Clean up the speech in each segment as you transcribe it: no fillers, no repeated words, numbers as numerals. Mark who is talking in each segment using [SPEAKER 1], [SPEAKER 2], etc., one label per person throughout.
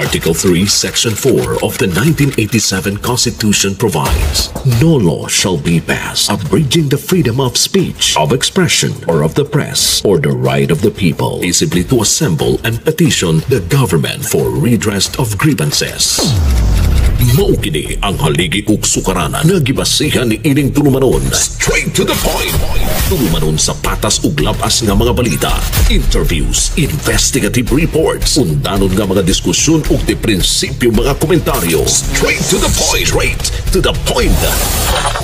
[SPEAKER 1] Article 3, Section 4 of the 1987 Constitution provides, "No law shall be passed abridging the freedom of speech, of expression, or of the press, or the right of the people peaceably to assemble and petition the government for redress of grievances." Mao kini ang haligi ug sukaranan nga gibasihan ni ining tulumanon. Straight to the point. Tulumanon sa patas ug labas nga mga balita, interviews, investigative reports, undanon nga mga diskusyon ug di prinsipyo mga komentaryo. Straight to the point. Straight to the point.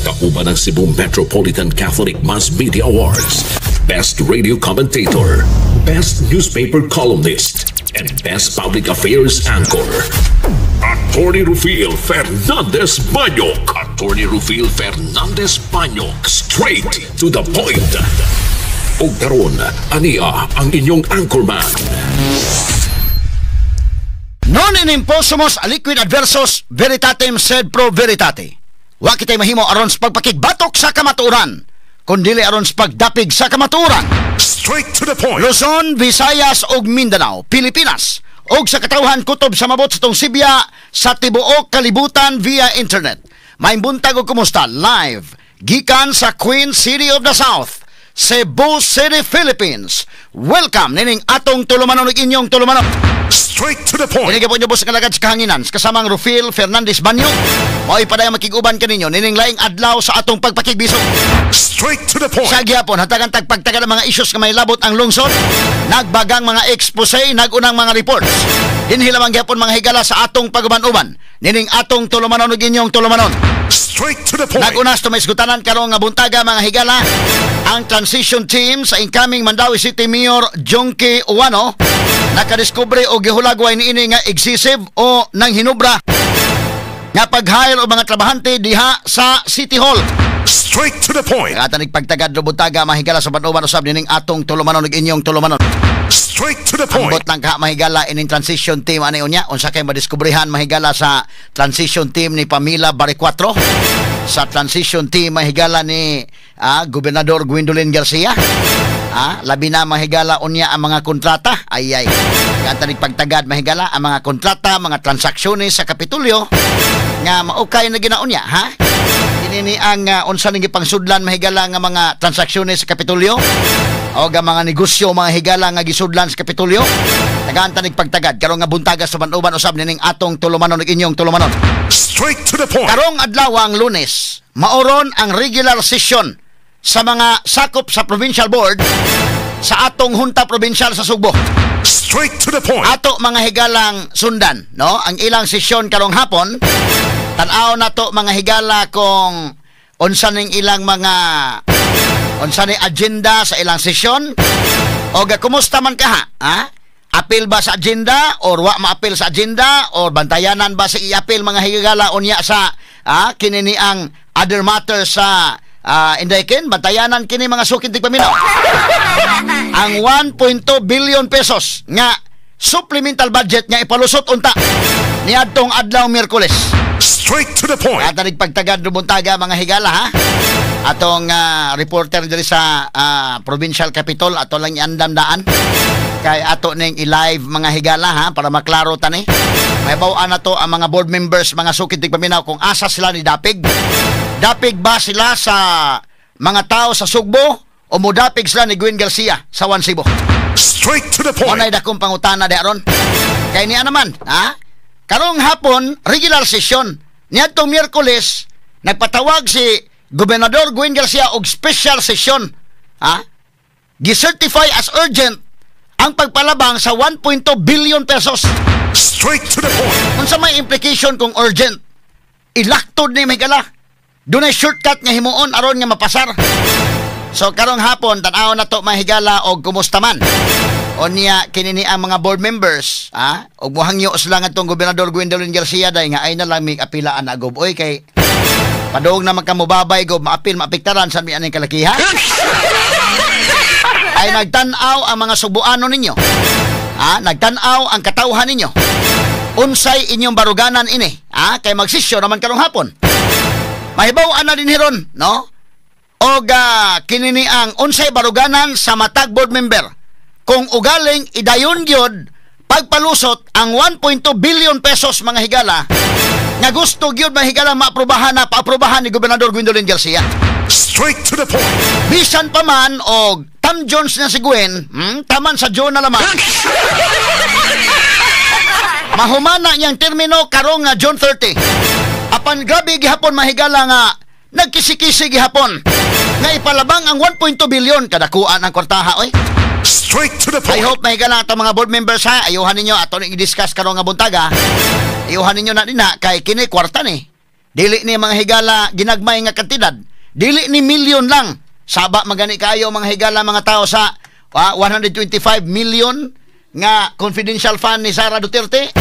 [SPEAKER 1] Kauban ang Cebu Metropolitan Catholic Mass Media Awards, Best Radio Commentator, Best Newspaper Columnist, and Best Public Affairs Anchor. Attorney Rufil Fernandez Banyok. Attorney Rufil Fernandez Banyok. Straight to the point. Ug karon, ania ang inyong anchorman.
[SPEAKER 2] Non enim possumus aliquid adversus veritatem sed pro veritate. Wa kitay mahimo aron sa pagpakigbatok sa kamatuoran, kundili aron sa pagdapig sa kamatuoran.
[SPEAKER 3] Straight to the point.
[SPEAKER 2] Luzon, Visayas ug Mindanao, Pilipinas ug sa katawhan kutob sa mabot sa tong Sibya sa tibuok kalibutan via internet. Maayong buntag ug kumusta live gikan sa Queen City of the South, Cebu City, Philippines. Welcome nining atong tulumanon ug inyong tulumanon.
[SPEAKER 3] Straight to the point.
[SPEAKER 2] Kini po inyo sa kalagad sa kahanginan kasamang Rufil Fernandez Banyo. Mao'y padayong makig-uban kaninyo nining laing adlaw sa atong pagpakigbisog.
[SPEAKER 3] Straight to the point.
[SPEAKER 2] Sa gihapon, hatagan tagpagtagal ang mga issues nga may labot ang lungsod, nagbagang mga expose, nagunang mga reports. Dinhi lamang gihapon, mga higala, sa atong paguban-uban nining atong tulumanon ug inyong tulumanon.
[SPEAKER 3] Straight to the point.
[SPEAKER 2] Nagunas to maisgutanan karong nga buntaga, mga higala, ang transition team sa incoming Mandaue City Mayor Jonkie Ouano nakadiskubre og gihulagway niini nga excessive o nang hinubra nga pag-hire og mga trabahante diha sa City Hall.
[SPEAKER 3] Straight to the point.
[SPEAKER 2] Kaya pagtagad buntaga, mahigala, sa uban usab nining atong tulumanon ug inyong tulumanon.
[SPEAKER 3] Straight to the point.
[SPEAKER 2] Ambot lang ka, mahigala, ining transition team ani unya unsa kay madiskubrehan, mahigala, sa transition team ni Pamela Baricuatro, sa transition team, mahigala, ni Gobernador Gwendolyn Garcia. Labi na, mahigala, unya ang mga kontrata. Ay ay. Kaya pagtagad, mahigala, ang mga kontrata, mga transaksyones sa Kapitolyo nga maukay na ginaunya, ha? Kini ni ang unsa ning gipangsudlan, mahigala, nga mga transaksyones sa Kapitolyo o ga mga negosyo, mga higala, nga gisudlan sa Kapitolyo. Tagaan tanig pagtagad karong nga buntaga sa uban usab nining atong tulumanon ug inyong tulumanon.
[SPEAKER 3] Straight to the point.
[SPEAKER 2] Karong adlaw ang Lunes, maoron ang regular session sa mga sakop sa provincial board sa atong Junta Provincial sa Sugbo.
[SPEAKER 3] Straight to the point.
[SPEAKER 2] Ato, mga higalang, sundan, no? Ang ilang sesyon karong hapon. Tan-aw nato, mga higala, kung unsa ning ilang mga unsa ni agenda sa ilang sesyon o ga kumusta man kaha, ha? Apil ba sa agenda or wa maapil sa agenda or bantayanan ba sa iapil, mga higala, unya sa kini ni ang other matters sa indaykin bantayanan kini, mga sukin tigpaminaw, ang 1.2 billion pesos nga supplemental budget nga ipalusot unta niadtong adlaw Miyerkules.
[SPEAKER 3] Straight to the point.
[SPEAKER 2] At pagtagad buntaga, mga higala, ha. Atong reporter diri sa provincial capital ato lang iandam daan kay ato ning i-live, mga higala, ha, para maklaro tani. May bawaan na to ang mga board members, mga sukid tigpaminaw, kung asa sila ni dapig. Dapig ba sila sa mga tao sa Sugbo o mudapig sila ni Gwen Garcia sa One Cebu?
[SPEAKER 3] Straight to the point.
[SPEAKER 2] Unay dakong pangutana di aron. Kay niya naman, ha? Karong hapon, regular session. Niadtong Miyerkules, nagpatawag si Gobernador Gwen Garcia og special session. Ha? Gicertify as urgent ang pagpalabang sa 1.2 billion pesos.
[SPEAKER 3] Straight to the point.
[SPEAKER 2] Unsa may implication kung urgent? Ilaktod ni mahigala. Dunay shortcut nga himuon aron nga mapasar. So karong hapon, tan-aw na to, mahigala, og kumusta man. Unya kini ni ang mga board members, ha? Og muhangyo sila ngadtong Gobernador Gwendolyn Garcia day nga ay na lang mig apilaan na, Gob. Oy, kay padung naman ka mobabay, Gob, maapil maapektaran sa mi aning kalakiha. Ay nagtan-aw ang mga Subuano ninyo. Ha? Nagtan-aw ang katawhan ninyo. Unsay inyong baruganan ini? Ha? Kay magsisyo naman karong hapon. Mahibaw-an na din hiron, no? Og kini ni ang unsay baruganan sa matag board member. Kung ugaling idayon gyud Pagpalusot ang 1.2 billion pesos, mga higala, nga gusto gyud, mga higala, maaprubahan na paaprubahan ni Gobernador Gwendolyn Garcia.
[SPEAKER 3] Straight to the point.
[SPEAKER 2] Bisan pa man og Tam Jones na si Gwen, taman sa June na lamang. Mahumana niyang termino karong nga June 30. Apan grabe gihapon, mahigala, nga nagkisi-kisi gihapon nga ipalabang ang 1.2 billion, kadakuan ang kwartaha oy.
[SPEAKER 3] Straight to the
[SPEAKER 2] I
[SPEAKER 3] point.
[SPEAKER 2] hope, mahigala, atong mga board members ha, ayuhan ninyo ato ning i-discuss karong nga buntaga. Ayuhan ninyo na dinha kay kini kwarta ni. Dili ni, mga higala, ginagmay nga kantidad. Dili ni milyon lang. Saba magani kayo, mga higala, mga tao sa 125 million nga confidential fund ni Sara Duterte.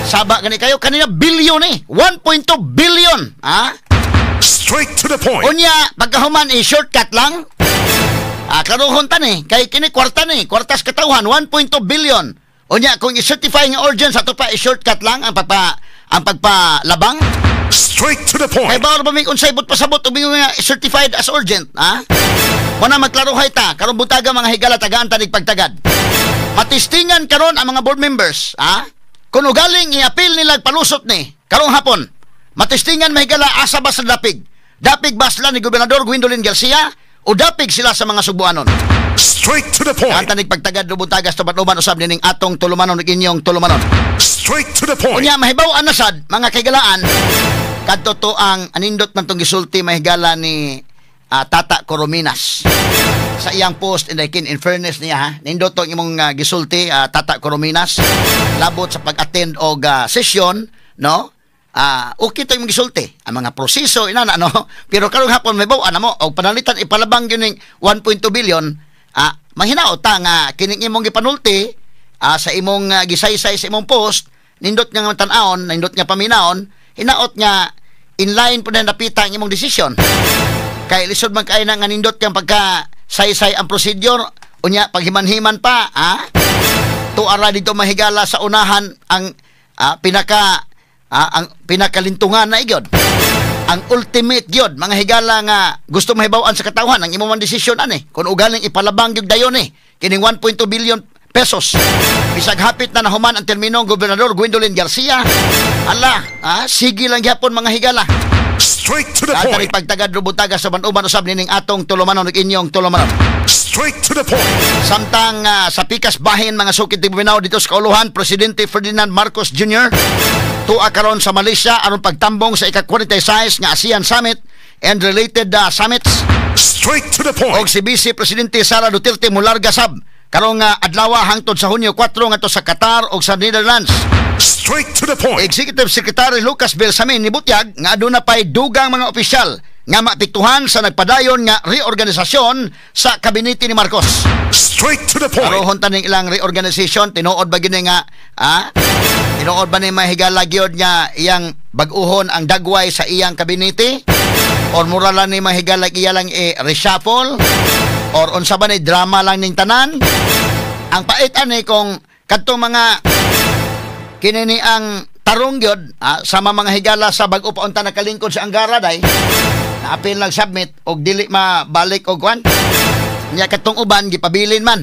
[SPEAKER 2] Saba gani kayo kanina, billion eh. 1.2 billion. Ha?
[SPEAKER 3] Straight to the point.
[SPEAKER 2] Unya, pagkahuman i-shortcut lang. Klarohon ta ni, kay kini kwarta ni, kwartas katawhan, 1.2 billion. Unya, kung i-certify nga urgent sa ato pa, i-shortcut lang ang pagpalabang.
[SPEAKER 3] Straight to the
[SPEAKER 2] Kay
[SPEAKER 3] point.
[SPEAKER 2] bawal ba may unsay but pasabot ug nga certified as urgent, ha? Muna magklarohay ta karong buntaga, mga higala, tagaan ta pagtagad. Matistingan karon ang mga board members, ha? Kung ugaling i-appeal nila palusot ni karong hapon. Matistingan, mahigala, asa ba sa dapig? Dapig ba sila ni Gobernador Gwendolyn Garcia o dapig sila sa mga Sugbuanon?
[SPEAKER 3] Straight to the point.
[SPEAKER 2] Tagaan ta pagtagad buntaga sa uban usab nining atong tulumanon ug inyong tulumanon.
[SPEAKER 3] Straight to the point.
[SPEAKER 2] Unya mahibaw-an na sad, mga kaigalaan, kadto to ang anindot man tong gisulti, mahigala, ni Tata Corominas sa iyang post. And in fairness niya ha, nindot tong imong gisulti, Tata Corominas, labot sa pag-attend og session, no? Okay to imong gisulti ang mga proseso inana, no? Pero karong hapon may baw mo og panalitan ipalabang gyud ning 1.2 billion, mahinaot ta nga kining imong gipanulti sa imong gisaysay sa imong post, nindot nga tan-awon, nindot nga paminawon, hinaot nga inline po na napita ang imong desisyon. Kay lisod man kay na nga nindot kang pagka saysay ang procedure, unya paghiman-himan pa, ha? Tuara dito, mahigala, sa unahan ang pinaka ang pinakalintungan na igyod. Ang ultimate gyud, mga higala, nga gusto mahibaw-an sa katawhan ang imong man desisyon ani. Kung ugaling ipalabang gyud dayon eh kining 1.2 billion pesos. Bisag hapit na nahuman ang termino ng Gobernador Gwendolyn Garcia. Ala, sige lang gyapon, mga higala.
[SPEAKER 3] Straight to the
[SPEAKER 2] Tatari
[SPEAKER 3] point.
[SPEAKER 2] pagtagad rubutaga sa uban usab nining atong tulumanon ug inyong tulumanon.
[SPEAKER 3] Straight to the point.
[SPEAKER 2] Samtang sa pikas bahin, mga sukit ti dito sa kauluhan, Presidente Ferdinand Marcos Jr. tuwa karon sa Malaysia aron pagtambong sa ika-46 nga ASEAN Summit and related summits.
[SPEAKER 3] Straight to the
[SPEAKER 2] Og
[SPEAKER 3] point.
[SPEAKER 2] si Vice Presidente Sara Duterte mularga sab karong adlaw hangtod sa Hunyo 4 ngadto sa Qatar ug sa Netherlands.
[SPEAKER 3] Straight to the point.
[SPEAKER 2] Executive Secretary Lucas Bersamin nibutyag nga aduna pay dugang mga opisyal nga maapektuhan sa nagpadayon nga reorganisasyon sa kabinete ni Marcos.
[SPEAKER 3] Straight to the point.
[SPEAKER 2] Arohon ta ning ilang reorganization, tinuod ba gini nga tinuod ba ni, mahigala, gyud nga iyang bag-uhon ang dagway sa iyang kabinete or mura lang ni, mahigala, iya lang i-reshuffle or unsa ba ni, drama lang ning tanan? Ang pait ani kung kadtong mga kini ni ang tarong gyud sama, mga higala, sa bag-o pa unta nakalingkod sa Angara day naapil lang submit og dili mabalik og kwan nya, katong uban gipabilin man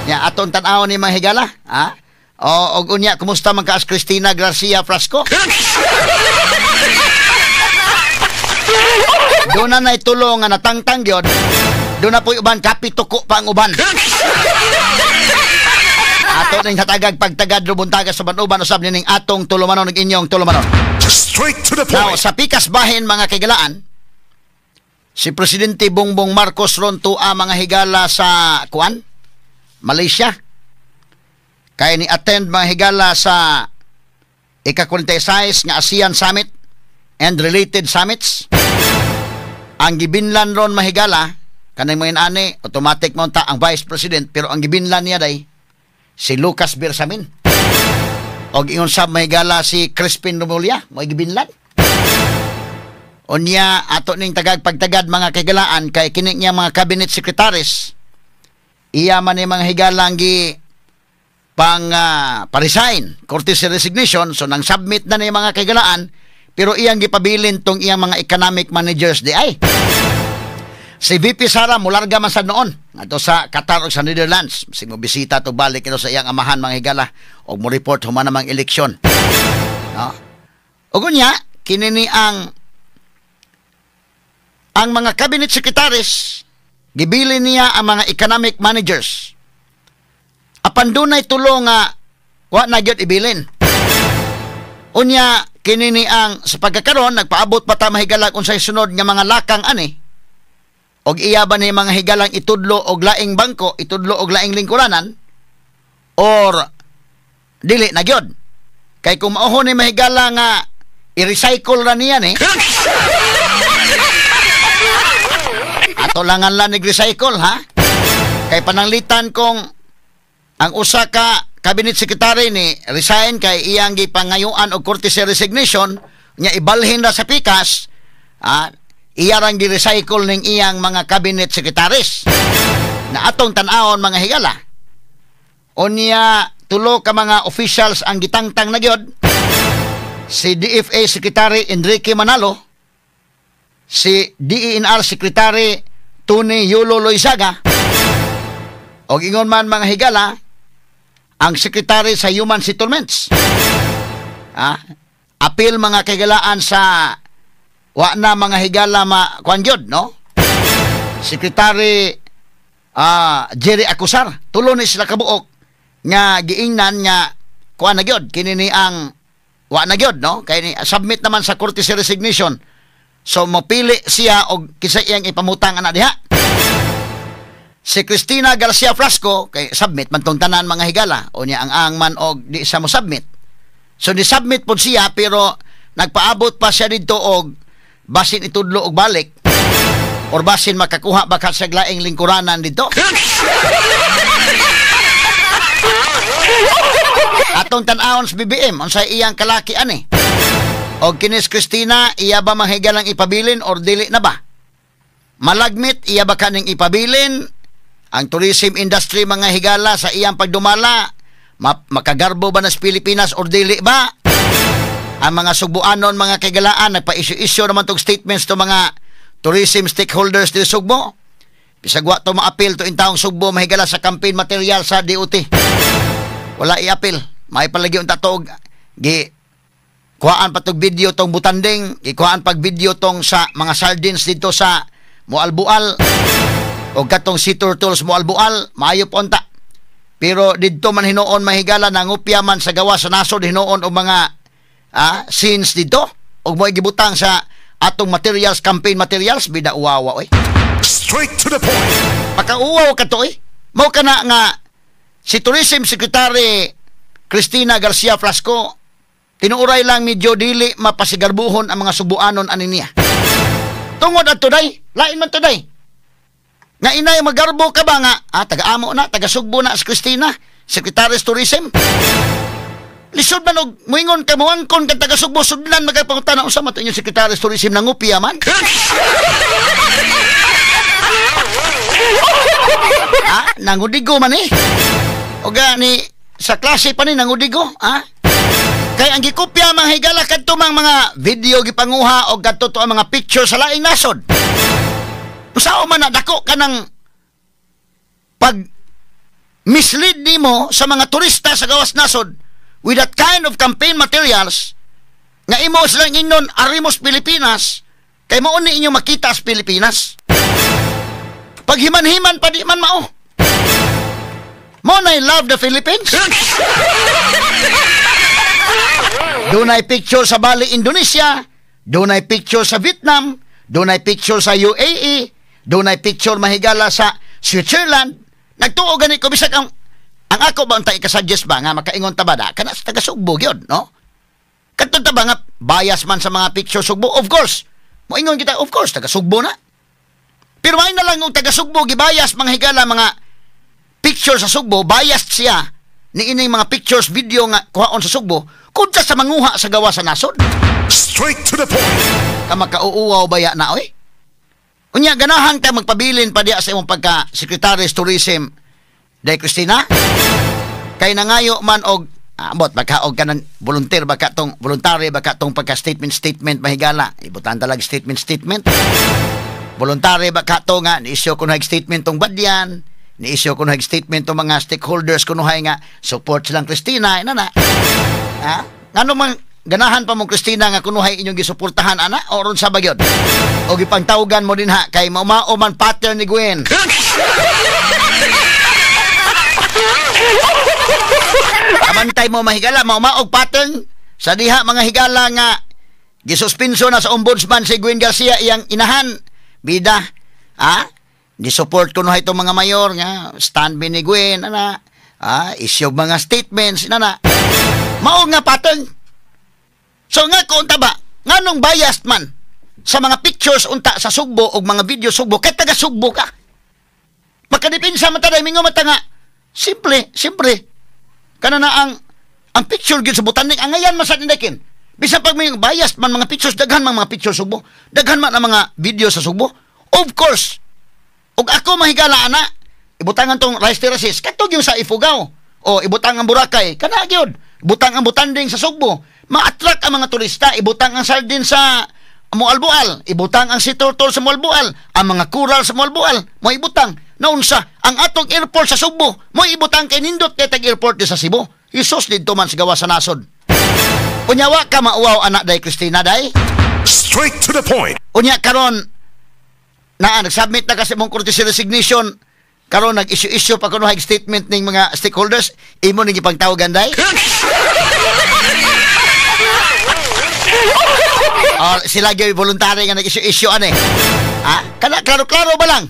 [SPEAKER 2] nya. Aton tan-awon ni, mga higala, ha. O og unya, kumusta man ka as Cristina Garcia Frasco? Doon na naitulong nga natangtang gyud. Doon na po'y uban kapituko pa ang uban. Ato ning hatagag pagtagad rubuntaga sa banuban usab nining atong tulumanon ug inyong tulumanon.
[SPEAKER 3] Straight to the
[SPEAKER 2] Now,
[SPEAKER 3] point.
[SPEAKER 2] sa pikas bahin, mga kaigalaan, si Presidente Bongbong Marcos ron tuwa, mga higala, sa kuan, Malaysia. Kay ni attend, mga higala, sa ika-46 nga ASEAN Summit and related summits. Ang gibinlan ron, mahigala, kanang mga ani, automatic mo ta ang Vice President, pero ang gibinlan niya day, si Lucas Bersamin. Og ingon sa, mahigala, si Crispin Remulla, mo gibinlan. Unya ato ning tagag pagtagad, mga kaigalaan, kay kini niya mga cabinet secretaries iya man ni, mga higala, ang gi pang pa-resign, courtesy resignation, so nang submit na ni, mga kaigalaan, pero iyang gipabilin tong iyang mga economic managers di ay. Si VP Sara mularga man sad noon ngadto sa Qatar ug sa Netherlands. Sige mo bisita to, balik ito sa iyang amahan, mga higala, og mo report human namang eleksyon. No? Ug unya kini ni ang mga cabinet secretaries, gibili niya ang mga economic managers. Apan dunay tulo nga wa na gyud ibilin. Unya kini ni ang sa pagkakaron nagpaabot pa ta, mahigalag, unsay sunod nga mga lakang ani og iya ba ni, mga higalang, itudlo og laing bangko, itudlo og laing lingkuranan or dili na gyud. Kay kung mao ni, mahigala, nga i-recycle ra niya ni, ato langan lang nag-recycle, ha, kay pananglitan kung ang usa ka cabinet secretary ni resign kay iyang gipangayuan og courtesy resignation nya, ibalhin ra sa pikas, ah, iya rang gi-recycle ning iyang mga cabinet secretaries na atong tan-awon, mga higala. Unya tulo ka mga officials ang gitangtang na gyud: si DFA Secretary Enrique Manalo, si DENR Secretary Tony Yulo Loizaga, og ingon man, mga higala, ang Secretary sa Human Settlements. Ah, apil, mga kahigalaan, sa wa na, mga higala, ma kuan gyud, no? Secretary Jerry Acusar. Tulo ni sila kabuok nga giingnan nga kuan na gyud, kini ni ang wa na gyud, no, kay ni submit naman sa courtesy resignation. So mopili siya og kinsa iyang ipamutang ana diha. Si Cristina Garcia Frasco, kay submit man tong tanan, mga higala, o niya ang man og di siya mo submit. So ni submit pod siya, pero nagpaabot pa siya didto og basin itudlo og balik or basin makakuha baka sa laing lingkuranan dito. Atong tan-awon sa BBM, unsay iyang kalaki ani. Og kinis Cristina, iya ba, mga higalang, ipabilin or dili na ba? Malagmit, iya ba kaning ipabilin? Ang tourism industry, mga higala, sa iyang pagdumala, makagarbo ba na sa Pilipinas or dili ba? Ang mga Sugbuanon, mga kaigalaan, nagpa-issue-issue naman tong statements to mga tourism stakeholders di Sugbo. Bisag wa to maapil to intawong Sugbo, mahigala, sa campaign material sa DOT. Wala i-appeal. May palagi unta to gi kuhaan pa tog video tong butanding, gikuhaan pag video tong sa mga sardines dito sa Moalboal o katong sea turtles Moalboal, maayo po unta. Pero didto man hinuon, mahigala, nangupya man sa gawa sa nasod hinuon og mga scenes dito og mo gibutang sa atong materials, campaign materials, bida uwawa oy.
[SPEAKER 3] Straight to the point.
[SPEAKER 2] Pakauwaw ka to eh. Mao kana nga si Tourism Secretary Cristina Garcia Frasco, tinuuray lang medyo dili mapasigarbuhon ang mga Sugbuanon ani niya. Tungod adto day, lain man today. Nga inay magarbo ka ba nga, taga-amo na, taga Sugbo na si Cristina, Secretary of Tourism. Lisod man og muingon ka, muangkon ka taga Sugbo, sudlan magapangutana, unsa man to inyong Secretary of Tourism, nangupya man? Nangudigo man eh. O gani sa klase pa ni nangudigo, ha? Kay ang gikopya, mga higala, kadto mang mga video gipanguha o kadto to ang mga picture sa laing nasod. Usaon man na dako ka ng pag mislead nimo sa mga turista sa gawas nasod with that kind of campaign materials nga imo silang ingnon arimos Pilipinas, kay mao ni inyo makita sa Pilipinas. Paghiman-himan pa di man mao. Mo na love the Philippines. Dunay picture sa Bali, Indonesia, dunay picture sa Vietnam, dunay picture sa UAE, dunay picture, mahigala, sa Switzerland. Nagtuo gani ko bisag ang ako ba unta ikasuggest ba nga makaingon ta ba da kana sa taga Sugbo gyud, no? Kadto ta ba nga bias man sa mga picture Sugbo? Of course. Moingon kita, of course taga Sugbo na. Pero may na lang og taga Sugbo gibayas, mga higala, mga picture sa Sugbo, biased siya ni ining mga pictures, video nga kuhaon sa Sugbo kontra sa manguha sa gawa sa nasod.
[SPEAKER 3] Straight to the point.
[SPEAKER 2] Ka makauuwaw baya na oy. Unya ganahan ka magpabilin pa diya sa imong pagka Secretary of Tourism, Day Cristina? Kay nangayo man og ambot baka og kanan volunteer baka tong voluntary baka tong pagka statement statement, mahigala, ibutan talag statement statement. Voluntary ba ka to nga ni-issue kuno statement tong Badyan, ni-issue kuno statement tong mga stakeholders kunuhay nga support silang Christina ina na. Ha? Ngano man ganahan pa mo, Christina, nga kunuhay inyong gisuportahan ana o sa bagyod? O gipangtawgan mo din ha kay maumao man pattern ni Gwen. Kabantay mo mahigala, maumaog pattern sa diha mga higala nga gisuspinso na sa ombudsman si Gwen Garcia iyang inahan. Bida, ha? Di-support ko na itong mga mayor nga stand by ni Gwen, ana. Ha? Issue mga statements, ana. Mao nga pattern. So nga ko unta ba, nganong biased man sa mga pictures unta sa Sugbo o mga video Sugbo, kay taga Sugbo ka. Makadipinsa man taday, mingo mata nga. Simple, simple. Kana na ang picture gyud sa Butanding, ang ngayan man sa tindakin. Bisan pag may biased man mga pictures, daghan man mga pictures Sugbo, daghan man ang mga video sa Sugbo. Of course, ug ako mahigala ana, ibutangan tong rice terraces, katog yung sa Ifugao, o ibutang ang Boracay, kana gyud, ibutang ang Butanding sa Sugbo, ma-attract ang mga turista, ibutang ang sardine sa Moalboal, ibutang ang sea turtle sa Moalboal, ang mga coral sa Moalboal, mo ibutang. Naunsa ang atong airport sa Sugbo, mo ibutang kay nindot kay tag airport di sa Cebu. Isos didto man sa gawa sa nasod. Unya wa ka mauwaw anak day Christina day.
[SPEAKER 3] Straight to the point.
[SPEAKER 2] Unya karon naa nag-submit na kasi mong courtesy resignation, karon nag-issue-issue pa kuno statement ning mga stakeholders, imo ning gipangtawagan day. Or sila gyud voluntary nga nag-issue-issue ani. Ha? Kana klaro-klaro ba lang?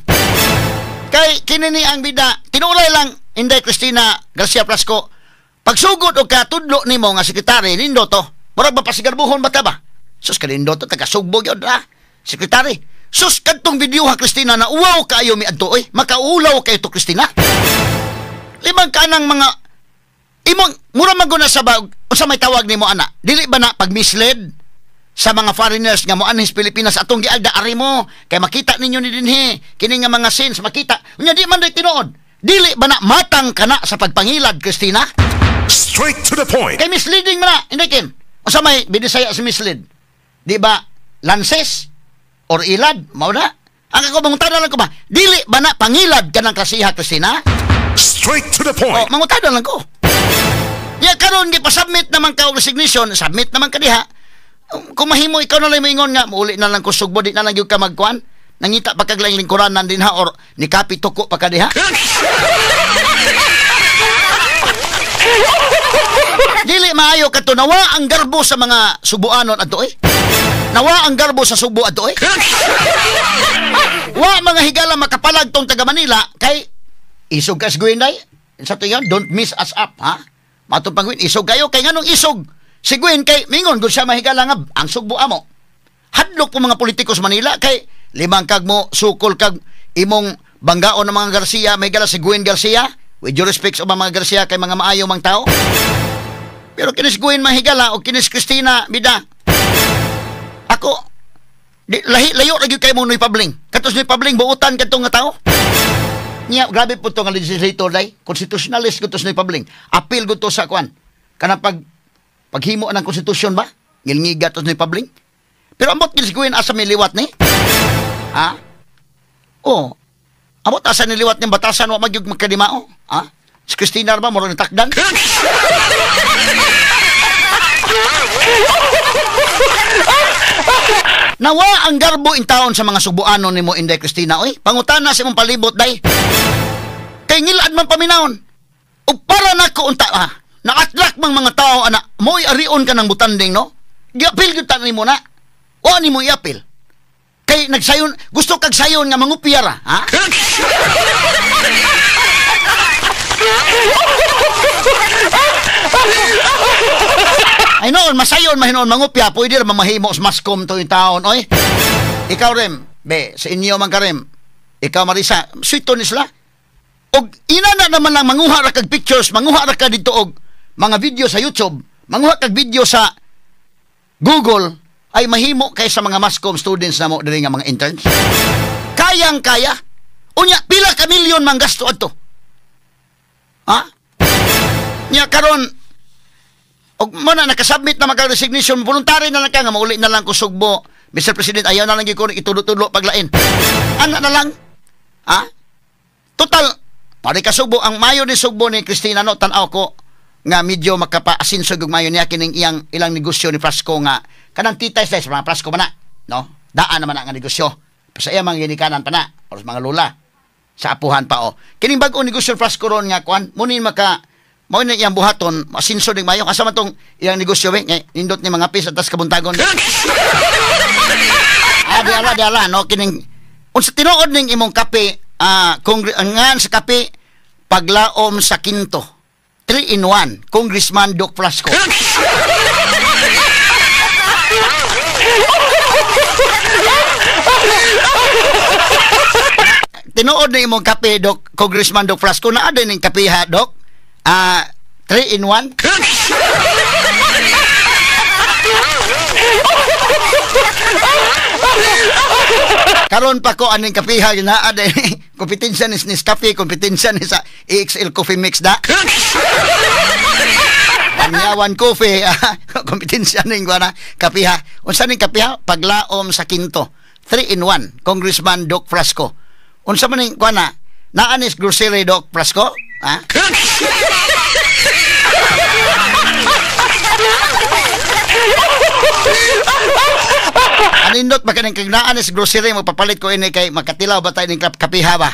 [SPEAKER 2] Kay kini ni ang bida, tinuray lang Inday Christina Garcia Frasco. Pagsugod og katudlo nimo nga sekretary nindo to, murag mapasigarbuhon ba ta ba? Sus kanindo to taga Sugbo gyud ha, sekretary. Sus kadtong video ha Christina na uwaw kaayo mi adto oy, makaulaw kayo to Christina. Limang kanang mga imong mura man guna sa ba unsa may tawag nimo ana? Dili ba na pag misled sa mga foreigners nga moanhi sa Pilipinas atong giagda ari mo kay makita ninyo ni dinhi kini nga mga scenes makita. Unya di man day tinuod. Dili ba na matang kana sa pagpangilad Christina?
[SPEAKER 3] Straight to the point.
[SPEAKER 2] Kay misleading man na, hindi kin. Unsa may binisaya sa mislead? Di ba lanses or ilad? Mao na. Ang ako mangutana lang ko ba? Dili ba na pangilad ka ng klasiha, Christina?
[SPEAKER 3] Straight to the point.
[SPEAKER 2] O, mangutana lang ko. Ya karon gipasubmit naman ka og resignation, submit naman ka diha. Kung mahimo ikaw na lang moingon nga muuli na lang ko Sugbo, di na lang gyud ka magkuan. Nangita pa kag laing lingkuranan dinha or ni kapituko pa ka diha. Dili maayo kadto nawa ang garbo sa mga Subuanon adto eh. Nawa ang garbo sa Sugbo adto eh. Wa mga higala makapalag tong taga Manila kay isog kas Gwen day. Sa tuyon, don't miss us up ha. Matong pang Gwen, isog kayo kay nganong isog si Gwen kay mingon gud siya mahigala nga ang Sugbo amo. Hadlok po mga politiko sa Manila kay limang kag mo sukol kag imong banggaon ng mga Garcia, may gala si Gwen Garcia. With due respect sa mga Garcia kay mga maayo mang tao. Pero kinis Gwen mahigala o kinis Christina bida. Ako di, lahi layo ra gyud kay mo Noy Pabling. Katos Noy Pabling buotan kadtong nga tao. Nya grabe po to nga legislator day, constitutionalist gud to Noy Pabling. Appeal gud to sa kuan. Kanang paghimo ng konstitusyon ba? Ngilngiga to Noy Pabling. Pero ambot kinis Gwen asa may liwat ni? Ha? Oh. Ambot asa niliwat ning batasan wa magyug magkadimao? Ha? Si Christina ba murag nitakdan? Nawa ang garbo in taon sa mga Subuanon nimo Inday Christina oy. Pangutana sa imong palibot day. Kay ngilad man paminawon. Ug para nako unta ha. Naatlak mang mga tao ana, mo'y arion ka ng Butanding no. Giapil gyud ta nimo na. Wa nimo iapil. Kay nagsayon, gusto kag sayon nga mangupiyara, ha? Ay noon, masayon mahinoon mangupya, pwede ra mamahimo sa maskom to yung taon, oy. Ikaw rem, be, sa inyo man ka rem. Ikaw Marisa, sweet ni sila. Og ina na naman lang manguha ra kag pictures, manguha ra ka dito og mga video sa YouTube, manguha kag video sa Google, ay mahimo kay sa mga mascom students na mo diri nga mga interns. Kayang kaya. Unya pila ka milyon man gasto adto. Ha? Nya karon og mo na nakasubmit na magka resignation, voluntary na lang ka nga mauli na lang ko Sugbo. Mr. President, ayaw na lang gyud ko itudlo-tudlo paglain. Ana na lang. Ha? Total, pare ka Sugbo, ang mayo ni Sugbo ni Cristina, no, tan-aw ko nga medyo makapaasinso og mayo niya kining iyang ilang negosyo ni Frasco nga kanang tita slice mga Frasco man na, no? Daan naman na nga negosyo. Sa iya mga ginikanan pa na or sa mga lola sa apuhan pa o. Kining bag-o negosyo Frasco ron nga kuan, munin maka mao na iyang buhaton, asinso ning mayo asa man tong iyang negosyo be, ngay nindot ni mga pis atas kabuntagon. Ah, di ala no kining unsa tinuod ning imong kape, ngan sa kape paglaom sa kinto. 3 in 1, Congressman Doc Frasco. Tinuod na imong kape, Doc, Congressman Doc Frasco, naa din ning kape ha, Doc? 3 in 1? Karon pa ko aning kape ha, naa din. Kompetensya ni Nescafe, kompetensya ni sa AXL Coffee Mix da. Panyawan Coffee, kompetensya ning kuana kape ha. Unsa ning kape ha? Paglaom sa kinto. 3 in 1, Congressman Doc Frasco. Unsa man ning kuana? Naa ni grocery Doc Frasco? Ha? Anindot ba kaning kagnaan is grocery magpapalit ko ini kay makatilaw ba tayo ning kapiha ba?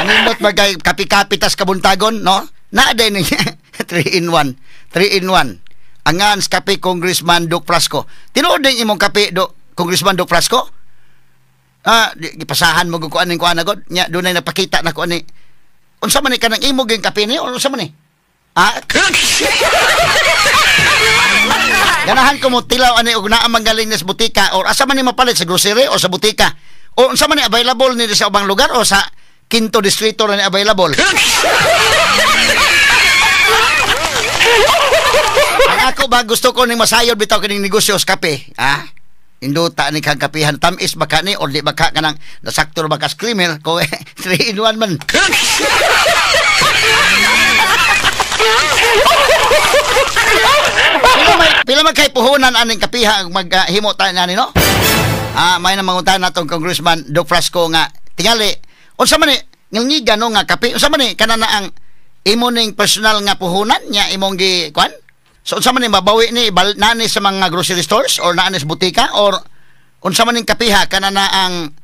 [SPEAKER 2] Anindot ba kay kapi-kapi tas kabuntagon, no? Naa day ning 3 in 1. 3 in 1. Angan sa kape Congressman Doc Frasco. Tinuod din imong kape do Congressman Doc Frasco? Ah, gipasahan mo ko aning kuan agod. Nya dunay napakita na ko ani. Unsa man ni kanang imo gyud kape ni? Unsa man ni? Ah? Ganahan ko mo tilaw ani og naa man galing ni sa butika or asa man ni mapalit sa grocery o sa butika. O unsa man ni available ni sa ubang lugar o sa Quinto Distrito na ni available. Ang ako ba gusto ko ning masayod bitaw kining negosyo sa kape, ha? Induta ni kang kapihan tamis baka ni or di baka kanang nasakto ba ka screamer ko 3 in 1 man. Pila man kay puhunan aning kapiha maghimo ta ani no? Ah, may na manguntahan natong Congressman Doc Frasco nga tingali unsa man ni ngilngigan no nga kape, unsa man ni kana na ang imo ning personal nga puhunan nya imong gi kuan? So unsa man ni mabawi ni naani sa mga grocery stores or naani sa butika or unsa man ning kapiha kana na ang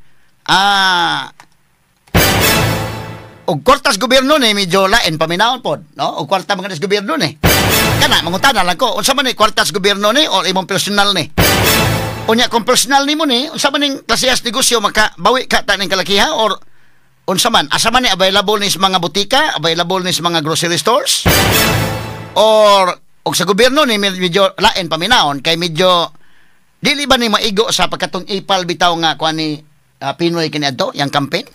[SPEAKER 2] og kwartas gobyerno ni medyo lain paminawon pod, no? Og kwarta mga gobyerno ni. Kana mangutana lang ko, unsa man ni kwartas gobyerno ni or imong personal ni? Unya kung personal nimo ni, unsa man ning klasehas negosyo makabawi ka ta ning kalakiha or unsa man? Asa man ni available ni sa mga butika, available ni sa mga grocery stores? Or og sa gobyerno ni medyo lain paminawon kay medyo dili ba ni maigo sa pagkatong ipal bitaw nga kuan ni Pinoy kini adto yang campaign?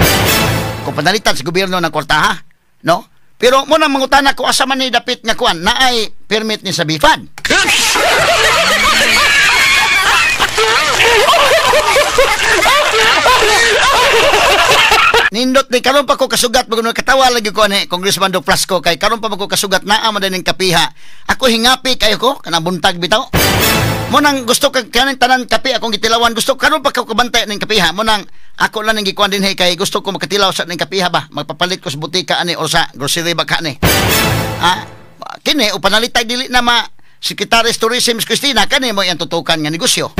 [SPEAKER 2] Kung panalitan sa gobyerno ng kwartaha, no? Pero muna mangutana ko asa man ni dapit nga kuan naay permit ni sa BIFAD. Nindot ni karon pa ko kasugat pag katawa lagi ko ani Congressman Doc Frasco kay karon pa ko kasugat naa man ning kapiha. Ako hingapi kayo ko kanang buntag bitaw. Mo nang gusto ka kaning tanan kape akong gitilawan gusto karon pa ko kabantay ning kapiha. Mo nang ako lang ning gikuan dinhi kay gusto ko makatilaw sa ning kapiha ba. Magpapalit ko sa butika ani or sa grocery ba ka ani. Ah, kini o panalitay dili na ma Secretary Tourism Cristina kani mo iyang tutukan nga negosyo.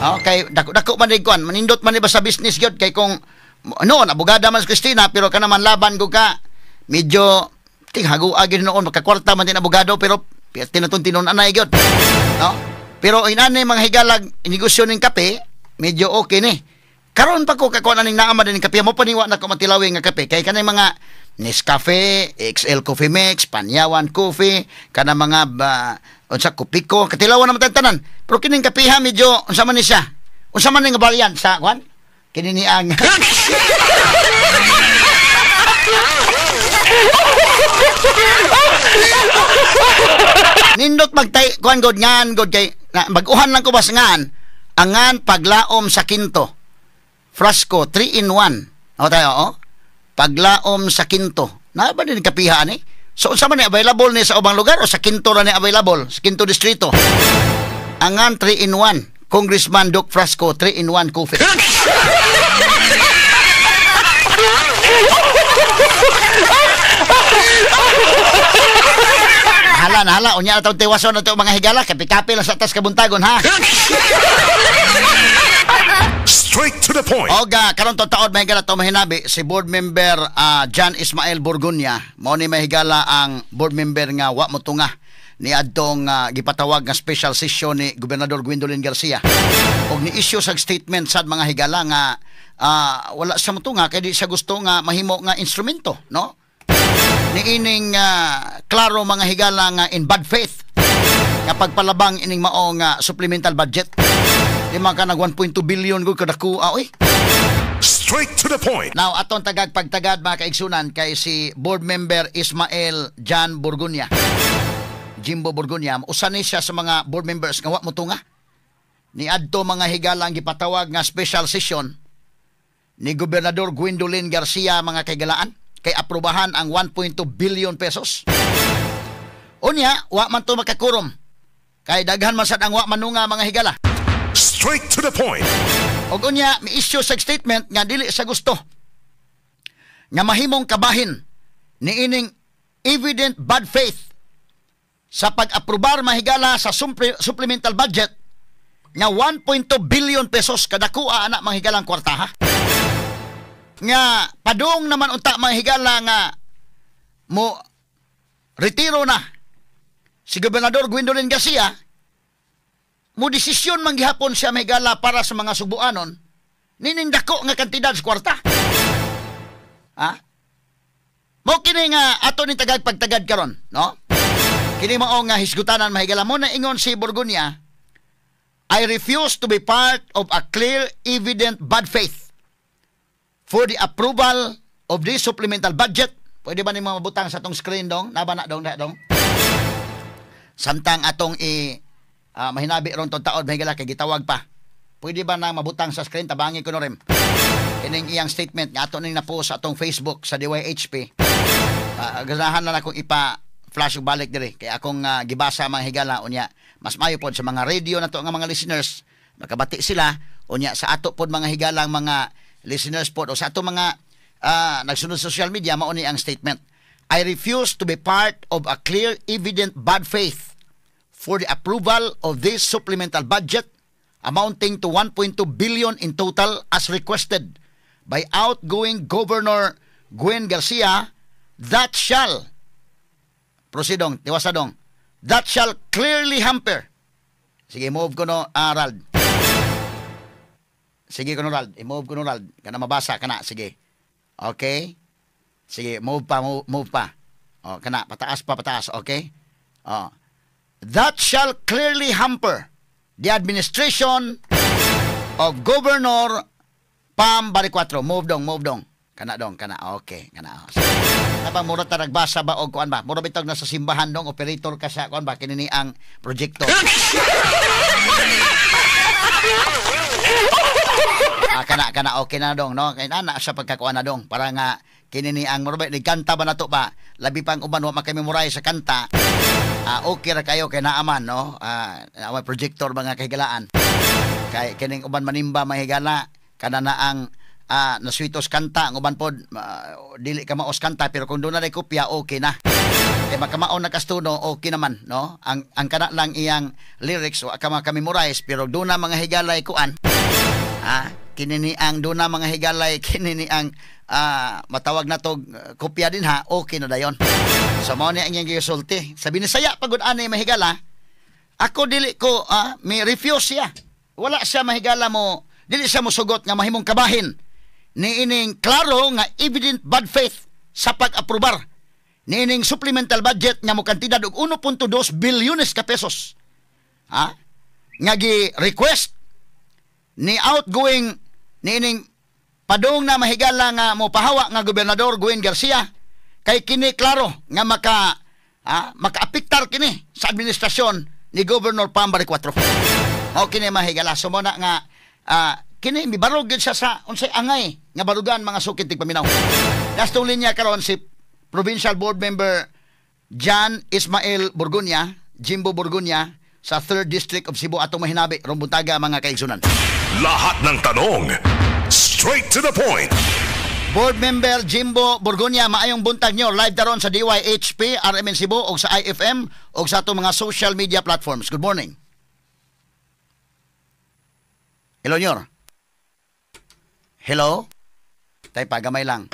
[SPEAKER 2] Okay, dako-dako man ni kuan, manindot man ni ba sa business gyud kay kung noon abogada man si Cristina pero kana man laban ko ka medyo tinghago agin noon makakwarta man din abogado pero tinatun tinon anay gyud. No? Pero inani mga higalag negosyo ning kape medyo okay ni. Karon pa ko kakuha ning naa man din kape mo paniwa na ko matilawi nga kape kay kanay mga Nescafe, XL Coffee Mix, Panyawan Coffee, kana mga unsa Kopiko, katilawan naman tanan. Pero kining kapeha medyo unsa man ni siya? Unsa man ning variant sa kuan? Kini ni ang nindot magtay kuan god ngan god kay bag-uhan lang ko bas ngan angan paglaom sa kinto. Frasco 3 in 1. O tayo oh. Paglaom sa kinto. Na ba din kapiha ani? So unsa man ni available ni sa ubang lugar o sa Quinto ra ni available, sa Quinto Distrito? Angan 3 in 1. Congressman Doc Frasco 3 in 1 coffee. Hala na hala, unya na taong tiwason na ito mga higala, kapi-kapi lang sa tas kabuntagon ha.
[SPEAKER 3] Straight to the point.
[SPEAKER 2] Oga, karon to taod mahigala to mahinabi si board member John Ismael Borgonya, mao ni mahigala ang board member nga wa mo tunga ni adtong gipatawag nga special session ni Gobernador Gwendolyn Garcia. Og ni issue sa statement sad mga higala nga wala siya motunga kay di siya gusto nga mahimo nga instrumento, no? Niining klaro mga higala nga in bad faith nga pagpalabang ining mao nga supplemental budget. Di man ka nag 1.2 billion gud kadako oy.
[SPEAKER 3] Straight to the point.
[SPEAKER 2] Now aton tagag pagtagad mga kaigsunan kay si board member Ismael John Borgonya. Jimbo Borgonya, usa ni siya sa mga board members nga wa motunga. Ni adto mga higala ang gipatawag nga special session ni Gobernador Gwendolyn Garcia mga kaigalaan kay aprobahan ang 1.2 billion pesos. Unya, wa man to makakurom. Kay daghan man sad ang wa manunga mga higala.
[SPEAKER 3] Straight to the point.
[SPEAKER 2] Og unya, mi-issue sa statement nga dili sa gusto nga mahimong kabahin niining evident bad faith sa pag-aprobar mahigala sa supplemental budget nga 1.2 billion pesos kadakuha ana mga higalang kwarta ha. Nga padung naman unta mga higala nga mo retiro na si Gobernador Gwendolyn Garcia, mo desisyon man gihapon siya mahigala para sa mga Subuanon nining dako nga kantidad sa kwarta. Ha? Mo kini nga ato ning tagag pagtagad karon, no? Kini mao nga hisgutanan mahigala mo na ingon si Borgonya, I refuse to be part of a clear evident bad faith for the approval of this supplemental budget. Pwede ba nimo mabutang sa atong screen dong? Naba na dong, na dong? Samtang atong mahinabi ron tong taod mahigala kay gitawag pa. Pwede ba na mabutang sa screen? Tabangi ko no rin. Kining iyang statement nga ato ning na-post sa atong Facebook sa DYHP. Ganahan na akong ipa-flash og balik diri kay akong gibasa mga higala unya mas mayo pod sa mga radio nato nga mga listeners makabati sila unya sa ato pod mga higalang mga listeners pod o sa ato mga nagsunod sa social media mao ni ang statement. I refuse to be part of a clear evident bad faith for the approval of this supplemental budget amounting to 1.2 billion in total as requested by outgoing Governor Gwen Garcia that shall proceedong, tiwasadong, that shall clearly hamper. Sige, move ko no, Rald. Sige ko no, Rald. I-move ko no, Rald. Kana mabasa, kana. Sige. Okay? Sige, move pa, move, move pa. O, kana, pataas pa, pataas. Okay? O. That shall clearly hamper the administration of Governor Pam Baricuatro. Move dong, move dong. Kana dong, kana. Okay, kana. Napa mura ta nagbasa ba og kuan ba? Mura bitog na sa simbahan dong, operator ka sa kuan ba kini ni ang projector. Kana kana okay na dong, no? Kay ana sa pagkakuan na dong para nga kini ni ang mura ba kanta ba nato ba? Labi pang uban wa makamemorize sa kanta. Okay ra kayo kay naaman, no? May projector mga kahigalaan. Kay kining uban manimba mahigala kana na ang naswitos kanta ang uban pod dili ka maos kanta pero kung doon na rin kopya okay na. Kay makamao na kastuno okay naman, no? Ang kana lang iyang lyrics wa ka makamemorize pero doon na mga higalay kuan. Kini ni ang doon na mga higalay kini ni ang matawag na to kopya din ha, okay na dayon. So mao ni ang iyang gisulti. Sa Binisaya pagud ani mahigala, ako dili ko may refuse siya. Wala siya mahigala mo, dili siya mosugot nga mahimong kabahin niining klaro nga evident bad faith sa pag-aprobar niining supplemental budget nga mokantidad og 1.2 bilyones ka pesos. Ha? Nga gi-request ni outgoing niining padung na mahigala nga mopahawa nga Gobernador Gwen Garcia kay kini klaro nga makaapektar kini sa administrasyon ni Governor Pam Baricuatro. Mao kini mahigala so mo na nga kini mibarog gyud siya sa unsay angay nga barugan mga sukit tigpaminaw. Nastong linya karon si Provincial Board Member John Ismael Borgonia, Jimbo Borgonia, sa 3rd District of Cebu atong mahinabi rong buntaga, mga kaigsunan.
[SPEAKER 3] Lahat ng tanong, straight to the point.
[SPEAKER 2] Board Member Jimbo Borgonia, maayong buntag nyo. Live taron sa DYHP, RMN Cebu, o sa IFM, o sa atong mga social media platforms. Good morning. Hello, Nyor. Hello? Tay, pagamay lang.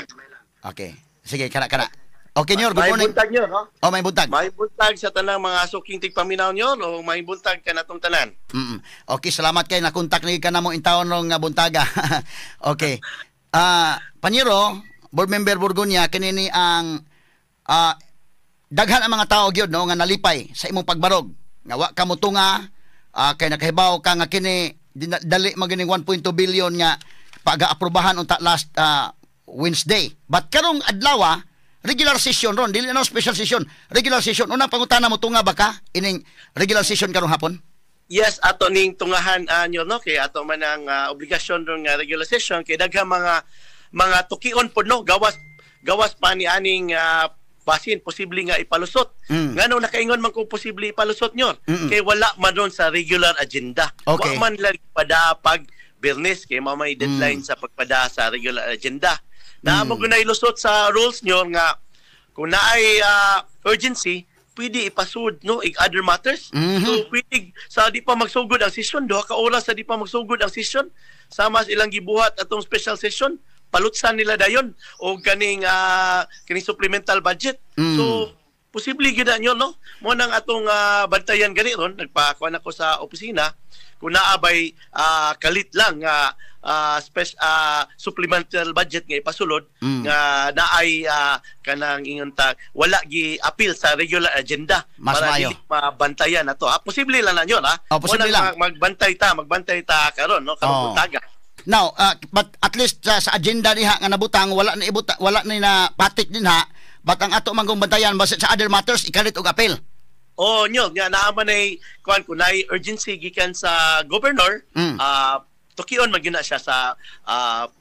[SPEAKER 2] Okay. Sige, kana, kana. Okay, Nyor, good
[SPEAKER 4] May
[SPEAKER 2] morning.
[SPEAKER 4] Buntag nyo, no?
[SPEAKER 2] Oh, may buntag.
[SPEAKER 4] May buntag sa tanang mga suking tigpaminaw nyo, o may buntag ka natong tanan.
[SPEAKER 2] Okay, salamat kay nakontak ni ka namo intawon rong buntaga. Okay. Panyero, Board Member Borgonia, kini ni ang daghan ang mga tao gyud, no, nga nalipay sa imong pagbarog. Nga wa ka motunga kay nakahibaw ka nga kini dali magining 1.2 billion nga pag-aprobahan unta last Wednesday. But karong adlaw, regular session ron, dili na special session, regular session. Unang pangutana mo, tunga ba ka ining regular session karong hapon?
[SPEAKER 4] Yes, ato ning tungahan nyo, no, kay ato man ang obligasyon ron nga regular session kay daghang mga tukion pod, no, gawas gawas pa ni aning basin posible nga ipalusot. Ngano nakaingon man kung posible ipalusot nyo? Kay wala man ron sa regular agenda. Wa man lang pada pag Biyernes kay mao may deadline sa pagpada sa regular agenda. Na mo gunay lusot sa rules nyo nga kung naay urgency, pwede ipasud, no, ig other matters. So pwede sa di pa magsugod ang session, 2 ka oras sa di pa magsugod ang session, sama sa ilang gibuhat atong special session, palutsan nila dayon og kaning supplemental budget. So posible gyud na nyo, no, mo nang atong bantayan gani ron. Nagpakuan ako sa opisina kung naa bay kalit lang nga supplemental budget nga ipasulod nga naay kanang ingon ta wala gi appeal sa regular agenda
[SPEAKER 2] Mas
[SPEAKER 4] para
[SPEAKER 2] maayo.
[SPEAKER 4] dili mabantayan na to, ha. Posible lang na yun, ha.
[SPEAKER 2] Oh, posible
[SPEAKER 4] Mo nang
[SPEAKER 2] lang.
[SPEAKER 4] Magbantay ta karon, no, karong buntaga.
[SPEAKER 2] Now, but at least sa agenda diha nga nabutang wala na ibuta, wala na na patik din ha. But ang ato manggong bantayan basta sa other matters ikalit og appeal.
[SPEAKER 4] Oh, nyo, nga naa man ay kuan kung naay urgency gikan sa governor, tukion man gyud na siya sa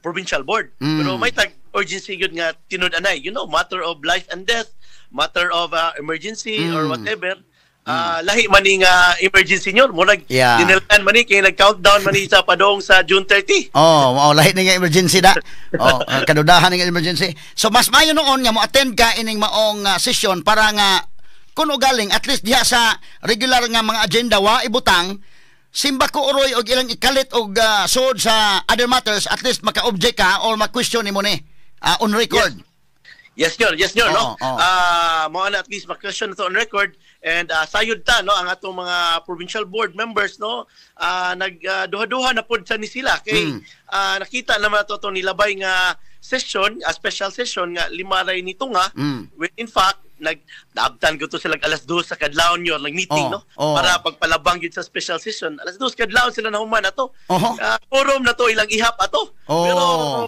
[SPEAKER 4] provincial board. Pero may tag urgency gyud nga tinud-anay, matter of life and death, matter of emergency or whatever. Lahi man ni nga emergency nyo, murag dinilan man ni kay nag-countdown man ni sa padong sa June 30.
[SPEAKER 2] Oh, lahi ni nga emergency da. Oh, kadudahan ni nga emergency. So mas maayo noon nga mo attend ka ining maong session para nga kun galing at least diha sa regular nga mga agenda wa ibutang simba ko uroy og ilang ikalit og suod sa other matters, at least maka-object ka or ma-question nimo ni on record.
[SPEAKER 4] Yes, nyor. Yes, nyor, no?
[SPEAKER 2] Oo.
[SPEAKER 4] Mo na at least ma-question to on record and sayod ta, no, ang atong mga provincial board members, no, nag duha-duha na pod sa ni sila kay nakita naman ato itong nilabay nga session, a special session nga lima ray nito nga when in fact nag naabtan ko to sila alas 2 sa kadlawon nyo nag meeting, no, para pagpalabang gyud sa special session. Alas 2 kadlawon sila nahuman ato. Quorum na to ilang ihap ato. Pero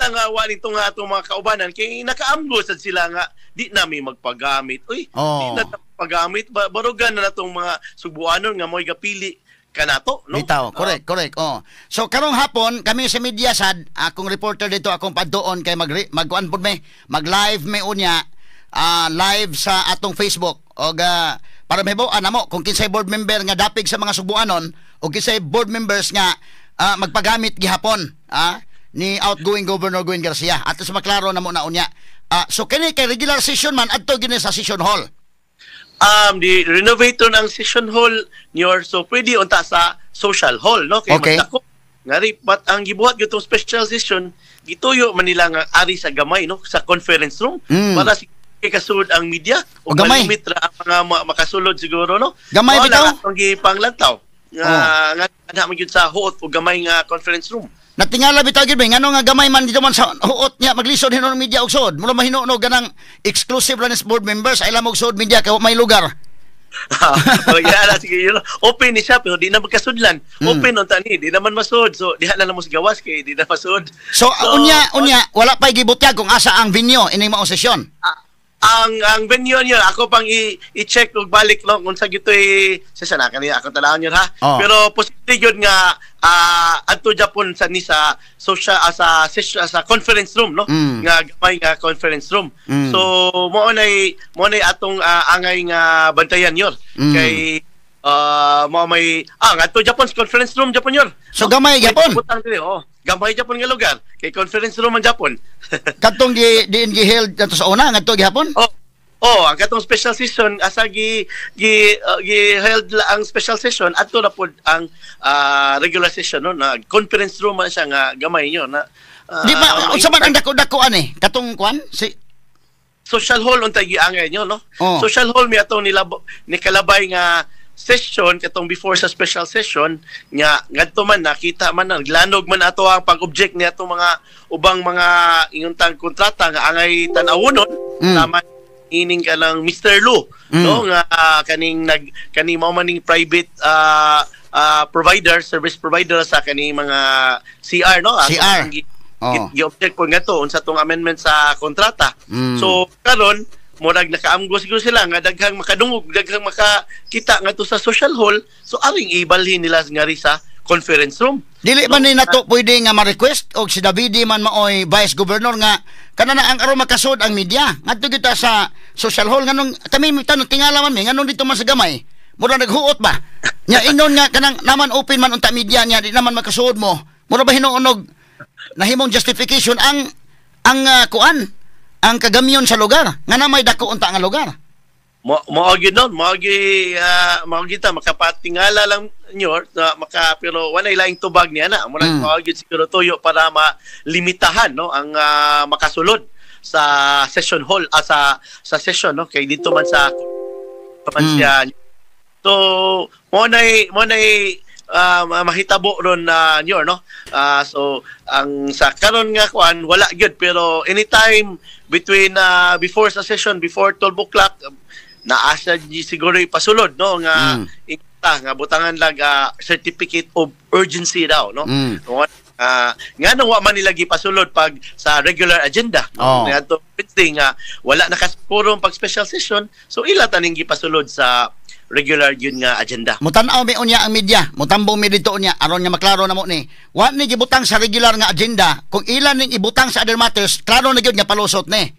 [SPEAKER 4] nga wa nito nga atong mga kaubanan kay nakaamgo sad sila nga di nami magpagamit, uy, di na ta magpagamit ba, barugan na natong mga Sugbuanon nga mo'y gapili kanato, no.
[SPEAKER 2] Bitaw, correct, correct. Oh. So karong hapon kami sa media sad, akong reporter dito akong paddoon kay mag magkuan pud may, mag-live may unya, live sa atong Facebook og para mahibaw namo kung kinsay board member nga dapig sa mga Sugbuanon o kinsay board members nga magpagamit gihapon ni outgoing Governor Gwen Garcia. At least maklaro na mo na unya. So kini kay regular session man adto gini sa session hall.
[SPEAKER 4] Di renovator ng session hall niyor, so pwede unta sa social hall, no, kay magdako ngari, but ang gibuhat gyud tong special session, gituyo man nila nga ari sa gamay, no, sa conference room para si kay kasulod ang media
[SPEAKER 2] O, gamay.
[SPEAKER 4] malimit ra ang mga makasulod siguro, no.
[SPEAKER 2] Gamay
[SPEAKER 4] Mao
[SPEAKER 2] bitaw?
[SPEAKER 4] lang atong gipanglantaw nga nga ana man gyud sa huot o gamay nga conference room.
[SPEAKER 2] Natingala bitaw gyud ba ngano nga gamay man dito man sa huot niya maglisod hinuon ng media og suod. Mura mahinuno ganang exclusive lang ni board members ay lamog suod media kay wa may lugar.
[SPEAKER 4] Oh, yeah, na, sige, yun. Open ni siya pero di na magkasudlan. Open unta ni, di naman masud. So diha na lang mo sa gawas kay di na masud.
[SPEAKER 2] So, unya unya wala pay gibutyag kung asa ang venue ining maong sesyon.
[SPEAKER 4] Ang venue niyo ako pang i-check og balik, no, kung sa gitoy sa sana kaniya ako tan-awon yun, ha. Pero posible Posible nga adto Japon sa ni sa social sa session, sa conference room, no, nga gamay nga conference room. So mao nay atong angay nga bantayan yor kay mao may ngadto Japon sa conference room Japon yor.
[SPEAKER 2] So, gamay
[SPEAKER 4] May
[SPEAKER 2] gyapon?
[SPEAKER 4] Butang diri, oh. Gamay Japon nga lugar kay conference room ang Japon.
[SPEAKER 2] Katong gi diin gi-held nato sa una ngadto gihapon?
[SPEAKER 4] Oh, ang katong special session asa gi gi gi held ang special session, adto na pod ang regular session, no, na conference room man siya nga gamay nyo na
[SPEAKER 2] Di ba unsa man ang dako-dako ani? Katong kuan si
[SPEAKER 4] Social hall unta giangay nyo, no?
[SPEAKER 2] Oh.
[SPEAKER 4] Social hall mi atong nilabo ni kalabay nga session katong before sa special session nga ngadto man nakita man, naglanog man ato ang pag-object ni atong mga ubang mga ingon tang kontrata nga angay tan-awonon, tama ining ka lang Mr. Lu, no, nga kaning nag kaning mao man ning private provider, service provider sa kaning mga CR, no?
[SPEAKER 2] CR.
[SPEAKER 4] Ang gi-object po nga to unsa tong amendment sa kontrata. So karon murag nakaamgo siguro sila nga daghang makadungog, daghang makakita ngadto sa social hall, so aring ibalhin nila ngari sa conference room.
[SPEAKER 2] Dili ba ni nato pwede nga ma-request og si Davide man maoy vice governor nga kana na ang aron makasud ang media ngadto kita sa social hall? Nganong kami tanong, tingala man mi, nganong dito man sa gamay? Mura naghuot ba nya ingon nga kanang naman open man unta media niya, di naman makasuod mo. Mura ba hinuonog nahimong justification ang kuan, ang kagamyon sa lugar nga na may dako unta nga lugar?
[SPEAKER 4] Mo mo gyud nun, mo gyud mo gyud ta makapatingala lang nyo na maka, pero walay laing tubag niya na. Murag mao gyud siguro tuyo para malimitahan, no, ang makasulod sa session hall, sa session, no, kay dito man sa man siya. So mo nay mahitabo ron na nyo, no. So ang sa karon nga kuan, wala gyud, pero anytime between before sa session, before 12 o'clock, naa siya siguro ipasulod, no, nga ita nga butangan lang certificate of urgency daw, no. Nga nung wa man nila gipasulod pag sa regular agenda, no? Ngadto Wednesday nga wala nakasporum pag special session, so ila taning gipasulod sa regular yun nga agenda.
[SPEAKER 2] Mutan-aw mi unya ang media, mutambong mi dito unya aron nga maklaro na mo ni. Wa ni gibutang sa regular nga agenda, kung ilan ning ibutang sa other matters, klaro na gyud nga palusot ni.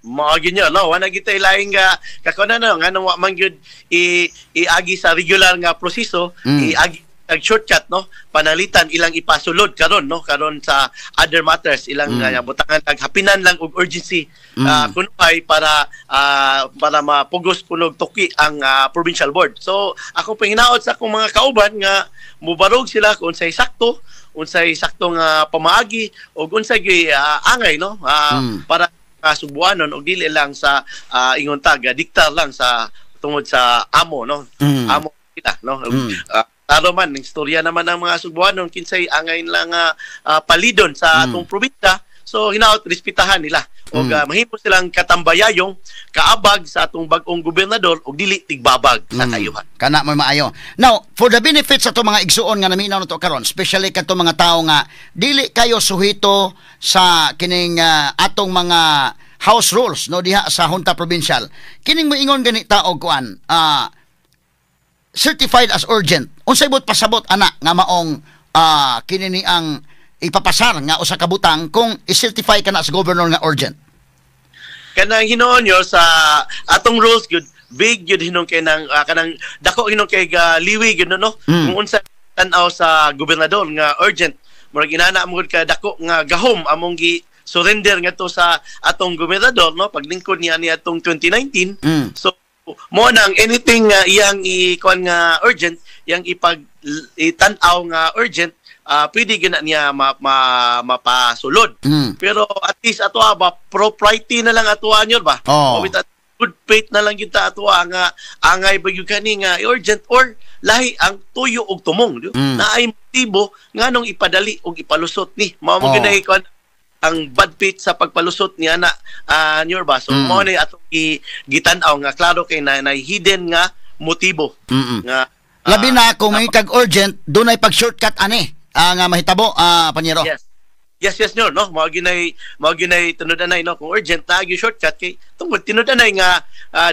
[SPEAKER 4] Mao gyud nyo, no? Wala gyud tay laing nga kakuna, no, nga wa man gyud i iagi sa regular nga proseso, iagi ag shortcut, no, panalitan ilang ipasulod karon, no, karon sa other matters ilang butangan ag hapinan lang og urgency kunuhay para mapugos punog tuki ang provincial board. So ako panginaot sa akong mga kauban nga mubarog sila kung unsay sakto nga pamaagi og unsay gyud angay, no, para kasubuanon og dili lang sa ingon tag diktar lang sa tungod sa amo, no, amo kita, no. Klaro man ning istorya naman ang mga Sugbuanon kinsay angay lang palidon sa atong probinsya, so hinaot respetahan nila og mahimo silang katambayayong kaabag sa atong bag-ong gobernador og dili tigbabag sa kayuhan.
[SPEAKER 2] Kana mo maayo. Now, for the benefit sa atong mga igsuon nga naminaw nato karon, especially kadto mga tawo nga dili kayo suhito sa kining atong mga house rules, no, diha sa Junta Provincial. Kining moingon gani ta og kuan, certified as urgent. Unsay buot pasabot ana nga maong kini ni ang ipapasar nga usa ka butang kung i-certify ka na sa governor nga urgent?
[SPEAKER 4] Kanang hinuon nyo sa atong rules gyud, big gyud hinuon kay nang kanang dako hinuon kay ga liwi gyud, no, kung unsa tan-aw sa gobernador nga urgent. Murag inana mo gud ka dako nga gahom among gi surrender ngadto sa atong gobernador, no, paglingkod niya ni atong 2019. So mo nang anything nga iyang i-kuan nga urgent, iyang ipag itan-aw nga urgent, pwede gyud na niya mapasulod. Pero at least ato ba, propriety na lang ato nyo ba?
[SPEAKER 2] Oh.
[SPEAKER 4] O with good faith na lang gyud ta ato nga angay ba gyud kani nga urgent or lahi ang tuyo og tumong, di ba? Naay motibo nganong ipadali og ipalusot ni. Mao mo gyud kuan ang bad faith sa pagpalusot niya na nyor ba. So mao na atong gitan-aw nga klaro kay na hidden nga motibo nga
[SPEAKER 2] Labi na kung may kag urgent, dunay pag shortcut ani nga mahitabo, panyero.
[SPEAKER 4] Yes. Yes, nyo, no? Mao ginay tinud-anay, no? Kung urgent na yung shortcut kay tungod tinud-anay nga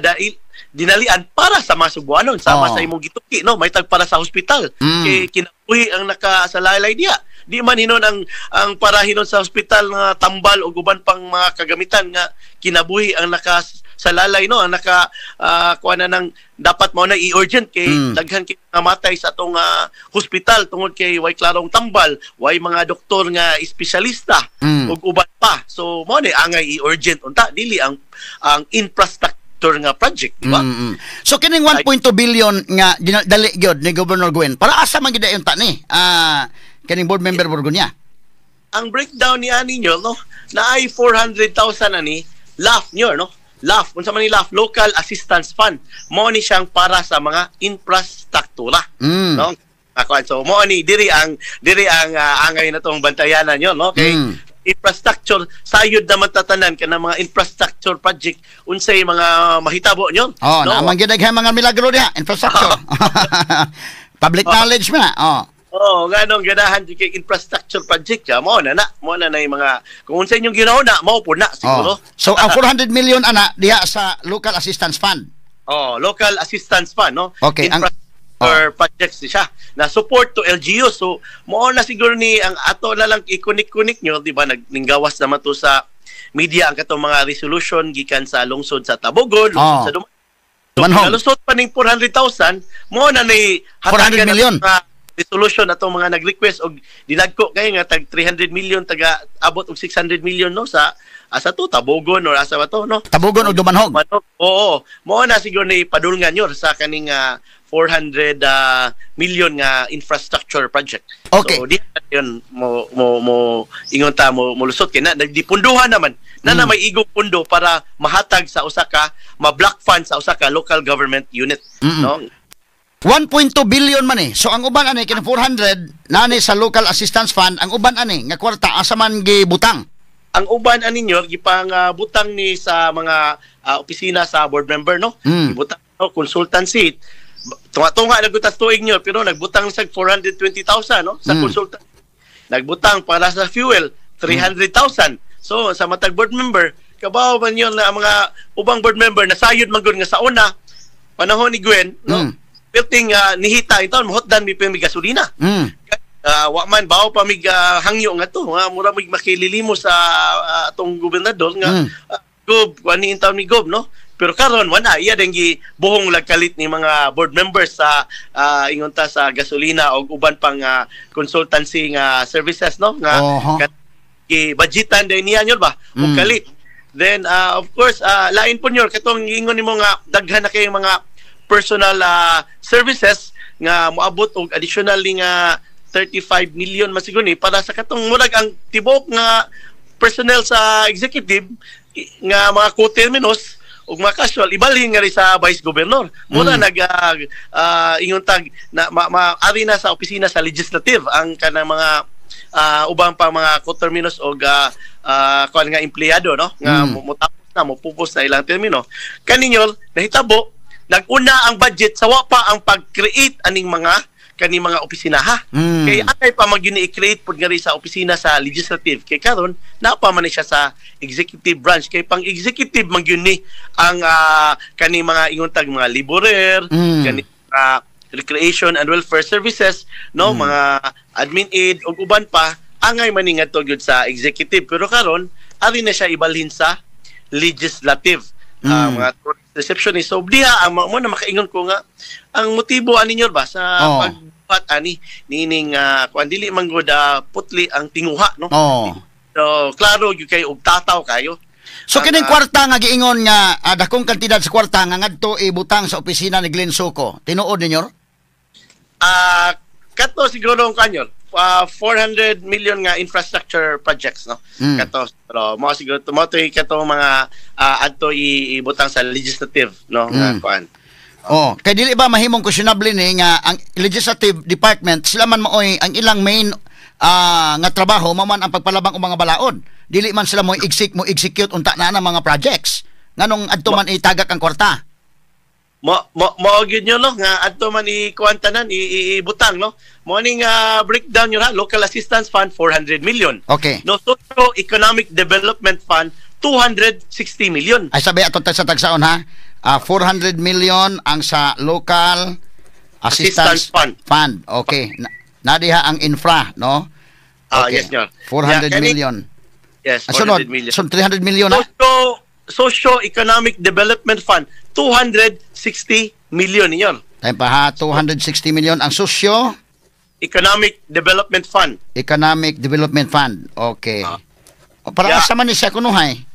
[SPEAKER 4] dahil dinalian para sa mga Sugbuanon, sama sa imong gituki, no? May tag para sa hospital. Kay kinabuhi ang nakasalalay diya. Di man hinon ang para hinon sa hospital nga tambal o uban pang mga kagamitan nga kinabuhi ang nakasalalay, no? Ang naka kuha na ng dapat mao na i-urgent kay daghan kay mga matay sa atong hospital tungod kay way klarong tambal, way mga doktor nga espesyalista ug uban pa. So mao ni angay i-urgent unta, dili ang infrastructure nga project, di ba?
[SPEAKER 2] So kining 1.2 billion nga dali gyud ni Governor Gwen, para asa man gid ta ni? Kining board member Borgonya.
[SPEAKER 4] Ang breakdown ni ani nyo, no, na ay 400,000 ani LAF nyo, no? LAF, unsa man ni LAF? Local Assistance Fund. Mao ni siyang para sa mga infrastruktura. No? Ako, so mo ni diri ang angay na tong bantayanan nyo, no? Kay infrastructure sayod naman tatanan kanang mga infrastructure project, unsay mga mahitabo nyo.
[SPEAKER 2] Oh,
[SPEAKER 4] no?
[SPEAKER 2] Naman gyud mga milagro diha, infrastructure. Public knowledge man na. Oh.
[SPEAKER 4] Oo, nganong ganahan jud kay infrastructure project ya, mo na na yung mga kung unsa inyong ginauna, mao po na siguro.
[SPEAKER 2] Oh. So ang 400 million ana diha sa Local Assistance Fund.
[SPEAKER 4] Oh, Local Assistance Fund, no?
[SPEAKER 2] Okay,
[SPEAKER 4] Infrastructure projects ni siya na support to LGU. So, mo na siguro ni ang ato na lang ikunik-kunik nyo, di ba? Nagninggawas naman to sa media ang katong mga resolution gikan sa lungsod sa Tabogon, lungsod sa Duman. So,
[SPEAKER 2] Manhong.
[SPEAKER 4] nalusot pa ning 400,000, mo na ni
[SPEAKER 2] 400 million.
[SPEAKER 4] Mga resolution atong mga nag-request og dinagko kay nga tag 300 million, taga abot og 600 million, no, sa asa to, Tabogon or asa ba to, no?
[SPEAKER 2] Tabogon ug Dumanhog.
[SPEAKER 4] Manok. Oo. Mo na siguro ni padulngan yun sa kaning 400 million nga infrastructure project. So di na yun mo mo mo ingon ta mo molusot kay na dipunduhan naman na na may igong pundo para mahatag sa usa ka, ma-block fund sa usa ka local government unit, no?
[SPEAKER 2] 1.2 billion man eh. So ang uban ani kini 400 nani sa Local Assistance Fund, ang uban ani nga kwarta asa man gibutang?
[SPEAKER 4] Ang uban ani nyo gipang butang ni sa mga opisina sa board member, no? Butang, no, consultancy. Tunga-tunga nagutas tuig nyo, pero nagbutang sa 420,000, no, sa consultant. Nagbutang para sa fuel 300,000. So sa matag board member, kabaw man yun na ang mga ubang board member na sayod man gud nga sa una panahon ni Gwen, no, building nihita ito mohotdan mi pa mi gasolina. Wa man bawo pa mig hangyo nga to nga mura mig makililimo sa atong gobernador nga gob kuan ni taon ni gob, no? Pero karon wala, iya deng gibuhong lagkalit ni mga board members sa ingon ta sa gasolina o uban pang consultancy nga services, no, nga gi-budgetan din niya nyo ba ug kalit. Then of course lain po nyo katong ingon nimo nga daghan na kayong mga personal services nga moabot og additional ni nga 35 million masiguro ni para sa katong murag ang tibok nga personnel sa executive nga mga coterminous ug mga casual ibalhin nga rin sa vice governor muna. Nag ingon tag na ari na sa opisina sa legislative ang kanang mga ubang pa mga coterminous og kuan nga empleyado, no, nga motapos na, mopupos na ilang termino. Kaninyo nahitabo naguna ang budget sa wa pa ang pag-create aning mga kaning mga opisina, ha. Kay atay pa magyud ni i-create pud nga rin sa opisina sa legislative kay karon naa pa man ni siya sa executive branch, kay pang executive man gyud ni ang kaning mga ingon tag mga laborer, kaning recreation and welfare services, no, mga admin aid ug uban pa, angay man ni ngadto gyud sa executive. Pero karon ari na siya ibalhin sa legislative, mga tourist receptionist. So diha ang mo na makaingon ko nga ang motibo ani nyo ba sa pagbuhat ani nining kuan, dili man gud putli ang tinguha, no? So klaro gyud kay og tataw kayo.
[SPEAKER 2] So kining kwarta nga giingon nga dakong kantidad sa kwarta nga ngadto ibutang sa opisina ni Glenn Soco, tinuod ninyo?
[SPEAKER 4] Kato siguro ang kanyon 400 million nga infrastructure projects, no? Kato pero mo siguro mo to kato mga adto ibutang sa legislative, no, nga kuan.
[SPEAKER 2] Oh, kay dili ba mahimong questionable ni nga ang legislative department sila man maoy ang ilang main nga trabaho mao man ang pagpalabang og mga balaod? Dili man sila mo execute unta na ang mga projects. Nganong adto man itagak ang kwarta?
[SPEAKER 4] Mo gyud nyo, no, nga adto man i kuan tanan ibutang, no. Mo ning breakdown nyo ha: Local Assistance Fund, 400 million. No, Socio Economic Development Fund, 260 million.
[SPEAKER 2] Ay, sabi ato sa tagsaon ha. 400 million ang sa Local Assistance,
[SPEAKER 4] Assistance Fund.
[SPEAKER 2] Fund. Okay. Na diha ang infra, no?
[SPEAKER 4] Ah, yes, nyor.
[SPEAKER 2] 400
[SPEAKER 4] Yeah,
[SPEAKER 2] million.
[SPEAKER 4] Yes,
[SPEAKER 2] Ang sunod,
[SPEAKER 4] 400 million.
[SPEAKER 2] So 300 million na.
[SPEAKER 4] Socio Economic Development Fund, 260 million ninyo.
[SPEAKER 2] Time pa ha, 260 million ang Socio
[SPEAKER 4] Economic Development Fund.
[SPEAKER 2] Economic Development Fund. Okay. O, para asa man ni siya kunuhay?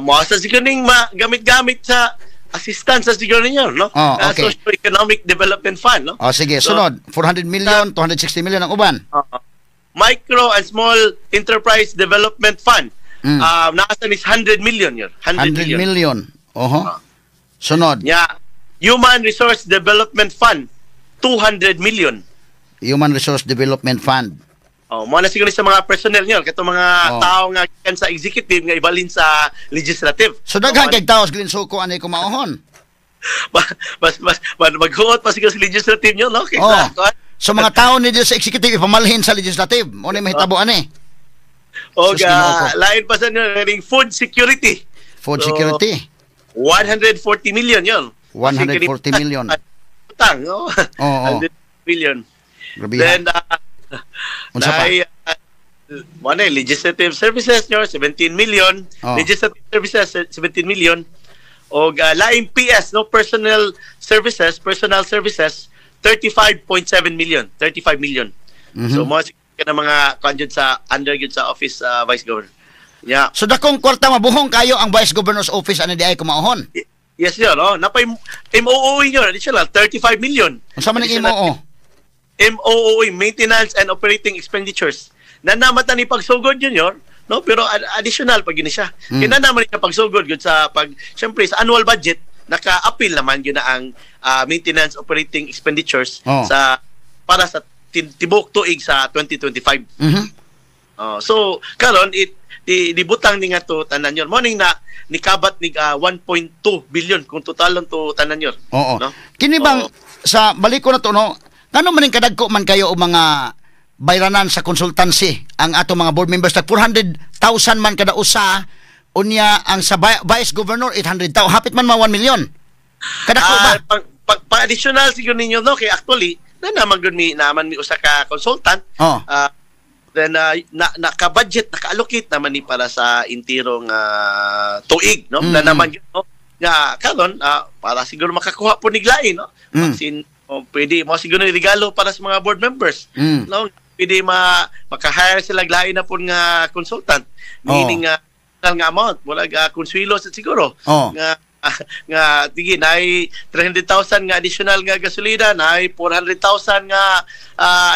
[SPEAKER 4] Mo sa siguro ning gamit-gamit sa assistance sa siguro ninyo, no?
[SPEAKER 2] Oh, okay.
[SPEAKER 4] Socio-Economic Development Fund, no?
[SPEAKER 2] O sige,
[SPEAKER 4] So,
[SPEAKER 2] sunod, 400 million, 260 million ang uban.
[SPEAKER 4] Micro and Small Enterprise Development Fund. Nasa is 100 million yun. 100,
[SPEAKER 2] 100
[SPEAKER 4] million.
[SPEAKER 2] million. Oho. Sunod,
[SPEAKER 4] Yeah. Human Resource Development Fund, 200 million.
[SPEAKER 2] Human Resource Development Fund.
[SPEAKER 4] Oh, mo na siguro sa mga personnel niyo, katong mga tao nga gikan sa executive nga ibalin sa legislative.
[SPEAKER 2] So daghan
[SPEAKER 4] Oh,
[SPEAKER 2] kay tao sa Glensuco anay kumaohon.
[SPEAKER 4] Bas bas bas maghuot pa siguro sa legislative niyo, no? Kaysa,
[SPEAKER 2] Oh. So mga tao ni sa executive ipamalhin sa legislative. Mo na mahitabo ani.
[SPEAKER 4] Og
[SPEAKER 2] Sus, Ginoo ko.
[SPEAKER 4] Lain pa sa niyo ring food security.
[SPEAKER 2] Food
[SPEAKER 4] So,
[SPEAKER 2] security.
[SPEAKER 4] 140 million yun.
[SPEAKER 2] 140 million.
[SPEAKER 4] Utang, no?
[SPEAKER 2] Oo.
[SPEAKER 4] 100 million.
[SPEAKER 2] Grabe.
[SPEAKER 4] Then,
[SPEAKER 2] Unsa pa?
[SPEAKER 4] naay, mo na, legislative services nyo, 17 million. Legislative services, 17 million. Og laing PS, no, personal services, 35.7 million. 35 million. So, mo ka na mga kuan jud sa under gyud sa office Vice Governor. Yeah.
[SPEAKER 2] So dakong kwarta, mabuhong kayo ang Vice Governor's office ani diay kumaohon.
[SPEAKER 4] Yes, yun, no? Napay MOOE nyo, additional 35 million.
[SPEAKER 2] Unsa man ang
[SPEAKER 4] Additional
[SPEAKER 2] MOO?
[SPEAKER 4] MOOE, Maintenance and Operating Expenditures. Nanamatan ni pagsugod, Junior, no? Pero additional pag gini siya. Kaya naman siya pagsugod gud sa pag syempre sa annual budget naka-appeal naman yun na ang maintenance operating expenditures sa para sa tibok tuig sa 2025. Oh, so karon it di dibutang ni nga to tanan yun. Morning na nikabat ni 1.2 billion kung totalon to tanan yun.
[SPEAKER 2] Oo.
[SPEAKER 4] No?
[SPEAKER 2] Kini bang
[SPEAKER 4] Oo.
[SPEAKER 2] Sa balik ko na to, no, ngano man ning kadagko man kayo og mga bayranan sa consultancy ang ato mga board members? Tag 400,000 man kada usa, unya ang sa vice governor 800,000, hapit man ma 1 million kadako ba?
[SPEAKER 4] Pang additional siguro ninyo, no, kay actually na naman gud mi naman mi usa ka consultant. Then na naka-budget, naka-allocate naman ni para sa intirong tuig, no? Na naman yun, no, nga karon para siguro makakuha po niglain, no? Sin oh, pwede mo siguro ni regalo para sa mga board members. No, pwede ma maka-hire sila lain na po nga consultant. Meaning nga nga amount, wala ga konsuelo sa siguro. Nga nga tige naay 300,000 nga additional nga gasolina, naay 400,000 nga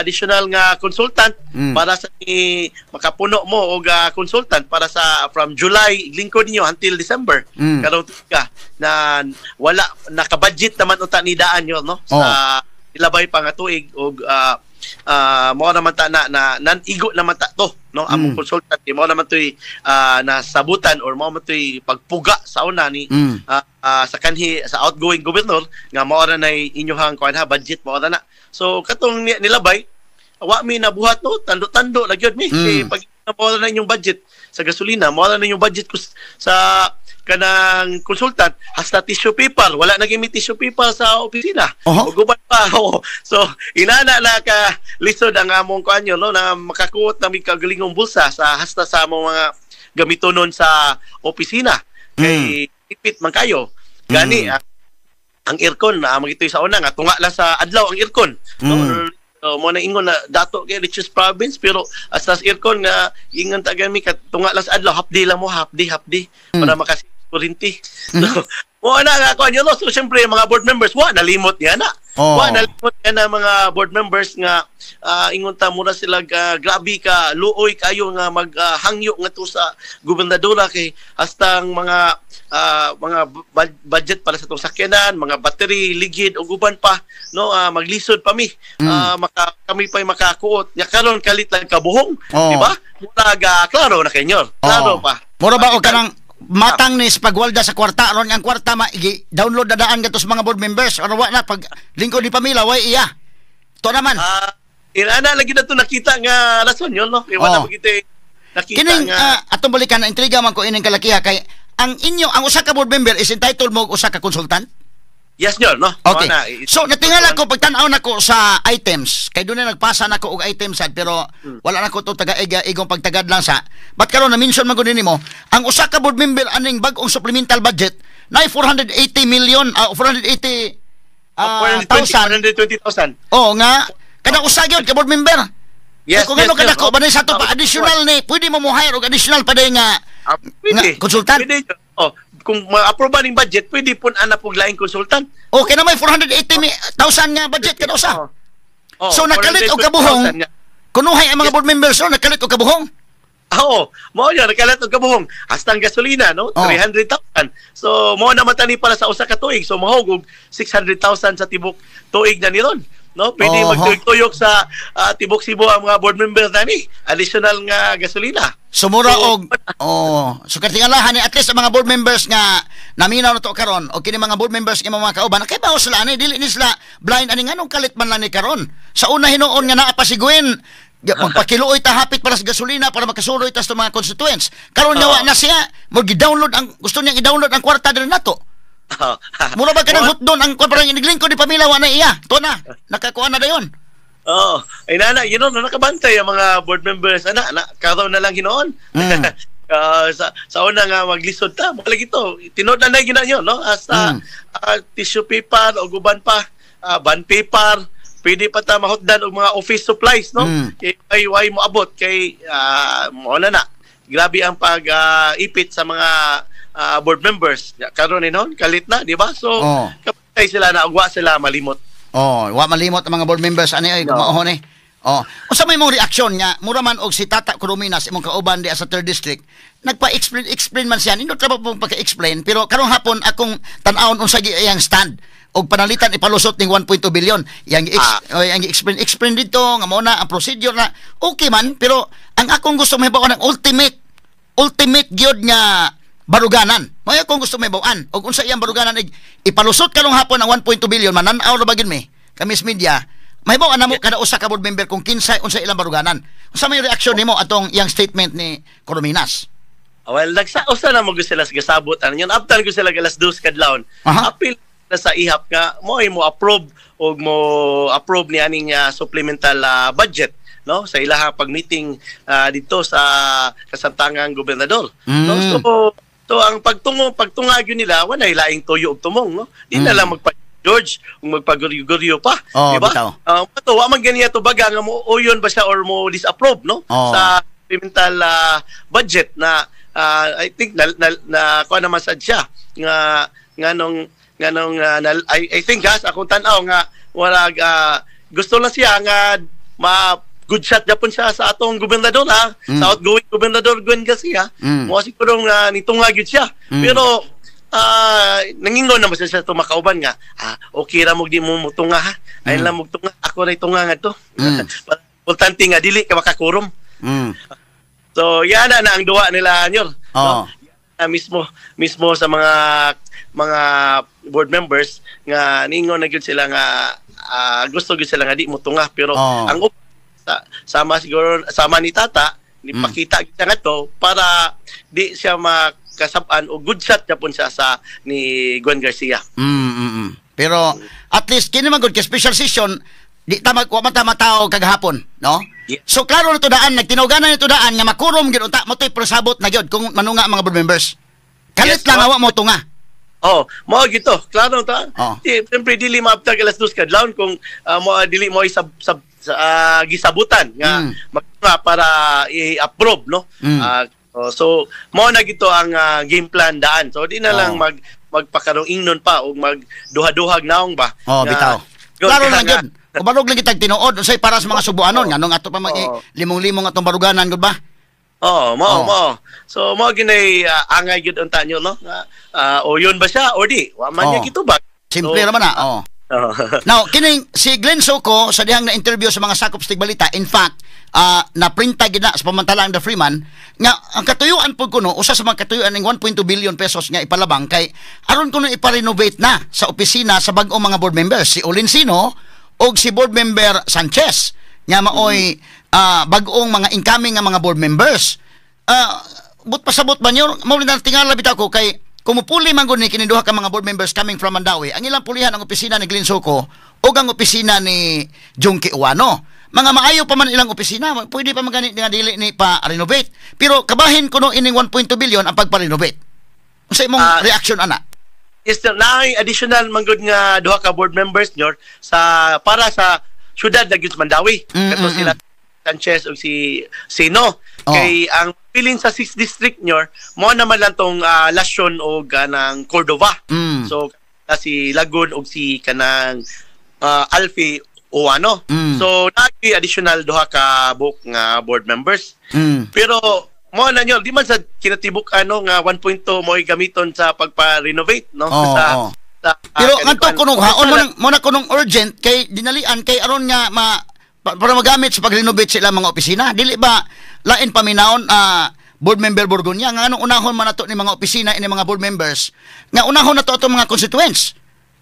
[SPEAKER 4] additional nga consultant para sa ni makapuno mo og consultant para sa from July lingkod niyo until December. Karong ka na wala naka-budget naman unta ni daan yun, no, sa ilabay pa nga tuig og mao naman ta na, na nan-igo naman ta to, no, among consultant eh, mao naman to'y nasabutan or mao man to'y pagpuga sa una ni sa kanhi sa outgoing governor nga mao ra nay inyohang kuan ha, budget mao ra na. So katong nilabay wa mi nabuhat, no, tando-tando la gyud mi. Kay pag mao ra na inyong budget sa gasolina, mao ra na inyong budget sa kanang consultant, hasta tissue paper wala na gyud mi tissue paper sa opisina. Ug uban pa, oo. So inana na ka lisod ang among kuan yun, no, na makakuot na mi kagalingong bulsa sa hasta sa among mga gamitonon sa opisina kay ipit man kayo gani. Ang aircon na magitoy sa una nga tunga lang sa adlaw ang aircon, no? So, mo na ingon na dato kay richest province, pero hasta sa aircon nga ingon ta gami tunga lang sa adlaw, half day lang mo, half day, half day para makas kuryente. So mo na nga kuan yun, no? So syempre mga board members wa nalimot niya na. Wa nalimot niya na mga board members nga ingon ta mura sila grabe ka luoy kayo nga maghangyo nga to sa gobernadora kay hasta ang mga mga budget para sa itong sakyanan, mga battery, ligid ug uban pa, no, maglisod pa mi. Maka, kami pa'y makakuot. Nya karon kalit lang kabuhong, di ba? Murag klaro na kay nyor. Klaro pa.
[SPEAKER 2] Mura ba og kanang Matang ni sa pagwalda sa kwarta aron ang kwarta ma download na daan kadto sa mga board members aron wa na pag lingkod ni Pamela way iya. To naman.
[SPEAKER 4] Inana lagi na to nakita nga rason yun, no? Kay wala mo kita nakita
[SPEAKER 2] Kining
[SPEAKER 4] nga
[SPEAKER 2] atong balikan na intriga man ko ining kalakiha kay ang inyo ang usa ka board member is entitled mo og usa ka consultant.
[SPEAKER 4] Yes nyo, no?
[SPEAKER 2] Okay.
[SPEAKER 4] Mao na,
[SPEAKER 2] So natingala ko pagtan-aw nako sa items kay doon na nagpasa nako og items sad pero wala na ko to taga igong pagtagad lang sa. But karon na mention man gud nimo ang usa ka board member aning bag-ong supplemental budget na 480 million, 480
[SPEAKER 4] 420,
[SPEAKER 2] thousand.
[SPEAKER 4] 420,000.
[SPEAKER 2] Oh nga kada usa gyud ka board member.
[SPEAKER 4] Yes,
[SPEAKER 2] kung ano
[SPEAKER 4] yes,
[SPEAKER 2] kadako
[SPEAKER 4] yes.
[SPEAKER 2] ba sa ato pa additional ni pwede mo mo hire og additional pa day nga
[SPEAKER 4] Pwede.
[SPEAKER 2] nga consultant.
[SPEAKER 4] Pwede. Oh, kung ma-approve ning budget, pwede pun ana pug laing consultant.
[SPEAKER 2] Okay na may 480,000 nga budget kada usa.
[SPEAKER 4] Oh.
[SPEAKER 2] So nakalit og kabuhong.
[SPEAKER 4] 420,000 nga.
[SPEAKER 2] Kunuhay ang mga board members no nakalit og kabuhong.
[SPEAKER 4] Oo, mao yun, nakalat og kabuhong. Hasta ang gasolina, no?
[SPEAKER 2] Oh.
[SPEAKER 4] 300,000. So, mao naman tani para sa usa ka tuig. So, mahog og 600,000 sa tibok tuig na ni ron. No? Pwede magtuyok sa tibok Cebu ang mga board members nani. Additional nga gasolina.
[SPEAKER 2] Sumura
[SPEAKER 4] So,
[SPEAKER 2] og oh, so katingalahan ni at least ang mga board members nga naminaw na to karon o kini mga board members nga mga kauban nakaibaw sila ani dili ni sila blind ani nganong kalit man lang ni karon. Sa una hinuon nga naa pa si Gwen magpakiluoy ta hapit para sa gasolina para makasuroy ta sa mga constituents. Karon nga wa na siya mo gi-download ang gusto niyang i-download ang kwarta diri nato. Mura ba kanang hotdon ang parang iniglingkod ni Pamela wa na iya. To na nakakuha na dayon.
[SPEAKER 4] Oo. Ay nana, you know, nakabantay ang mga board members ana, na karon na lang hinuon. Sa una nga maglisod ta, mo lagi to. Tinuod na na gina nyo, no? Hasta tissue paper o guban pa, bond paper, pwede pa ta mahutdan og mga office supplies, no? Kay ay way mo abot kay mo na na. Grabe ang pag ipit sa mga board members. Karon hinuon, kalit na, di ba? So, kapatay sila na ugwa sila malimot.
[SPEAKER 2] Oh, wa malimot ang mga board members ani ay
[SPEAKER 4] No.
[SPEAKER 2] kumaohon eh. Oh, unsa may mong reaksyon nga mura man og si Tata Corominas imong kauban di sa third district nagpa-explain explain man siya nindot ra ba pong pagka-explain pero karong hapon akong tan-awon unsa gi iyang stand og panalitan ipalusot ning 1.2 billion yang oh, yang explain explain dito nga mao na ang procedure na okay man pero ang akong gusto mahibaw ng ultimate ultimate gyud nga baruganan. Mao akong gusto mahibaw-an. Og unsa iyang baruganan ipalusot karong hapon ang 1.2 billion manan-aw ra ba gyud mi kami sa media. Mahibaw-an namo kada usa ka board member kung kinsay unsa ilang baruganan. Unsa may reaksyon nimo atong iyang statement ni Corominas?
[SPEAKER 4] Well, nagsa na mo sila sa gasabot ano yun. Abtan ko sila alas 2 kadlawon. Apil na sa ihap nga mo ay mo approve og mo approve ni aning supplemental budget, no, sa ilaha pag-meeting dito sa kasamtangang gobernador, no. So ang pagtunga gyud nila walay laing tuyo og tumong, no, di na lang magpa George ug magpaguryo pa,
[SPEAKER 2] Oh,
[SPEAKER 4] di ba?
[SPEAKER 2] Bitaw.
[SPEAKER 4] Ato wa man ganiya to baga nga mo uyon ba siya or mo disapprove, no, sa supplemental budget na I think na na, na kuha naman sad siya nga nganong nganong na, I think gas akong tan-aw nga wala gusto lang siya nga ma good shot japon siya sa atong gobernador ha, sa outgoing gobernador Gwen Garcia. Mo siguro nga nitunga gyud siya. Pero nangingon naman siya sa tumakauban nga okay ra mo di mo mutunga ha. Ay lang mugtunga ako ray tunga ngadto. Importante nga dili ka makakurom. So yan na, na ang duwa nila nyor. No? Na mismo mismo sa mga mga board members nga ningon na gyud sila nga gusto gyud sila nga di mo tunga pero ang sama siguro sama ni Tata ni pakita gyud siya ngadto para di siya makasab-an o good shot japon siya sa ni Gwen Garcia.
[SPEAKER 2] Pero at least kini man gud kay special session di ta mag wa man ta matao kagahapon, no?
[SPEAKER 4] Yeah.
[SPEAKER 2] So klaro na to daan nagtinuganan nito daan nga makurom gyud unta mo to'y pasabot na gyud kung manunga ang mga board members. Kalit
[SPEAKER 4] Yes,
[SPEAKER 2] lang
[SPEAKER 4] ma'am.
[SPEAKER 2] awa mo tunga.
[SPEAKER 4] Oh, mao gito. Klaro ta.
[SPEAKER 2] Oh.
[SPEAKER 4] Di, siyempre dili maabtag alas 2 kadlawon kung mo dili mo isab sab, sa, gisabutan nga magtunga para i-approve, no? Oh, so mao na gito ang game plan daan. So di na lang magpakarong ingnon pa og magduha-duhag naong ba.
[SPEAKER 2] Oh,
[SPEAKER 4] Nga-
[SPEAKER 2] bitaw.
[SPEAKER 4] Good,
[SPEAKER 2] Klaro na
[SPEAKER 4] nga-
[SPEAKER 2] gyud. Kubarog lang kitag tinuod unsay para sa mga Subuanon nganong ato pa mag limong-limong atong baruganan gud ba?
[SPEAKER 4] Oh, mao
[SPEAKER 2] Oh.
[SPEAKER 4] mao. So mao ginay angay gyud unta nyo, no? Nga, o yun ba siya or di? Wa man niya gitubag.
[SPEAKER 2] Simple
[SPEAKER 4] So,
[SPEAKER 2] ra man na. Oh.
[SPEAKER 4] Oo.
[SPEAKER 2] Now, kining si Glenn Soco sa dihang na interview sa mga sakop sa Tigbalita, in fact, naprinta gid na sa pamantalang The Freeman nga ang katuyuan pud kuno, usa sa mga katuyuan ning 1.2 billion pesos nga ipalabang kay aron kuno ipa-renovate na sa opisina sa bag-ong mga board members, si Olinsino og si board member Sanchez nga maoy bag-ong mga incoming nga mga board members. But pasabot ba niyo mo na tingala bitaw ko kay kumupuli man gud ni kini duha ka mga board members coming from Mandaue. Ang ilang pulihan ang opisina ni Glenn Soco ug ang opisina ni Junkie Uwano. Mga maayo pa man ilang opisina, pwede pa man gani nga dili ni pa renovate. Pero kabahin kuno ining 1.2 billion ang pagpa-renovate. Unsa imong reaction ana?
[SPEAKER 4] Yes, sir. Naay additional man gud nga duha ka board members nyor sa para sa syudad na gyud sa Mandaue. Kato sila Sanchez ug si Sino. Kay ang pilin sa 6th district nyor mo naman lang tong Lasyon og kanang Cordova. So si Lagun og si kanang Alfie Uwano. So naay additional duha ka book nga board members. Pero mo na nyo, di man sa kinatibuk ano nga 1.2 mo gamiton sa pagpa-renovate, no?
[SPEAKER 2] Oo,
[SPEAKER 4] sa,
[SPEAKER 2] oo.
[SPEAKER 4] sa
[SPEAKER 2] Pero ngadto kuno haon mo na kunong urgent kay dinalian kay aron nga para magamit sa pag-renovate sila mga opisina. Dili ba lain paminawon, board member Borgonya, nga anong unahon man nato ni mga opisina ini mga board members nga unahon nato atong mga constituents?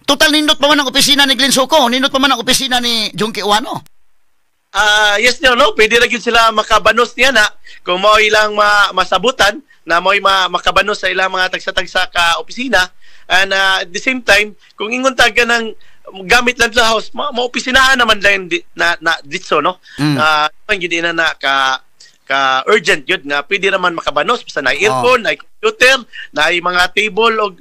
[SPEAKER 2] Total nindot pa man ang opisina ni Glenn Soco, nindot pa man ang opisina ni Junkie Uwano.
[SPEAKER 4] Ah, yes no, no, pwede ra gyud sila makabanos niya na kung mao ilang masabutan na mo'y makabanos sa ilang mga tagsa-tagsa ka opisina, and at the same time kung ingon ta ka ng gamit lang sa house, maopisinahan naman lang di, na, na ditso, no? Gyud na na ka ka urgent yun nga pwede naman makabanos basta na aircon, na computer, na mga table og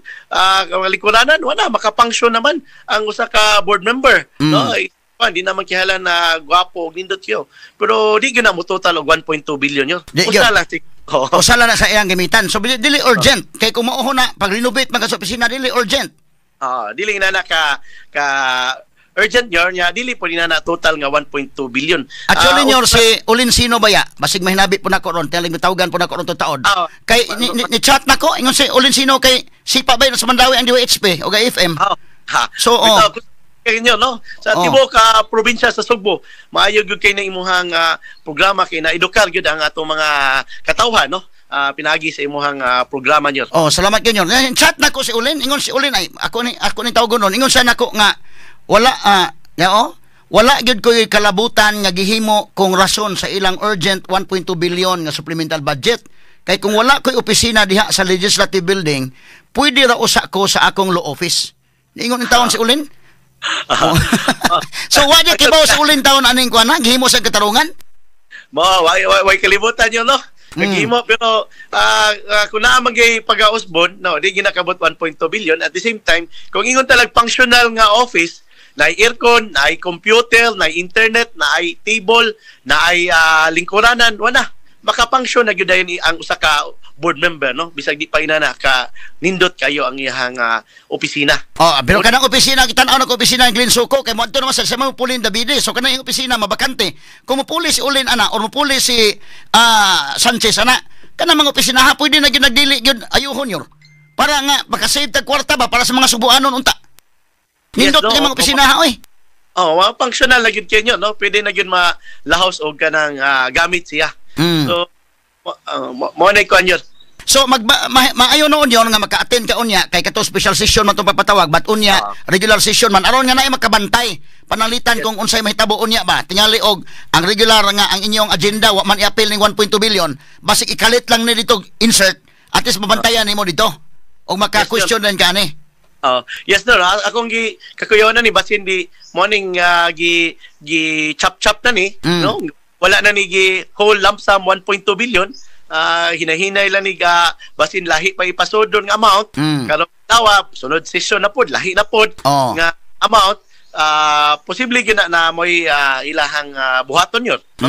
[SPEAKER 4] mga likuranan, wala makapunction naman ang usa ka board member, no? Ay, di naman kihalan na gwapo og nindot yo. Pero di gyud na mo total og 1.2 billion yun.
[SPEAKER 2] Di
[SPEAKER 4] Usa
[SPEAKER 2] gyud.
[SPEAKER 4] lang si
[SPEAKER 2] Usa lang na sa iyang gamitan. So dili urgent kay kung mao na pag-renovate man ka sa opisina, dili urgent.
[SPEAKER 4] Ah, dili na na ka ka urgent yor nya dili po na na total nga 1.2 billion.
[SPEAKER 2] Actually, nyor, si Olinsino baya, basig mahinabi po nako ron, taling tawagan po nako ron to taod. Kay ni chat nako, ingon si Olinsino kay sipa ba yun sa Mandaue ang DYHP o kay FM.
[SPEAKER 4] Ha.
[SPEAKER 2] So, oh.
[SPEAKER 4] Bitaw, kay inyo, no? Sa tibuok ka probinsya sa Sugbo, maayo gyud kay na imuhang programa kay na edukar gyud ang atong mga katawhan, no? Pinaagi sa imuhang programa nyo.
[SPEAKER 2] Oh, salamat gyud nyor. Chat nako si Ulin, ingon si Ulin ay ako ni tawagon ron. Ingon siya nako nga wala ya oh, wala gyud ko'y kalabutan nga gihimo kung rason sa ilang urgent 1.2 billion nga supplemental budget. Kay kung wala ko'y opisina diha sa legislative building, pwede ra usa ko sa akong law office. Ingon in taon si Ulin. Oh. So wa gyud kibaw sa Ulin taon aning kuan na gihimo sa katarungan.
[SPEAKER 4] Mo, way kalibutan yun, no? Naghimo pero kung naa man gyud pag-ausbon, no, di ginakabot 1.2 billion. At the same time, kung ingon talag functional nga office, na aircon, na computer, na internet, na table, na lingkuranan, wala makapunction na gyud dayon ang usa ka board member, no, bisag di pa inana ka nindot kayo ang iyang opisina.
[SPEAKER 2] Oh, pero kanang opisina, kita na opisina ng Glenn Soco kay moadto naman sa mga pulin Davide. So kanang opisina mabakante. Kung mupuli si Ulin ana or mupuli si Sanchez ana, kanang mga opisina ha pwede na gyud nagdili gyud ayuhon yor. Para nga makasave tag kwarta ba para sa mga Subuanon unta. Nindot
[SPEAKER 4] Yes, no,
[SPEAKER 2] kay mga opisina ha oy.
[SPEAKER 4] Oh, mga functional na gyud kayo, no? Pwede na gyud malahos og kanang gamit siya. So mo na kuan yun.
[SPEAKER 2] So maayo noon yon nga maka-attend ka unya kay kato special session man tong papatawag, but unya regular session man aron nga naay makabantay pananglitan kung unsay mahitabo unya ba. Tingali og ang regular nga ang inyong agenda wa man i-appeal ning 1.2 billion, basig ikalit lang ni dito insert, at least mabantayan nimo dito og maka-question din ka ani.
[SPEAKER 4] Oh, yes no, akong gi kakuyaw na ni basin di morning gi gi chop chop na ni, no? Wala na ni gi whole lump sum 1.2 billion. Hinahinay lang ni ga basin lahi pa ipasudon nga amount. Karon tawa sunod session na pod lahi na pod nga amount, posible gyud na, na moy ilahang buhaton yun, no?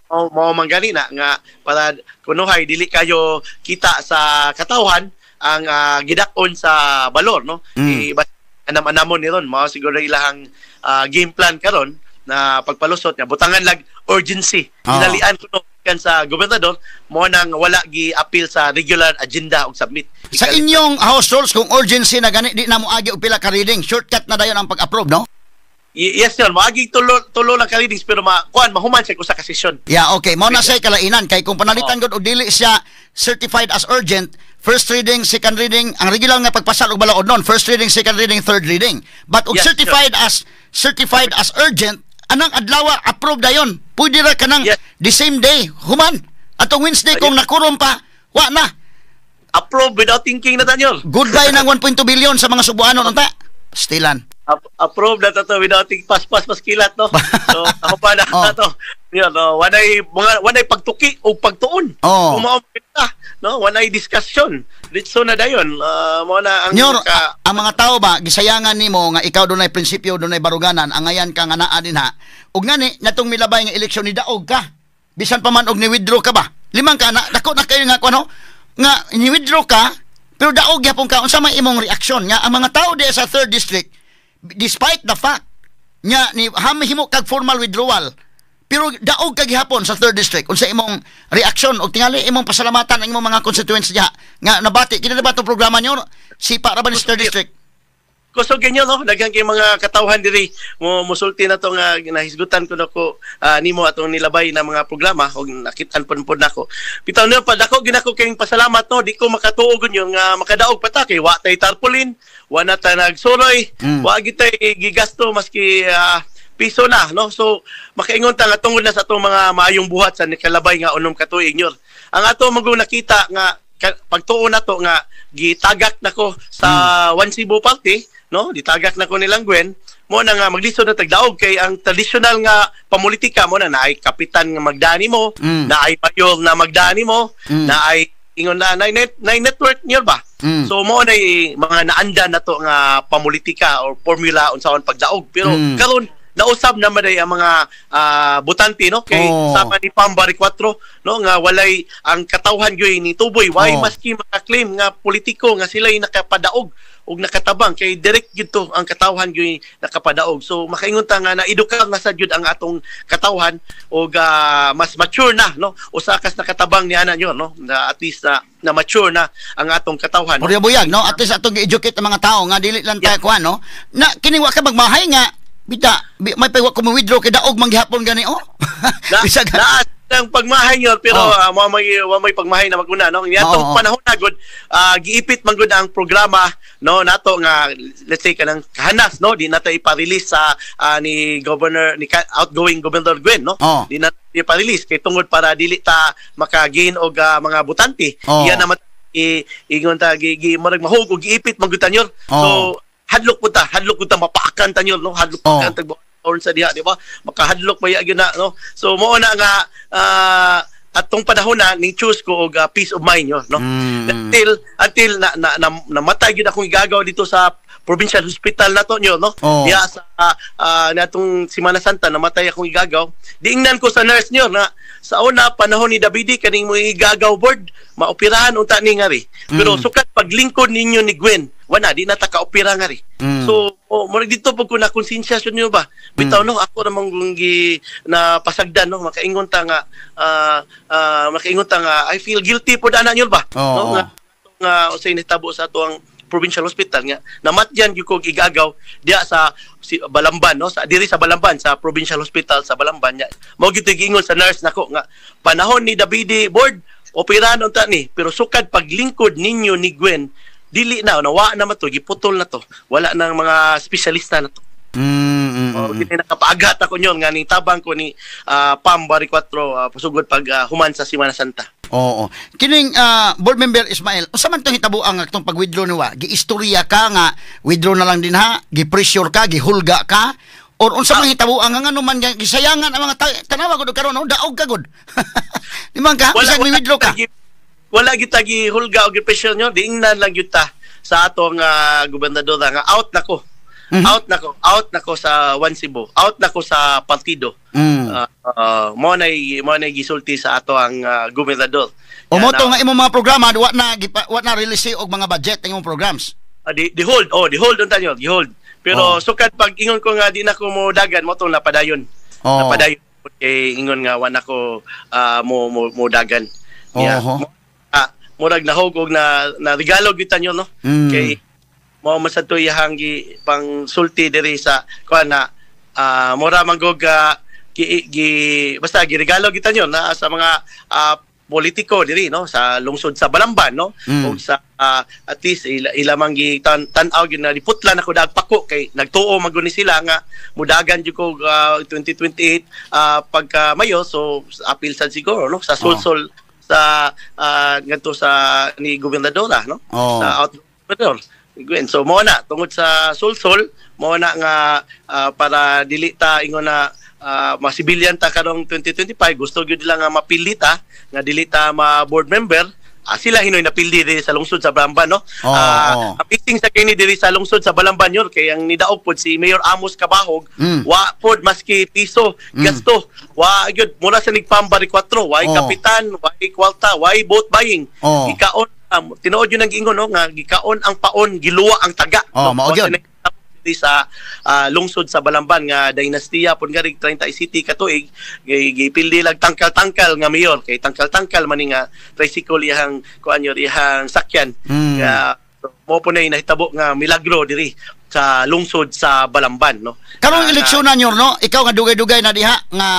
[SPEAKER 4] Mao man gani na nga para kunuhay dili kayo kita sa katawhan ang gidak-on sa balor, no? Iba anam-anamon ni ron mao siguro ilahang game plan karon na pagpalusot nga butangan lag urgency. Dinalian kuno kan sa gobernador mo nang wala gi appeal sa regular agenda og submit.
[SPEAKER 2] Sa inyong house rules, kung urgency na gani, di na mo agi og pila ka reading, shortcut na dayon ang pag-approve, no?
[SPEAKER 4] Yes sir, moagi tulo lang ka readings pero ma kuan mahuman siya usa ka session.
[SPEAKER 2] Yeah, okay. Mao na siya kalainan kay kung panalitan gud og dili siya certified as urgent, first reading, second reading, ang regular nga pagpasal og balaod nun, first reading, second reading, third reading. But og certified as urgent, anang adlaw approved dayon. Pwede ra kanang the same day, human. Atong Wednesday kung nakurom pa, wa na.
[SPEAKER 4] Approve without thinking na tanyo.
[SPEAKER 2] Goodbye ng 1.2 billion sa mga Subuanon unta. Stilan.
[SPEAKER 4] Approve na to without thinking, pas pas kilat, no. So ako pa na to. Yun, no, walay mga walay pagtuki o pagtuon.
[SPEAKER 2] Oh.
[SPEAKER 4] Kung mao kita, no, walay discussion. Ditso na dayon. Mao na ang
[SPEAKER 2] Nyor, ang mga tao ba gisayangan nimo nga ikaw dunay prinsipyo, dunay baruganan, angayan ka nga naa dinha. Ug ngani natong milabay nga eleksyon ni daog ka. Bisan pa man og ni withdraw ka ba? Limang ka na dako na kayo nga kuno nga ni withdraw ka pero daog gyapon ka. Unsa may imong reaksyon nga ang mga tao di sa third district, despite the fact nga ni hamhimo kag formal withdrawal, pero daog ka gihapon sa third district? Unsa imong reaksyon og tingali imong pasalamatan ang imong mga constituents diha nga nabati kini na ba tong programa nyo? Sipa ra ba ni sa third district?
[SPEAKER 4] Kusog ganyan, no, daghan kay mga katawhan diri mo musulti na to nga nahisgutan ko nako nimo atong nilabay na mga programa og nakitaan pud pud nako. Bitaw niyo pa dako ginako kayong pasalamat, no. Di ko makatuo gyud nga makadaog pa ta kay wa tay tarpaulin, wa na ta nagsuroy, wa gyud tay gigasto maski piso na, no. So makaingon ta nga tungod na sa atong mga maayong buhat sa nikalabay nga 6 ka tuig nyor. Ang ato magong nakita nga pagtuo na to nga gitagak nako sa One Cebu Party, no, ditagak nako nilang Gwen mo na nga maglisod na tagdaog kay ang traditional nga pamulitika mo na naay kapitan nga magdani mo, naay mayor na magdani mo, naay ingon na naay network niyo ba. So mo na mga naanda na to nga pamulitika or formula unsaon pagdaog, pero karon nausab naman ay ang mga butante, no, kay sama ni Pam Baricuatro, no, nga walay ang katawhan gyud ni tuboy why maski maka-claim nga politiko nga sila nakapadaog og nakatabang kay direct gyud to ang katawhan gyud nakapadaog. So makaingon ta nga naedukar na sad gyud ang atong katawhan og mas mature na, no, usa kas nakatabang ni ana nyo, no, na at least na mature na ang atong katawhan, no?
[SPEAKER 2] Buyag, no, at least atong gi-educate ang mga tao nga dili lang ta kuan, no, na kini wa ka magmahay nga bita may pay wa ko mo-withdraw kay daog man gihapon gani, oh.
[SPEAKER 4] Bisag na ang pagmahay nyo, pero wa may pagmahay na maguna, no. Niadtong panahon na gud, giipit man gud ang programa, no, nato nga let's say kanang kahanas, no, di nato ipa-release sa ni governor ni outgoing Governor Gwen, no. Di na ipa-release kay tungod para dili ta maka-gain og mga butante. Iya naman ingon ta gi murag mahug og giipit man gud ta nyo. So hadlok pud ta mapaakan ta nyo, no, hadlok pud ta or sa diha, di ba? Makahadlok pa gyud na, no. So mao na nga atong panahon na ning choose ko og peace of mind yo, no. Until na namatay gyud akong igagaw dito sa provincial hospital nato nyo, no. Diha sa natong Semana Santa namatay akong igagaw. Diingnan ko sa nurse nyo na sa una panahon ni Davide kaning mo igagaw board maoperahan unta ni ngari. Pero sukat paglingkod ninyo ni Gwen, wala di na ta kaopera ngari. So murag dito pag ko na konsensya niyo ba. Bitaw no, ako namang gi na pasagdan, no, makaingon ta nga I feel guilty pod ana niyo ba. No, nga usay nitabo sa atuang provincial hospital nga namatyan gyud ko igagaw diha sa Balamban, no, sa diri sa Balamban, sa provincial hospital sa Balamban nya. Mao gyud giingon sa nurse nako nga panahon ni Davide board operahan unta ni, pero sukad paglingkod ninyo ni Gwen dili na nawa na man to, giputol na to, wala nang mga espesyalista na to. Kini nakapaagat ako nyon nga ning tabang ko ni Pam Baricuatro pasugod pag human sa Semana Santa.
[SPEAKER 2] Oo. Kining board member Ismael, unsa man tong hitabo ang atong pag-withdraw niwa? Giistorya ka nga withdraw na lang din ha, gi-pressure ka, gihulga ka, or unsa man hitabo ang ngano man gisayangan ang mga tanawa gud karon, no, daog ka gud. Di man ka, bisag mi-withdraw ka.
[SPEAKER 4] Wala gyud ta gihulga og gi-pressure nyo, diingnan lang gyud ta sa atong gobernadora nga out na ko. Out na ko sa One Cebu. Out na ko sa partido. Mo na gisulti sa ato ang gobernador.
[SPEAKER 2] O mo to nga imong mga programa wa na release og mga budget ang imong programs.
[SPEAKER 4] Di hold, di hold unta nyo, di hold. Pero sukad pag ingon ko nga di na ko mo dagan mo tong napadayon. Napadayon kay ingon nga wa na ko mo dagan. Yeah. Murag nahog og na regalo gyud tanyo, no. Kay mao man sad to iyahang gi pang sulti diri sa kuan na Mura man gog gi, gi basta giregalo kita nyo na sa mga politiko diri, no, sa lungsod sa Balamban, no, ug sa at least ila man gi tan-aw gyud na diputlan ako dag pako kay nagtuo man gud ni sila nga mudagan jud ko 2028 pagka mayo. So apil sad siguro, no, sa sulsol sa ngadto sa ni gobernadora, no, sa out gobernador Gwen. So mo na tungod sa sulsol mo na nga para dili ta ingon na masibilyan ta karong 2025, gusto gyud nila nga mapili ta nga dili ta ma board member. Sila hinoy napildi diri sa lungsod sa Balamban, no. Amazing sa kini diri sa lungsod sa Balamban yun kay ang nidaog pod si Mayor Amos Cabahog, wa pod maski piso gasto, wa gyud, mura sa nigpambari 4, wa kapitan, wa kwalta, wa vote buying. Gikaon, tinuod yun ang giingon, no, nga gikaon ang paon, giluwa ang taga, no?
[SPEAKER 2] Mao gyud.
[SPEAKER 4] Diri sa lungsod sa Balamban nga dinastiya pud nga rig 30 city katuig, gipildi lag tangkal-tangkal nga mayor kay tangkal-tangkal man ni nga tricycle iyang kuan yun, iyang sakyan. Kaya mo po na nahitabo nga milagro diri sa lungsod sa Balamban, no.
[SPEAKER 2] Karong eleksyon na nyo, no? Ikaw nga dugay-dugay na diha nga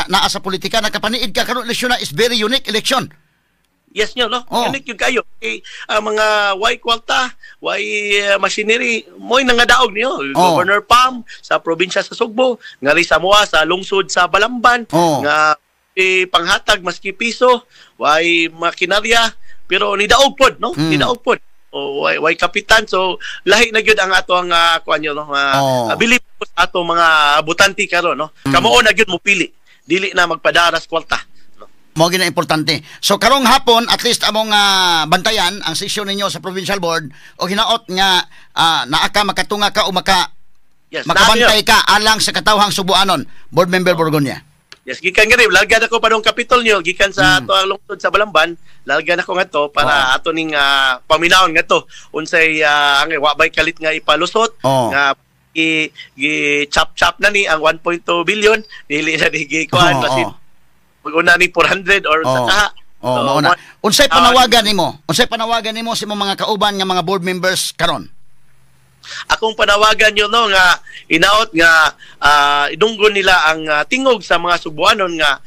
[SPEAKER 2] naa sa politika, nakapaniid ka karong eleksyon na is very unique election.
[SPEAKER 4] Yes nyo, no? Unique yung kayo. Kay, ang mga way kwalta, way machinery, mo'y nangadaog niyo. Governor Pam sa probinsya sa Sugbo, ngari sa Moa sa lungsod sa Balamban, nga panghatag maski piso, way makinarya, pero nidaog pod, no? Nidaog pod. O way kapitan, so lahi na gyud ang ato ang kuan nyo, no? Bilib ko sa ato mga botante karon, no? Kamo na gyud mopili, dili na magpadaras kwalta.
[SPEAKER 2] Mao gyud na importante. So karong hapon at least among bantayan ang session ninyo sa provincial board o hinaot nga naa ka makatunga ka o maka makabantay ka alang sa katawhang Subuanon, Board Member Borgonia.
[SPEAKER 4] Yes, gikan gani, lalgan ako pa dong kapitol niyo, gikan sa ato ang lungsod sa Balamban, lalgan ako ngadto para ato ning paminawon ngadto unsay ang wa bay kalit nga ipalusot nga gi chop chop na ni ang 1.2 billion, dili na ni gikuan basin mag-una ni 400 or sa kaha.
[SPEAKER 2] Oh,
[SPEAKER 4] So,
[SPEAKER 2] mao na. Unsay panawagan nimo? Unsay panawagan nimo sa imong mga kauban nga mga board members karon?
[SPEAKER 4] Akong panawagan nyo, no, nga inaot nga idunggon nila ang tingog sa mga Subuanon nga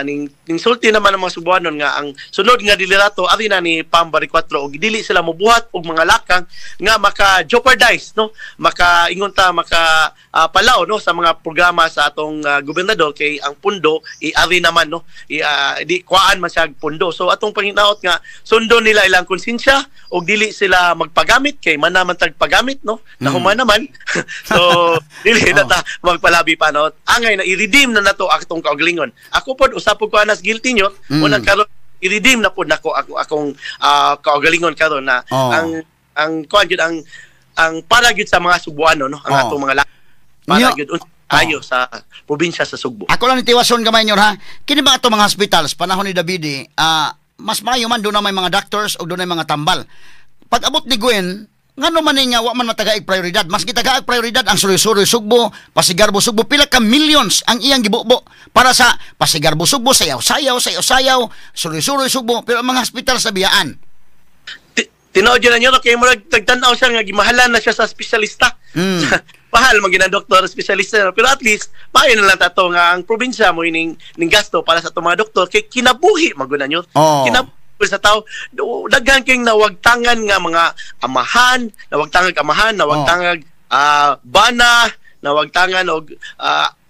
[SPEAKER 4] ning sulti naman ng mga Subuanon nga ang sunod nga liderato ari na ni Pam Baricuatro og dili sila mobuhat og mga lakang nga maka jeopardize, no, maka ingon ta maka palaw, no, sa mga programa sa atong gobernador kay ang pundo iari naman, no, di kuaan man siya pundo. So atong panginaot nga sundon nila ilang konsensya og dili sila magpagamit kay man naman tagpagamit, no, nahuman naman. So dili na ta magpalabi pa, no, angay na i-redeem na nato atong kaugalingon. Ako pod usap pod ko anas guilty nyo. Unang karon i-redeem na pod nako ako akong kaugalingon karon na ang kuan gyud ang para gyud sa mga Subuano, no, ang atong mga para gyud ayo sa probinsya sa Sugbo.
[SPEAKER 2] Ako lang nitiwason gamay nyo ha. Kini ba ato mga hospitals panahon ni Davide, mas maayo man doon na may mga doctors o doon na may mga tambal. Pag abot ni Gwen, ngano man ni nga wa man matagaig prioridad? Mas gitagaag prioridad ang Suroy-Suroy Sugbo, Pasigarbo Sugbo, pila ka millions ang iyang gibubo para sa Pasigarbo Sugbo, Sayaw-sayaw, Sayaw-sayaw, Suroy-Suroy Sugbo, pero ang mga hospital sa biyaan.
[SPEAKER 4] Tinuod yun na nyo, kay murag tagtan-aw siya nga gimahalan na siya sa espesyalista. Mahal man gina doktor espesyalista, pero at least maayo na lang tato nga ang probinsya mo ining ning gasto para sa atong mga doktor kay kinabuhi man gud na nyo. Kinabuhi sa tao. Daghan kayong nawagtangan nga mga amahan, nawagtangan amahan, nawagtangan bana, nawagtangan og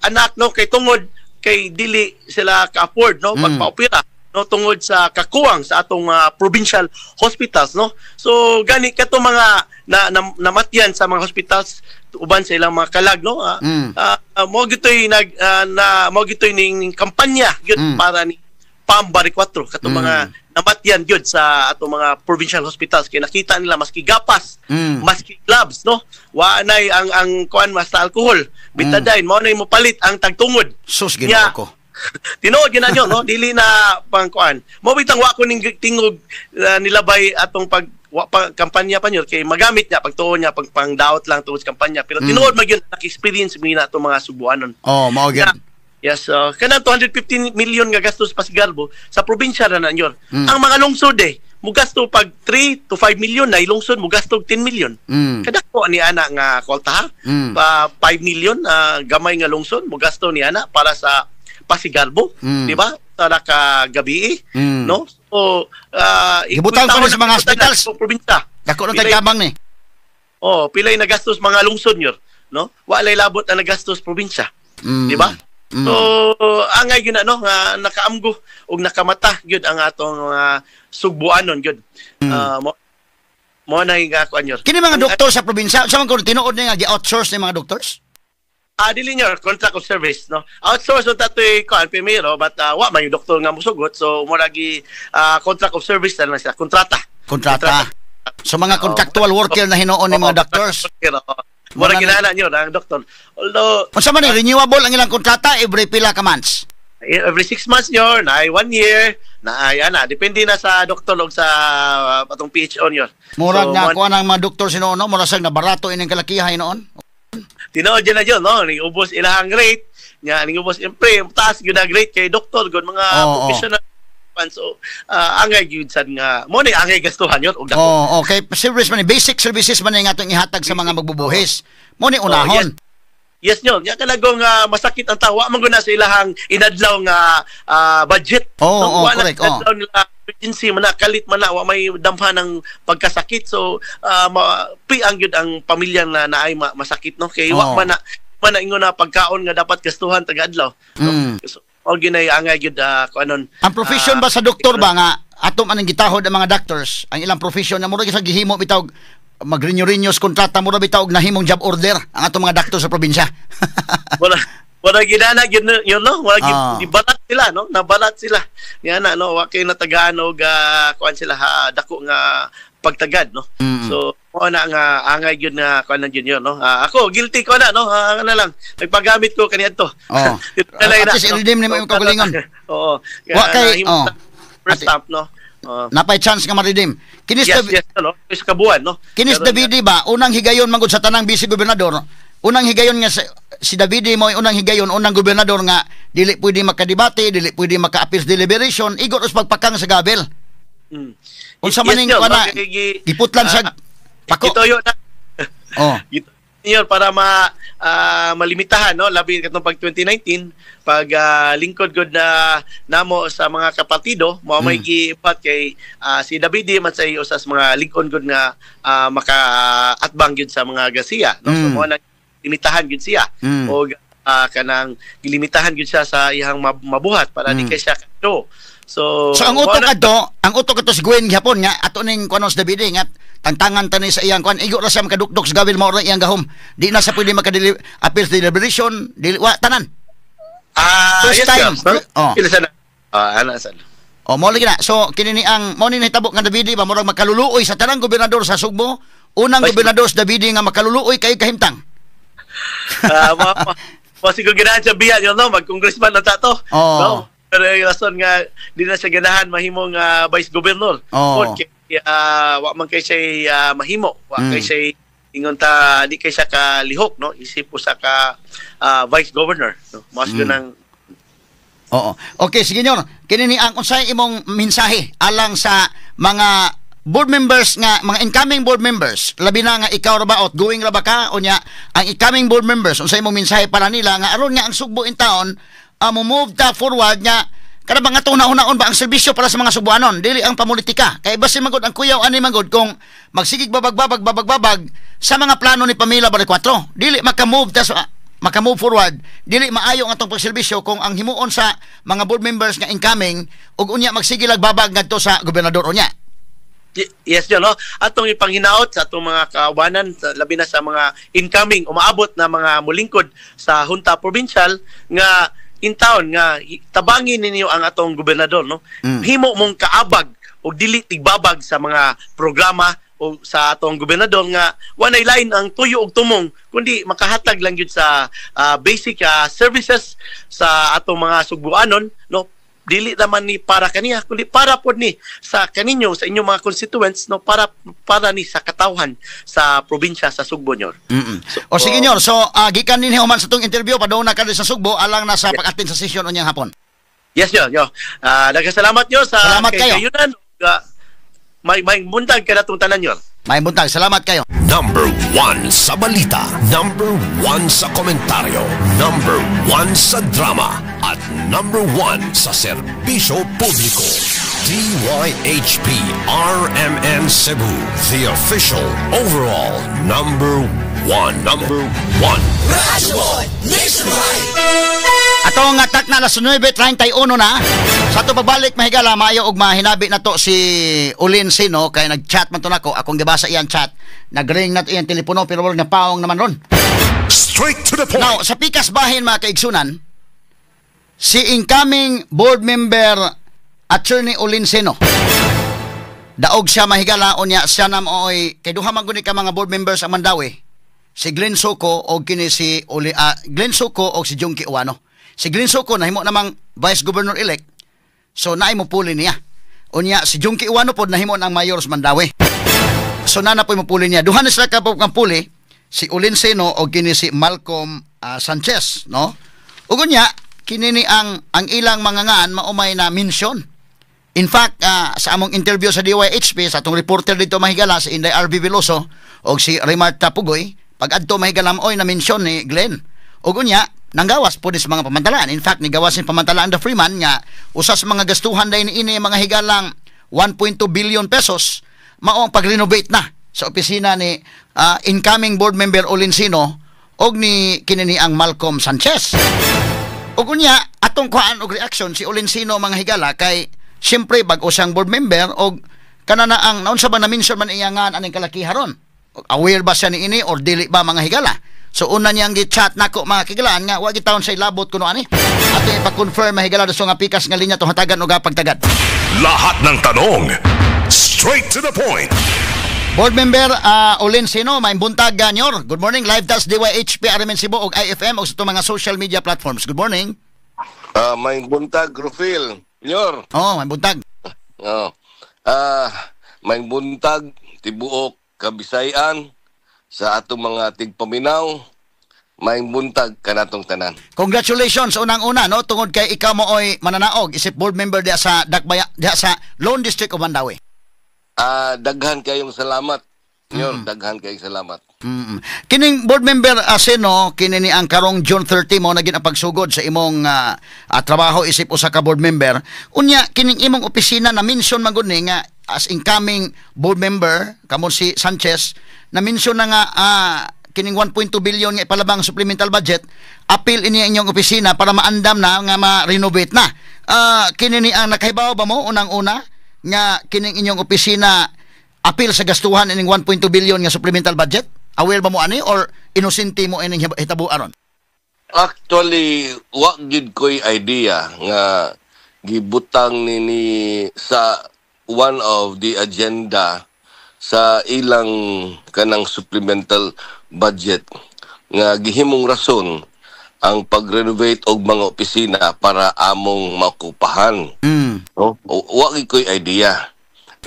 [SPEAKER 4] anak, no, kay tungod kay dili sila ka-afford, no, pagpa-opera, no, tungod sa kakuwang sa atong provincial hospitals, no. So gani kato mga na, namatyan sa mga hospitals uban sa ilang mga kalag, no, mo gitoy nag na mo gitoy ning kampanya gyud para ni Pam Baricuatro kato mga namatyan gyud sa atong mga provincial hospitals kay nakita nila maski gapas, maski gloves, no, wa nay ang kuan mas alcohol, betadine, mao nay mopalit ang tagtungod.
[SPEAKER 2] Sus, Ginoo
[SPEAKER 4] Nya,
[SPEAKER 2] ko.
[SPEAKER 4] Tinuod gyud na nyo, no, dili na pang kuan mo bitang wa ko ning tingog nilabay atong pag wa pa kampanya pa nyo kay magamit niya pagtuon niya pag pangdaot lang tungod sa kampanya, pero tinuod man gyud naka-experience mi na atong mga Subuanon.
[SPEAKER 2] Oh, mao gyud.
[SPEAKER 4] Yes, kanang 215 million nga gastos pa si Galbo sa probinsya na nanyor. Ang mga lungsod eh, Mugasto pag 3 to 5 million na lungsod mugasto og 10 million. Kadako ni ana nga kwarta ha. Pa 5 million gamay nga lungsod mugasto ni ana para sa pasigarbo, di ba? Sa ka gabi, no? So
[SPEAKER 2] Gibutang pa ni sa mga hospitals.
[SPEAKER 4] Probinsya.
[SPEAKER 2] Dako na tagtabang ni.
[SPEAKER 4] Oh, pilay nagastos mga lungsod nyo, no? Walay labot na nagastos probinsya. Di ba? So, angay gyud na, no, nga nakaamgo ug nakamata gyud ang atong sugbuanon gyud. Mo mo na yung kuan nyo.
[SPEAKER 2] Kini mga doktor sa probinsya, sa man tinuod ni nga gi-outsource ni mga doctors?
[SPEAKER 4] Dili nyo, contract of service, no? Outsource unta to'y kuan primero, but wa man yung doktor nga musugot, so mura gi contract of service na lang siya, kontrata.
[SPEAKER 2] Kontrata. So mga contractual worker na hinuon ni mga doctors.
[SPEAKER 4] Mura ginana nyo ang doktor. Although
[SPEAKER 2] unsa man ni renewable ang ilang kontrata every pila ka months?
[SPEAKER 4] Every 6 months nyo, na 1 year, na ay ana, depende na sa doktor og sa atong PHO nyo.
[SPEAKER 2] Murag so, na kuan ang mga doktor sinuon, no? Murag sang nabarato ining kalakiha hinuon.
[SPEAKER 4] Tinuod na yun, no? Ning ubos ilahang rate, nya ning ubos siyempre taas gyud ang rate kay doktor gud mga professional. So angay gyud sad nga mo ni angay gastuhan yun og dako.
[SPEAKER 2] Oh, okay. Service man ni basic services man ni nga atong ihatag sa mga magbubuhis. Mo ni unahon.
[SPEAKER 4] Oh, yes. Yes nyo, nya kanagong masakit ang tawa man gud na sa ilahang inadlaw nga budget.
[SPEAKER 2] Oh, so, oh, correct. Oh.
[SPEAKER 4] Inadlaw nila emergency man na kalit man na wa may damhan ng pagkasakit. So piang gyud ang pamilya na naay masakit, no, kay wa man na ingon na pagkaon nga dapat gastuhan taga-adlaw. No? So og ginay angay gyud kuanon.
[SPEAKER 2] Ang profession ba sa doktor ba nga ato man ang gitahod ang mga doctors, ang ilang profession na murag sa gihimo bitaw magrenew-renew kontrata, murag bitaw og nahimong job order ang atong mga doctor sa probinsya.
[SPEAKER 4] Wala ginana gyud yun, no? Wala gibalat sila, no? Nabalat sila. Niya na, no, wa kay natagaan og kuan sila ha, dako nga pagtagad, no? So mo na nga angay gyud nga kuan na gyud yun, no? Ako guilty ko na, no? Na lang nagpagamit ko kaniadto.
[SPEAKER 2] Oh. At least i-redeem nimo imong kaugalingon.
[SPEAKER 4] Oo.
[SPEAKER 2] Wa kay
[SPEAKER 4] first stamp, no?
[SPEAKER 2] Napay chance nga ma-redeem. Kinis
[SPEAKER 4] yes, yes, no? Sa kabuan, no?
[SPEAKER 2] Kinis Davide ba unang higayon manggod sa tanang vice gobernador? Unang higayon nga si Davide mo unang higayon, unang gobernador nga dili pwede makadebate, dili pwede maka-appeals deliberation, igot us pagpakang sa gabel. Unsa man ning kana giputlan sa pako.
[SPEAKER 4] Gituyo na.
[SPEAKER 2] Oh.
[SPEAKER 4] Gituyo para malimitahan, no, labi katong pag 2019 pag lingkod gud na namo sa mga kapartido, mao may gipat kay si Davide man say usa sa mga lingkod gud nga makaatbang gyud sa mga Garcia, no? So mo na limitahan gyud siya og kanang gilimitahan gyud siya sa iyang mabuhat para di kay siya kadto. So
[SPEAKER 2] ang utok adto si Gwen gihapon nga ato ning kuno sa Davide nga tangtangan tani sa iyang kuan, igo ra siya makadukdok sa gawil, mao ra iyang gahom. Di na siya pwede maka-appeal deliberation, dili wa tanan. First
[SPEAKER 4] yes,
[SPEAKER 2] time.
[SPEAKER 4] Oh. Pila sana. Ana sad.
[SPEAKER 2] Oh, mo lagi na. So kini ni ang mo ni nahitabo nga Davide ba murag makaluluoy sa tanang gobernador sa Sugbo, unang gobernador sa Davide nga makaluluoy kay kahimtang.
[SPEAKER 4] Mo siguro ganahan siya biya yun, no? Mag-congressman na ta to.
[SPEAKER 2] Oh.
[SPEAKER 4] No? Pero yung rason nga di na siya ganahan mahimong vice governor.
[SPEAKER 2] Oh.
[SPEAKER 4] Kay wa man kay siya mahimo, wa kay siya ingon ta di kay siya kalihok, no? Isip usa ka vice governor, no? Mas mm. Ang
[SPEAKER 2] oo. Okay, sige nyor. Kini ni ang unsay imong mensahe alang sa mga board members nga mga incoming board members, labi na nga ikaw ra ba outgoing ra ba ka o nya ang incoming board members, unsay imong mensahe para nila nga aron nga ang Sugbo in town mo move ta forward nga kada ba nga una-unaon ba ang serbisyo para sa mga Sugboanon, dili ang pamulitika. Kay basin magod ang kuyaw ani magod kung magsigig babag-babag babag-babag sa mga plano ni Pamela Baricuatro, dili maka-move ta sa maka-move forward, dili maayo ang atong pagserbisyo kung ang himuon sa mga board members nga incoming ug unya magsige lag babag ngadto sa gobernador unya.
[SPEAKER 4] Yes, yun, no? Atong ipanghinaot sa atong mga kaubanan, labi na sa mga incoming, umaabot na mga mulingkod sa Junta Provincial nga in town nga tabangin ninyo ang atong gobernador, no? Himo mong kaabag og dili tigbabag sa mga programa o sa atong gobernador nga walay lain ang tuyo og tumong kundi makahatag lang gyud sa basic services sa atong mga Sugboanon, no? Dili naman ni para kaniya kundi para pod ni sa kaninyo, sa inyong mga constituents, no, para para ni sa katawhan sa probinsya sa Sugbo nyor.
[SPEAKER 2] So, o sige nyor, so gikan ninyo man sa tong interview padung na ka sa Sugbo alang na sa pag-attend sa session unyang hapon.
[SPEAKER 4] Yes nyor, nyo. Daghang salamat nyo sa
[SPEAKER 2] salamat kayo.
[SPEAKER 4] Kayunan. May buntag kanatong tanan, Nyor.
[SPEAKER 2] May buntag, salamat kayo.
[SPEAKER 3] Number 1 sa balita, number 1 sa komentaryo, number 1 sa drama, at number 1 sa serbisyo publiko. DYHP RMN Cebu, the official overall number 1. Number 1.
[SPEAKER 2] Ato nga tak na alas 9:31 na. Sa ato pagbalik, mahigala, maayo og mahinabi na to si Olin Seno kay nag-chat man to nako, akong gibasa iyang chat. Nag-ring na to iyang telepono pero wala napaong naman ron.
[SPEAKER 3] Straight to the point.
[SPEAKER 2] Now, sa pikas bahin, mga kaigsunan, si incoming board member Attorney Olin Seno. Daog siya, mahigala, unya siya na mooy kay duha man guni ka mga board members ang Mandaue. Si Glenn Soco og kini si Oli, Glenn Soco og si Junkie Uano. Si Glenn Soco nahimo namang vice governor elect. So naay mo puli niya. Unya si Junkie Uano pod nahimo ng mayor sa Mandaue. So nana po mo puli niya. Duha na sila ka kang puli, si Olin Seno og kini si Malcolm Sanchez, no? Ug unya kini ni ang ilang mga ngaan maumay na mention. In fact, sa among interview sa DYHP sa atong reporter dito, mahigala, si Inday RV Veloso og si Remart Tapugoy, pag adto, mahigala, oy na mention ni Glenn. Ug unya nanggawas po sa mga pamantalaan. In fact, nigawas ni pamantalaan The Freeman nga usa sa mga gastuhan dahil niini, mga higalang 1.2 billion pesos mao ang pag-renovate na sa opisina ni incoming board member Olin Sino og ni kini ni ang Malcolm Sanchez. Ug unya atong kuhaan og reaction si Olin Sino, mga higala, kay siyempre bag-o siyang board member og kana na ang naunsa ba na mention man iya nga aning kalakiharon. Aware ba siya ni ini or dili ba, mga higala? So una niyang gi-chat nako, mga kigalaan, nga wa gitawon sa ilabot kuno ani. Ato ipa-confirm, mahigala, sa nga pikas nga linya to hatagan og pagtagad.
[SPEAKER 3] Lahat ng tanong, straight to the point.
[SPEAKER 2] Board member Olin Sino, may buntag ganyor. Good morning, live tas DYHP RMN Cebu og IFM og sa itong mga social media platforms. Good morning.
[SPEAKER 5] May buntag, Rufil. Nyor.
[SPEAKER 2] Oh, may buntag.
[SPEAKER 5] Oh. May buntag tibuok Kabisayan sa atong mga tigpaminaw. May buntag kanatong tanan.
[SPEAKER 2] Congratulations unang-una, no, tungod kay ikaw mo oy mananaog isip board member diha sa Dakbaya, diha sa Lone District of Mandaue.
[SPEAKER 5] Daghan kayong salamat. Nyor, daghan kayong salamat.
[SPEAKER 2] Kining board member Seno, kini ni ang karong June 30 mo naging ang pagsugod sa imong trabaho isip usa ka board member. Unya kining imong opisina na mention man gud ni nga as incoming board member kamo si Sanchez na mention na nga kining 1.2 billion nga ipalabang supplemental budget apil ini ang inyong opisina para maandam na nga ma-renovate na. Kini ni ang nakahibaw ba mo unang-una nga kining inyong opisina apil sa gastuhan ining 1.2 billion nga supplemental budget? Aware ba mo ani or inosente mo ining hitabo aron?
[SPEAKER 5] Actually, wa gyud ko'y idea nga gibutang ni sa one of the agenda sa ilang kanang supplemental budget nga gihimong rason ang pag-renovate og mga opisina para among makupahan. No? Wa gyud ko'y idea.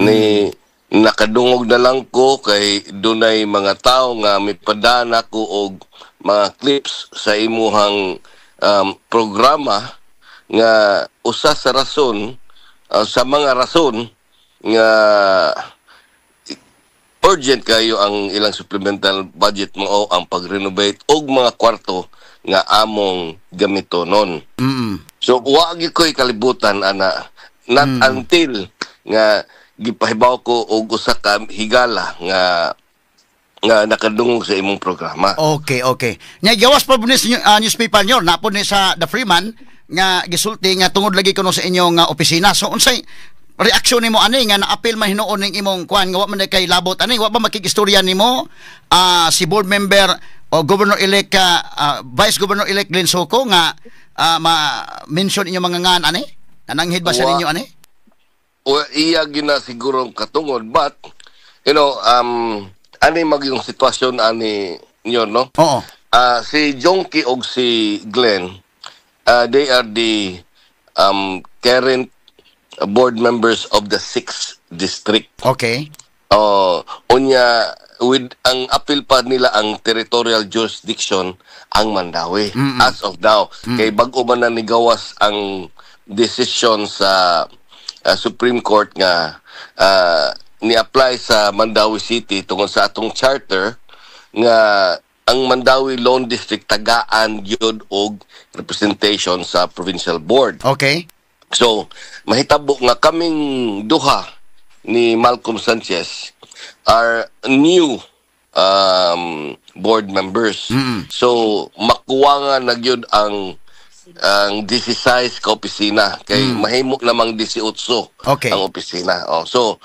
[SPEAKER 5] Ni nakadungog na lang ko kay dunay mga tao nga mipadana ko og mga clips sa imuhang programa nga usa sa rason, sa mga rason nga urgent kayo ang ilang supplemental budget mao ang pag-renovate og mga kwarto nga among gamitonon. So wa gyud ko'y kalibutan ana not until nga gipahibaw ko og usa ka higala nga nga nakadungog sa imong programa.
[SPEAKER 2] Okay. Nya gawas pa po ni sa newspaper nyo, napod ni sa The Freeman nga gisulti nga tungod lagi kuno sa inyong opisina. So unsay reaksyon nimo ani nga naapil man hinuon ning imong kuan nga wa man kay labot ani, wa ba makikistorya nimo si board member o governor elect, vice governor elect Glenn Soco nga ma-mention inyong mga ngan ani? Nananghid ba siya ninyo ani?
[SPEAKER 5] O iya gina siguro katungod, but ani magyung sitwasyon ani niyo, no?
[SPEAKER 2] Oo.
[SPEAKER 5] Si Jonky og si Glenn, they are the current board members of the 6th district. Oh, unya with ang appeal pa nila ang territorial jurisdiction ang Mandaue as of now. Kay bag-o man na nigawas ang decision sa Supreme Court nga ni-apply sa Mandaue City tungod sa atong charter nga ang Mandaue Lone District tagaan gyud og representation sa provincial board. So, mahitabo nga kaming duha ni Malcolm Sanchez are new board members. So, makuha nga na gyud ang 16 ka opisina kay mahimo namang 18 ang opisina. Oh, so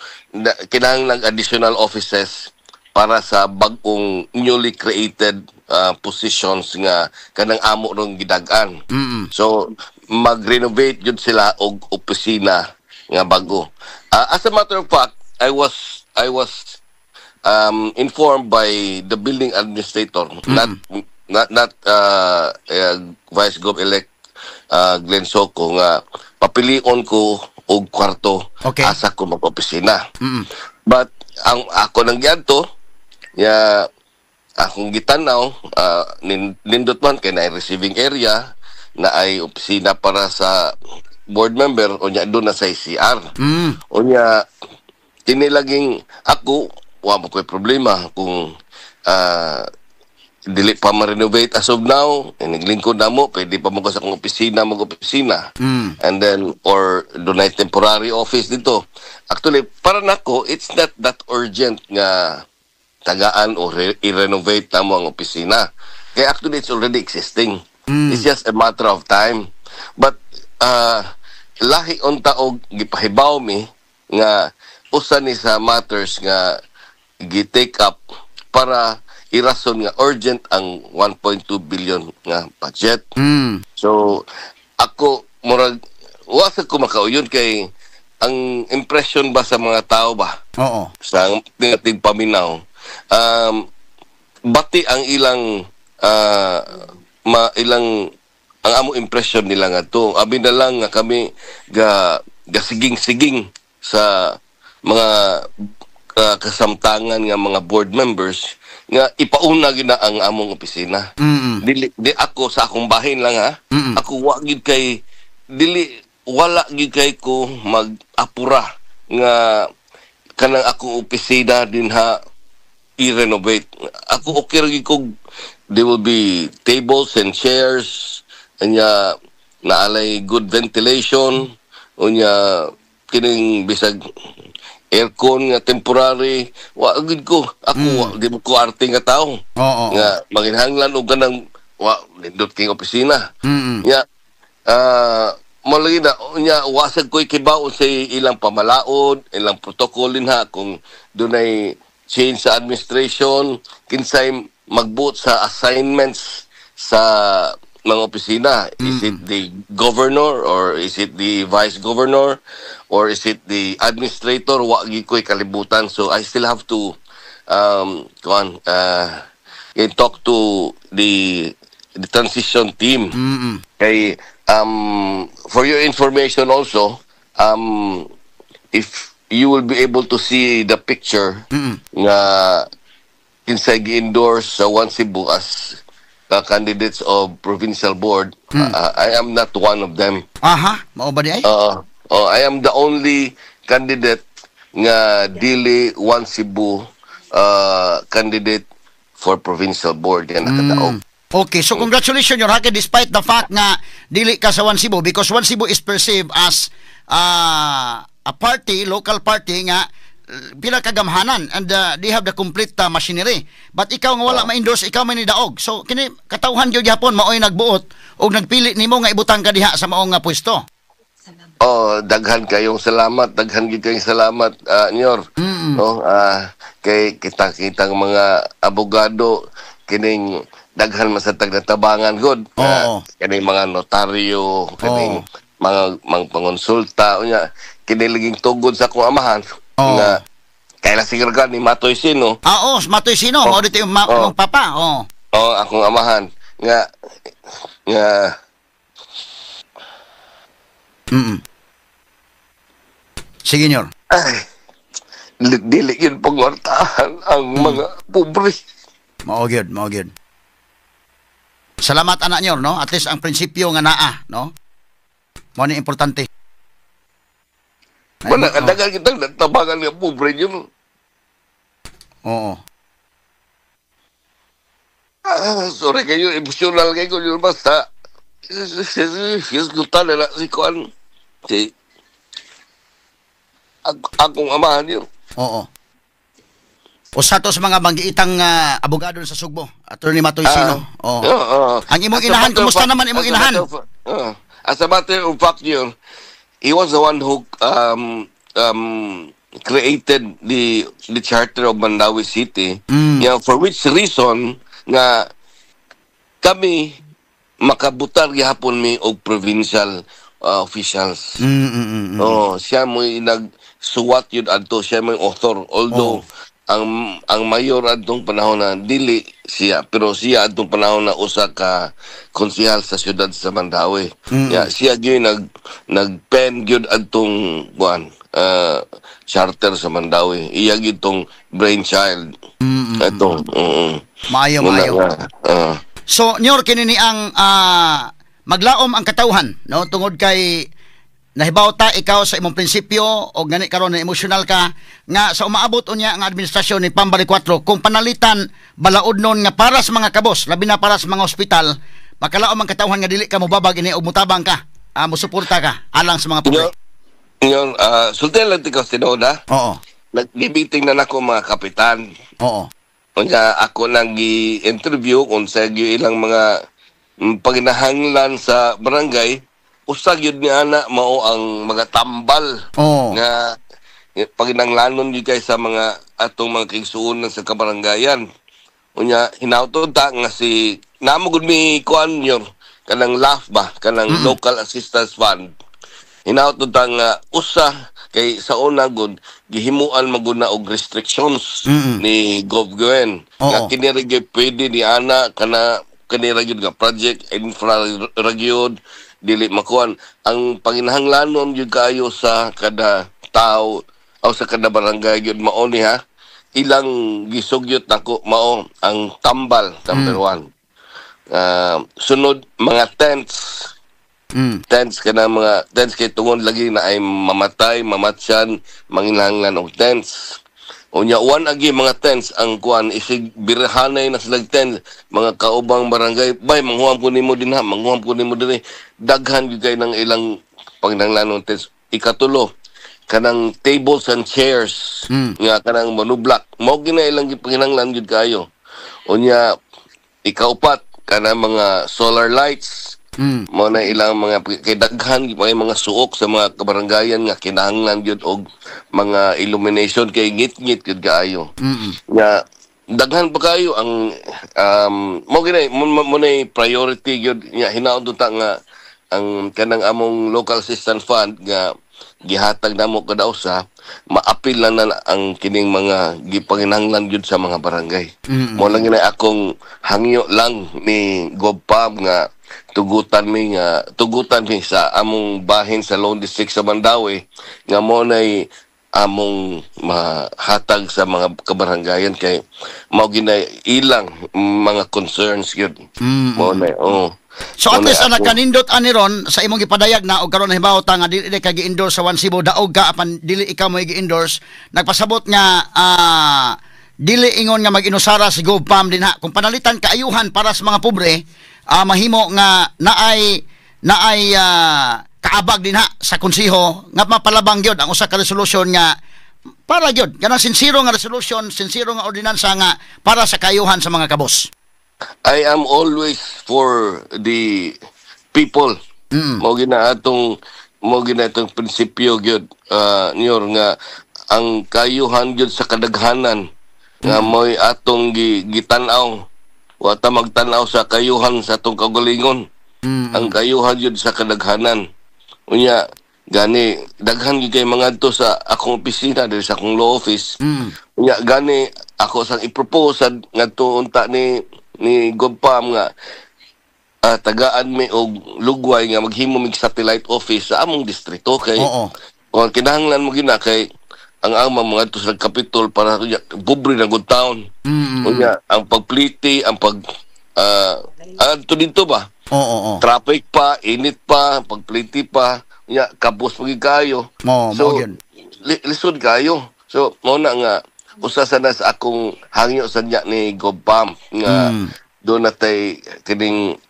[SPEAKER 5] kinahanglan additional offices para sa bag-ong newly created positions nga kanang amo rong gidag-an. So mag-renovate jud sila og opisina nga bago. As a matter of fact, I was informed by the building administrator, not Vice Gov elect Glenn Soco, nga papilion ko og kwarto asa ko mag-opisina. But ang ako nang giadto ya, akong gitanaw, nindot man kay na receiving area na ay opisina para sa board member, unya doon na sa CR. Unya kini laging ako wa mo ko'y problema kung dili pa ma-renovate as of now, eh, naglingkod na mo, pwede pa mo ko sa akong opisina mag-opisina. And then, or dunay temporary office dito. Actually, para nako, it's not that urgent nga tagaan o i-renovate na mo ang opisina. Kaya actually, it's already existing. It's just a matter of time. But, lahi unta og gipahibaw mi nga usa ni sa matters nga gi-take up para irason nga urgent ang 1.2 billion nga budget. So ako murag wa sa ko makauyon kay ang impression ba sa mga tao ba sa tigpaminaw, bati ang ilang ma ilang ang amo impression nila nga to abi na lang nga kami ga gasiging-siging sa mga kasamtangan nga mga board members nga ipauna gyud na ang among opisina. Dili di ako sa akong bahin lang ha. Ako wa gyud kay dili wala gyud kay ko mag-apura nga kanang akong opisina dinha i-renovate. Ako okay ra gyud kog there will be tables and chairs, unya naalay good ventilation, unya kining bisag aircon nga temporary, wa gyud ko. Ako wa di mo ko arte nga tao nga manginhanglan og kanang wa nindot king opisina. Nya mo lagi na nya wasag ko'y kibaw sa ilang pamalaod, ilang protocol ha, kung dunay change sa administration, kinsay magbuot sa assignments sa mga opisina. Is it the governor or is it the vice governor or is it the administrator? Wa gyud ko'y kalibutan. So I still have to kuan talk to the transition team. Kay for your information also, if you will be able to see the picture nga kinsay gi-endorse sa One Cebu as candidates of provincial board, I am not one of them.
[SPEAKER 2] Aha, mao ba di ay?
[SPEAKER 5] Oh, I am the only candidate nga dili One Cebu candidate for provincial board nga nakadaog.
[SPEAKER 2] Okay, so congratulations, Your Hake, despite the fact nga dili ka sa One Cebu, because One Cebu is perceived as a party, local party nga pinakagamhanan and they have the complete machinery. But ikaw nga wala ma-endorse, ikaw man nidaog. So kini katawhan gyud gyapon maoy nagbuot og nagpili nimo nga ibutang ka diha sa maong nga pwesto.
[SPEAKER 5] Oh, daghan kayong salamat, daghan gyud kayong salamat, Nyor. No, kay kita-kitang mga abogado kining daghan man sa tabangan gud. Kining mga notaryo, kining mga pangonsulta unya kini laging tugod sa akong amahan nga kay siguro ka ni Matoy Sino.
[SPEAKER 2] Ah, oh, Matoy Sino, mao dito yung imong papa. Oh.
[SPEAKER 5] Oh, akong amahan nga nga
[SPEAKER 2] Sige, Nyor.
[SPEAKER 5] Ay, dili dili yun pangwartahan ang mga pobre.
[SPEAKER 2] Mao gyud, mao gyud. Salamat anak nyo, no? At least ang prinsipyo nga naa, no? Mao ni importante.
[SPEAKER 5] Wala,
[SPEAKER 2] Oo.
[SPEAKER 5] daghan kitang natabangan nga pobre yun. Ah, sorry kayo, emotional kayo yun. Basta, hisgutan na si Kuan. Si, akong amahan yun.
[SPEAKER 2] Oo. Usa to sa mga banggiitang abogado sa Sugbo, Attorney Matoy Sino. Oo.
[SPEAKER 5] Oo.
[SPEAKER 2] Ang imong
[SPEAKER 5] As a
[SPEAKER 2] inahan,
[SPEAKER 5] matter of
[SPEAKER 2] kumusta naman imong
[SPEAKER 5] as a
[SPEAKER 2] inahan?
[SPEAKER 5] matter of- As a matter of fact yun, he was the one who created the charter of Mandaue City. Yeah, for which reason nga kami makabutar gihapon mi og provincial officials. Oh, siya mo nagsuwat yun adto, siya mo author. Although ang mayor adtong panahon na dili siya, pero siya adtong panahon na usa ka konsehal sa siyudad sa Mandaue. Yeah, siya gyud nag nagpen gyud adtong kuan charter sa Mandaue. Iya gyud tong brainchild. Ato. Oo.
[SPEAKER 2] Maayo,
[SPEAKER 5] Muna
[SPEAKER 2] maayo.
[SPEAKER 5] nga,
[SPEAKER 2] So, Nyor, kini ni ang maglaom ang katawhan, no? Tungod kay nahibaw ta ikaw sa imong prinsipyo o gani karon na emosyonal ka nga sa umaabot unya ang administrasyon ni Pam Baricuatro, kung panalitan balaod nun nga para sa mga kabos, labi na para sa mga ospital, makalaom ang katawhan nga dili ka mobabag ini og mutabang ka, musuporta ka alang sa mga pobre.
[SPEAKER 5] Yun, sultihan lang ikaw tinuod ha. Nag-meeting na nako mga kapitan. Unya ako nang gi-interview kung sa gyud ilang mga paginahanglan sa barangay, usa gyud ni ana mao ang mga tambal nga paginanglanon gyud kay sa mga atong mga kaigsuonan sa kabaranggayan. Unya hinawton ta nga si namo gud mi kuan yor kanang LAF ba, kanang Local Assistance Fund. Hinawton ta nga usa kay sa una gud gihimuan man gud na og restrictions ni Gov Gwen nga kini ra gyud pwede ni ana, kana kini ra gyud nga project, infra ra gyud, dili makuan. Ang panginahanglanon gyud kaayo sa kada tao o sa kada barangay gyud mao ni ha ilang gisugyot nako mao ang tambal, number one. Sunod mga tents. Tents, kana mga tents kay tungod lagi na ay mamatay, mamatyan, manginahanglan og tents. Unya uwan agi mga tents ang kuan, isig birhanay na sila tent, mga kaubang barangay, bay, manghuam ko nimo dinha, manghuam ko nimo dinhi, daghan gyud kay ng ilang panginahanglan og tents. Ikatulo, kanang tables and chairs nga kanang monoblock, mao gina ilang gipanginahanglan gyud kayo. Unya ikaupat, kanang mga solar lights. Mo na ilang mga kay daghan gyud mga suok sa mga kabaranggayan nga kinahanglan gyud og mga illumination kay ngit-ngit gyud kaayo. Nga daghan pa kayo ang mo gina mo na priority gyud nga hinaon ta nga ang kanang among Local Assistance Fund nga gihatag namo kada usa, maapil lang na ang kining mga gipanginahanglan gyud sa mga barangay. Mo lang gina akong hangyo lang ni Gov Pam nga tugutan mi sa among bahin sa Lone District sa Mandaue nga mo nay among mahatag sa mga kabaranggayan kay mao gina ilang mga concerns gyud. Mo na, oh.
[SPEAKER 2] So at
[SPEAKER 5] Mo na
[SPEAKER 2] least ang nakanindot ani ron sa imong gipadayag na og karon nahibaw ta nga dili ka gi-endorse sa One Cebu, daog ka apan dili ikaw mo gi-endorse, nagpasabot nga dili ingon nga mag-inusara si Gov Pam dinha kung panalitan kaayuhan para sa mga pobre, mahimo nga naay naay kaabag dinha sa konseho nga mapalabang gyud ang usa ka resolution nga para gyud kanang sinsero nga resolution, sinsero nga ordinansa nga para sa kaayuhan sa mga kabos.
[SPEAKER 5] I am always for the people. Mo gina atong prinsipyo gyud niyor nga ang kayuhan gyud sa kadaghanan nga mo'y atong gitan-aw. Wa ta magtan-aw sa kayuhan sa atong kaugalingon. Ang kayuhan gyud sa kadaghanan. Unya gani daghan gyud kay mga adto sa akong opisina diri sa akong law office. Unya gani ako sang i-propose ngadto unta ni Gov Pam nga tagaan mi og lugway nga maghimo mig satellite office sa among distrito kay kung kinahanglan mo gina kay ang amang mga adto sa Capitol para unya, pobre na good town. Unya ang pagpliti, ang pag adto dito ba?
[SPEAKER 2] Oo, oo.
[SPEAKER 5] Traffic pa, init pa, pagpliti pa, unya kabos pagi kayo.
[SPEAKER 2] Mo
[SPEAKER 5] So
[SPEAKER 2] gyud.
[SPEAKER 5] Lisod kayo. So mao na nga usa sa na sa akong hangyo sa niya ni Gobpam nga doon natay kining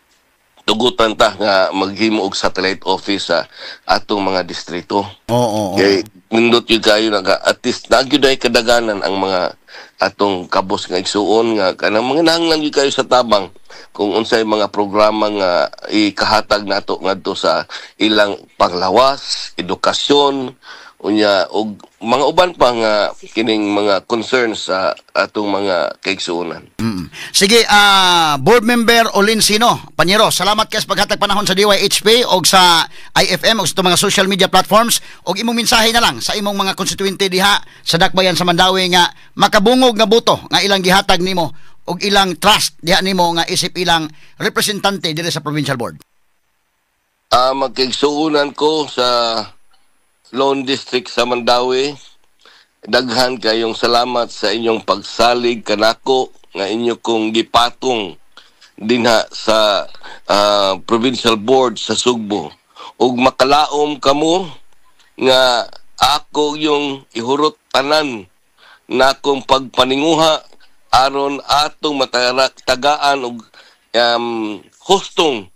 [SPEAKER 5] tugutan ta nga maghimo og satellite office sa atong mga distrito.
[SPEAKER 2] Oo, oo.
[SPEAKER 5] Kay nindot yun kayo nga at least nagyud ay kadaganan ang mga atong kabos nga igsuon nga kanang mga nanglang gyud kayo sa tabang kung unsay mga programa nga ikahatag nato ngadto sa ilang panglawas, edukasyon, unya og mga uban pa nga kining mga concerns sa atong mga kaigsuonan.
[SPEAKER 2] Sige, board member Olin Sino, Panyero, salamat kay sa paghatag panahon sa DYHP og sa IFM og sa itong mga social media platforms, og imong mensahe na lang sa imong mga konstituente diha sa Dakbayan sa Mandaue nga makabungog nga boto nga ilang gihatag nimo og ilang trust diha nimo nga isip ilang representante diri sa provincial board.
[SPEAKER 5] Magkaigsuonan ko sa Lone District sa Mandaue, daghan kayong salamat sa inyong pagsalig kanako nga inyo kong gipatong dinha sa provincial board sa Sugbo. Ug makalaom kamo nga ako yung ihurot tanan nakong pagpaninguha aron atong tagaan og hustong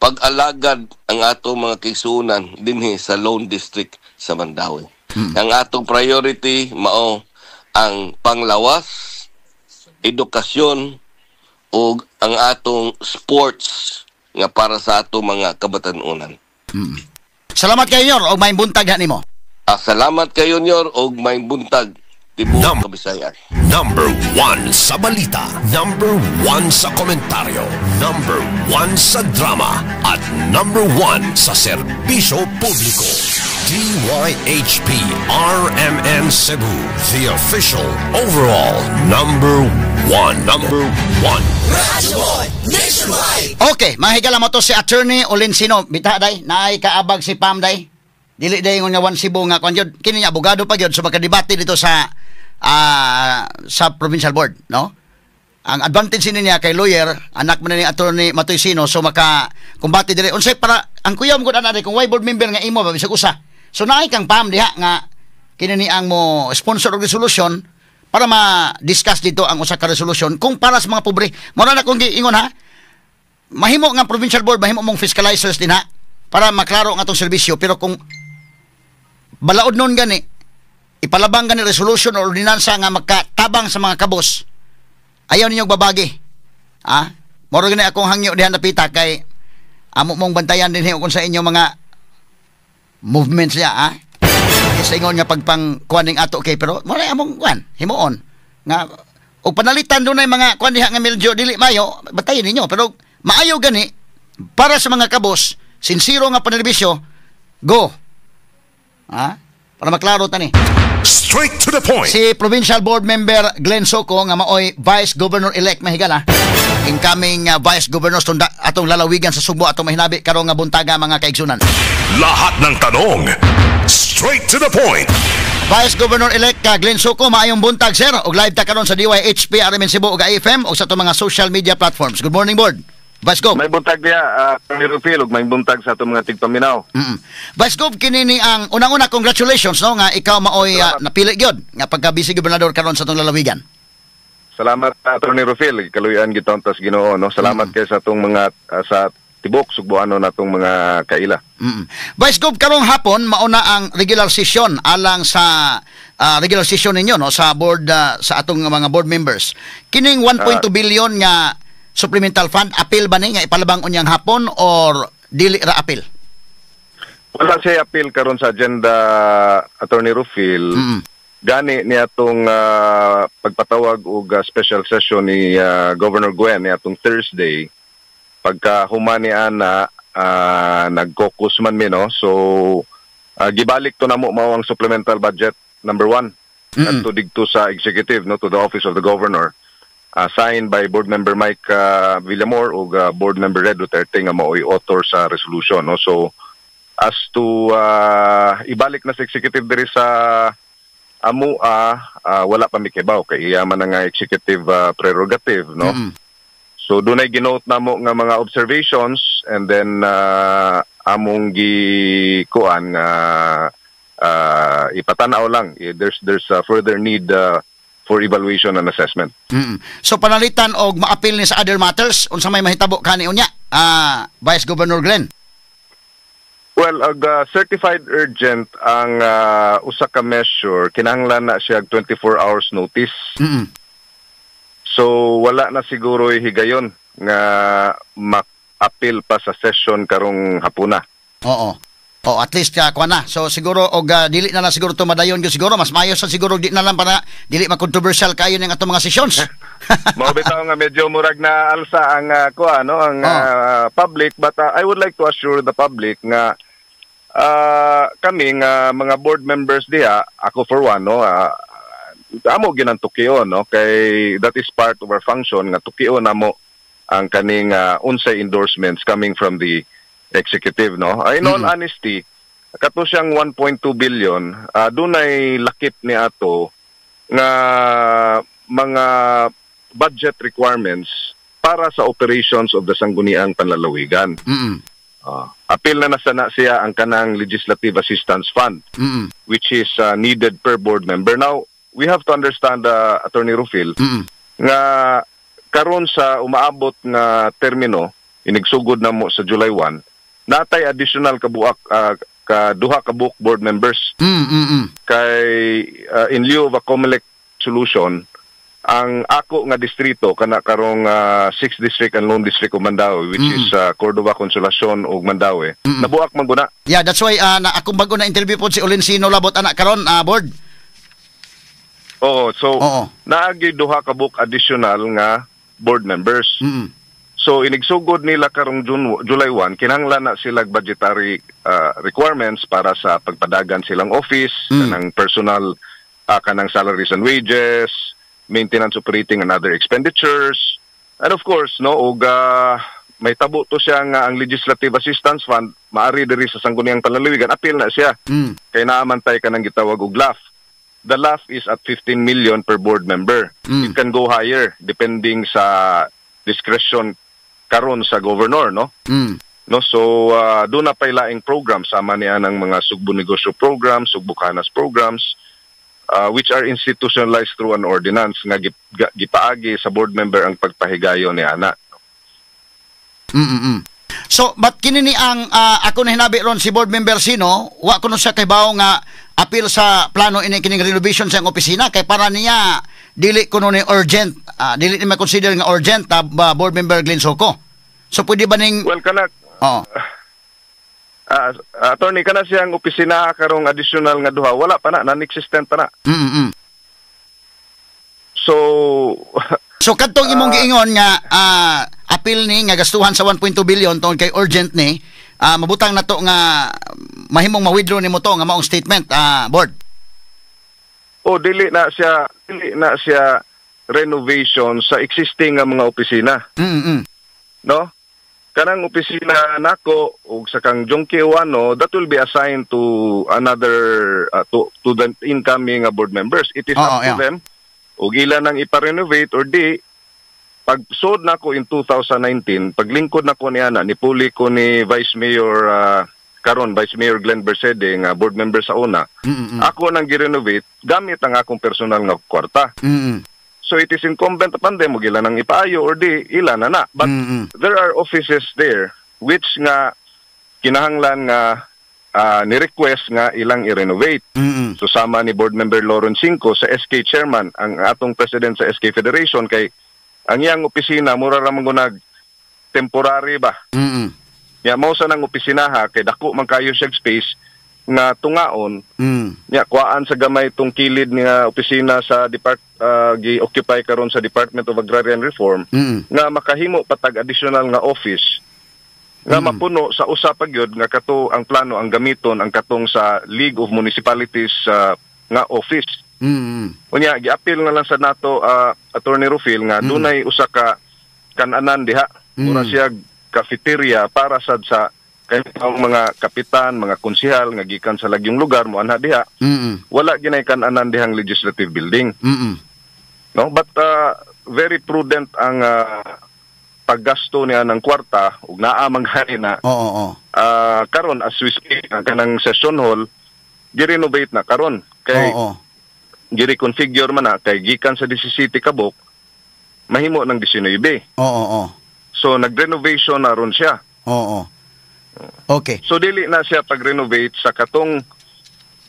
[SPEAKER 5] pag-alagad ang atong mga kaigsuonan dinhi sa Lone District sa Mandaue. Ang atong priority mao ang panglawas, edukasyon ug ang atong sports nga para sa atong mga kabatan-unan.
[SPEAKER 2] Salamat kayo, Nyor, og maayong buntag ha nimo.
[SPEAKER 5] Salamat kayo, Nyor, og maayong buntag tibuok Kabisayan.
[SPEAKER 3] Number 1 sa balita, number 1 sa komentaryo, number 1 sa drama, at number 1 sa serbisyo publiko. DYHP RMN Cebu, the official overall number 1. Number 1.
[SPEAKER 2] Okay, mga higala, mo to si Attorney Olencino. Bita day, naay kaabag si Pam day. Dili day nga one Cebu nga kwan jud. Kini niya abogado pa gyud, so makadebate dito sa provincial board, no? Ang advantage ni niya kay lawyer, anak man ni Attorney Matoy Sino, so maka kumbate dire. Unsay para ang kuya mo gud ana kung way board member nga imo ba bisag usa. So naay kang Pam diha nga kini ni ang mo sponsor og resolution para ma-discuss dito ang usa ka resolution kung para sa mga pobre. Mo na kung giingon ha, mahimo nga provincial board, mahimo mong fiscalizers din ha, para maklaro ang atong serbisyo. Pero kung balaod nun gani, ipalabang gani resolution o ordinansa nga makatabang sa mga kabos, ayaw ninyong babagi. Ah, moro gani akong hangyo diha napita kay amo mong bantayan din kung sa inyo mga movements niya, ah. Kaysa ingon nga pagpang kuan ning ato kay pero mo na among kuan himuon nga og panalitan dunay mga kuan diha nga medyo dili mayo, batayin ninyo, pero maayo gani para sa mga kabos, sinsiro nga panerbisyo, go ha, para maklaro tani.
[SPEAKER 3] Straight to the point.
[SPEAKER 2] Si Provincial Board Member Glenn Soco nga maoy Vice Governor elect, mahigala, incoming Vice Governor tunda atong lalawigan sa Sugbo, atong mahinabi karong nga buntaga, mga kaigsunan.
[SPEAKER 3] Lahat ng tanong, straight to the point.
[SPEAKER 2] Vice Governor-elect Glenn Soco, maayong buntag, sir. Og live ta karon sa DYHP RMN Cebu ug IFM ug sa atong mga social media platforms. Good morning, board. Vice Gov.
[SPEAKER 6] May buntag diya, Atty. Rufil, ug may buntag sa atong mga tigpaminaw.
[SPEAKER 2] Vice Gov, kini ni ang unang-una, congratulations, no, nga ikaw maoy napili gyud nga pagka vice gobernador karon sa atong lalawigan.
[SPEAKER 6] Salamat, Atty. Rufil, kaluyan gid tas Ginoo, no. Salamat kay sa atong mga sa tibok Sugbuano natong mga kaila.
[SPEAKER 2] Vice Gov, karong hapon mauna ang regular session alang sa regular session ninyo, no, sa board, sa atong mga board members. Kining 1.2 billion nga supplemental fund, appeal ba ni nga ipalabang unyang hapon or dili ra appeal?
[SPEAKER 6] Wala siya appeal karon sa agenda, Attorney Rufil. Gani ni atong pagpatawag og special session ni Governor Gwen ni atong Thursday, pagka human ni ana, nag-caucus man mi, no, so gibalik to namo mao ang supplemental budget number 1 adto didto sa executive, no, to the office of the governor, signed by board member Mike Villamor ug board member Red Duterte nga mao'y author sa resolution, no. So as to ibalik na sa executive diri sa amua, wala pa mi kibaw kay iya man nga executive prerogative, no. So dunay ginote namo nga mga observations and then among gi kuan nga Ipatanaw lang. Eh, there's a further need for evaluation and assessment.
[SPEAKER 2] So panalitan og maapil ni sa other matters, unsa may mahitabo kani unya, Vice Governor Glenn?
[SPEAKER 6] Well, ag certified urgent ang usa ka measure, kinahanglan na siya og 24 hours notice. So wala na siguro higayon nga ma-appeal pa sa session karong hapuna.
[SPEAKER 2] Oo. Oh, at least ka kuan na. So siguro og dili na lang siguro to madayon gyud siguro, mas maayo sa siguro di na lang para dili ma-controversial kayo ning atong mga sessions.
[SPEAKER 6] Mao bitaw nga medyo murag na alsa ang kuan, no, ang public, but I would like to assure the public nga kami nga mga board members diha, ako for one, no, amo gyud nang tukion, no, kay that is part of our function nga tukion namo ang kaning unsay endorsements coming from the executive, no. Ay, in all honesty, kato siyang 1.2 billion, dunay lakip ni ato nga mga budget requirements para sa operations of the Sangguniang Panlalawigan. Apil na nasa na siya ang kanang Legislative Assistance Fund, which is needed per board member. Now, we have to understand, Attorney Rufil, nga karon sa umaabot nga termino, inigsugod na mo sa July 1, natay additional kabuak ka duha ka buok board members kay in lieu of a COMELEC solution, ang ako nga distrito kana karong 6th District and Lone District of Mandaue, which is Cordova, Consolacion ug Mandaue, nabuak man guna.
[SPEAKER 2] Yeah, that's why na akong bago na interview po si Olencino Labot anak karon, board.
[SPEAKER 6] Oo, so naagi duha ka buok additional nga board members. So inigsugod nila karong June, July 1, kinahanglan na sila budgetary requirements para sa pagpadagan silang office, kanang personal, kanang salaries and wages, maintenance, operating and other expenditures. And of course, no, og may tabo to siya nga ang Legislative Assistance Fund maari diri sa Sangguniang Panlalawigan, apil na siya. Kay naa man tay kanang gitawag og LAF. The LAF is at 15 million per board member. It can go higher depending sa discretion karon sa governor, no? No, so doon na pay laing program sama niya ng mga Sugbo Negosyo programs, Sugbo Kanas programs, which are institutionalized through an ordinance nga gipaagi sa board member ang pagpahigayon ni ana.
[SPEAKER 2] So, but kini ni ang ako na hinabi ron si board member sino, wa ko no siya kay nga apil sa plano ini kining renovation sa iyang opisina kay para niya dili kuno ni urgent, dili ni ma-consider nga urgent, board member Glenn Soco. So pwede ba ning
[SPEAKER 6] Well, kana attorney, kana siyang opisina karong additional nga duha, wala pa na, non-existent pa na. So
[SPEAKER 2] So kadtong imong giingon nga apil ni nga gastuhan sa 1.2 billion tungod kay urgent ni, mabutang nato nga mahimong ma-withdraw nimo to nga maong statement, board.
[SPEAKER 6] O dili na siya renovation sa existing nga mga opisina. No? Kanang opisina nako ug sa kang Jonkie Ouano, that will be assigned to another to the incoming board members. It is up to them ug ila nang ipa-renovate or di. Pag sud nako in 2019, paglingkod nako niya na nipuli ko ni Vice Mayor, karon Vice Mayor Glenn Bercede nga board member sa una, ako nang gi-renovate gamit ang akong personal nga kwarta. So it is incumbent upon them ug ila nang ipaayo or di, ila na na. But there are offices there which nga kinahanglan nga ni-request nga ilang i-renovate. So sama ni board member Lawrence Cinco sa SK chairman, ang atong president sa SK Federation, kay ang iyang opisina mura ra man gunag temporary ba. Ya mao sa nang opisina ha, kay dako man kayo siya space nga tungaon. Nya kuhaan sa gamay tong kilid nga opisina sa depart gi-occupy karon sa Department of Agrarian Reform nga makahimo patag additional nga office nga mapuno sa usa pa gyud nga kato ang plano ang gamiton ang katong sa League of Municipalities nga office. Unya giapil na lang sa nato, Attorney Rufil, nga dunay usa ka kananan diha. Mura siya cafeteria para sad sa kay ang mga kapitan, mga konsehal nga gikan sa lagyong lugar mo anha diha. Wala ginay kananan dihang legislative building. No, but very prudent ang paggasto niya ng kwarta ug naa man gani na
[SPEAKER 2] Oo, oo.
[SPEAKER 6] Karon as we speak, ang kanang session hall Gi-renovate na karon kay gi-reconfigure man na kay gikan sa 17 kabuk mahimo ng 19.
[SPEAKER 2] Oo, oo.
[SPEAKER 6] So nag-renovation na ron siya.
[SPEAKER 2] Oo. Okay.
[SPEAKER 6] So dili na siya pag-renovate sa katong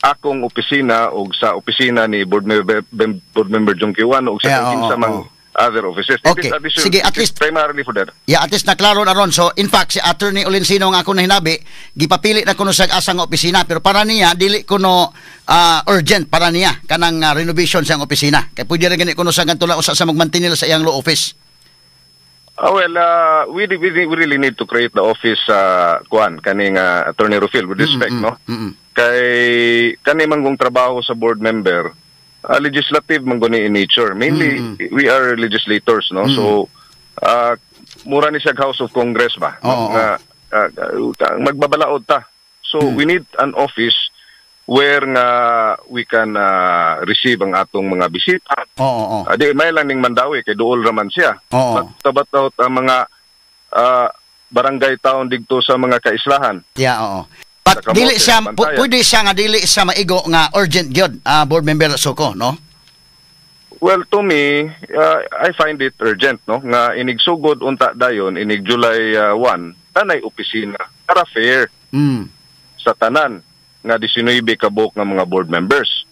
[SPEAKER 6] akong opisina o sa opisina ni board member Jong Kiwan o sa kinsa mang other offices. It is additional-
[SPEAKER 2] Sige, at
[SPEAKER 6] it is
[SPEAKER 2] least-
[SPEAKER 6] primarily for that.
[SPEAKER 2] Yeah, at least naklaro na ron. So, in fact, si Attorney Olencino nga ako nahinabi, gipapili na kuno sa asang opisina. Pero para niya, dili kuno urgent para niya kanang renovation sa opisina. Kay pwede rin gani kuno sa ganito lang usa sa magmantinil sa iyang law office.
[SPEAKER 6] Well, we really need to create the office, kuan kaning Attorney Rufil, with respect, no? Kay kani manggong trabaho sa board member, legislative man guni in nature. Mainly we are legislators, no? So mura ni siya House of Congress ba, no? Nga magbabalaod ta. So we need an office where nga we can receive ang atong mga bisita.
[SPEAKER 2] Oo, oo.
[SPEAKER 6] Di may lang ning Mandaue kay duol raman siya.
[SPEAKER 2] Oo.
[SPEAKER 6] But about ang mga barangay town didto sa mga kaislahan.
[SPEAKER 2] Yeah, oo. But
[SPEAKER 6] Sa Kamote,
[SPEAKER 2] dili siya
[SPEAKER 6] sa Bantayan.
[SPEAKER 2] Pwede siya nga dili siya maigo nga urgent gyud, board member Soko, no?
[SPEAKER 6] Well, to me, I find it urgent, no? Nga inigsugod unta dayon inig July 1, tanay opisina para fair sa tanan nga 19 ka buok nga mga board members.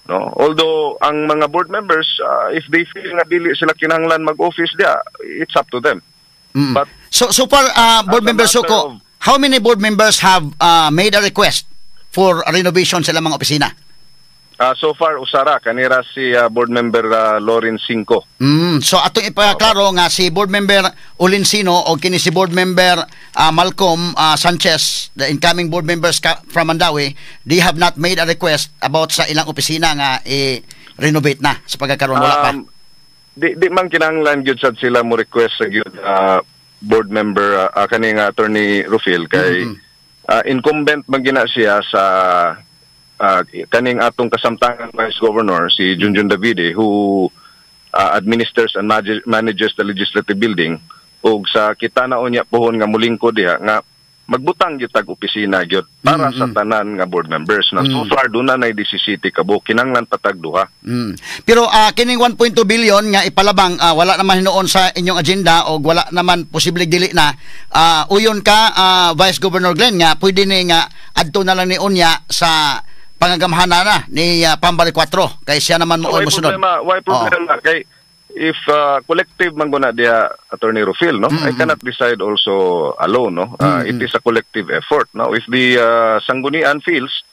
[SPEAKER 6] No? Although ang mga board members, if they feel nga dili sila kinahanglan mag-office dia, it's up to them. But
[SPEAKER 2] So far, board
[SPEAKER 6] as a
[SPEAKER 2] member
[SPEAKER 6] matter
[SPEAKER 2] Soko,
[SPEAKER 6] of-
[SPEAKER 2] how many board members have made a request for a renovation sa ilang mga opisina?
[SPEAKER 6] So far usara kanira si board member Loren Cinco.
[SPEAKER 2] So atong ipaklaro nga si board member Olencino o kini si board member Malcolm Sanchez, the incoming board members from Mandaue, they have not made a request about sa ilang opisina nga i-renovate na sa pagkakaroon, wala pa.
[SPEAKER 6] Di man kinahanglan gyud sad sila mo request sa gyud board member kaning Attorney Rufil kay incumbent man gina siya sa kaning atong kasamtangan vice governor, si Junjun Davide, who administers and manages the legislative building, ug sa kita na unya pohon nga mulingkod diha nga magbutang gyud tag opisina gyud para sa tanan nga board members na so far duna na 17 ka buok, kinahanglan patag duha.
[SPEAKER 2] Pero kining 1.2 billion nga ipalabang, wala naman hinuon sa inyong agenda o wala naman, posible dili na uyon ka, Vice Governor Glenn, nga pwede ni nga adto na lang ni unya sa pangagamhanan na ni Pam Baricuatro kay siya naman mo
[SPEAKER 6] Why
[SPEAKER 2] mosunod.
[SPEAKER 6] problema, why problema kay if collective man guna diha, Attorney Rufil, no? I cannot decide also alone, no? It is a collective effort, no? If the sanggunian feels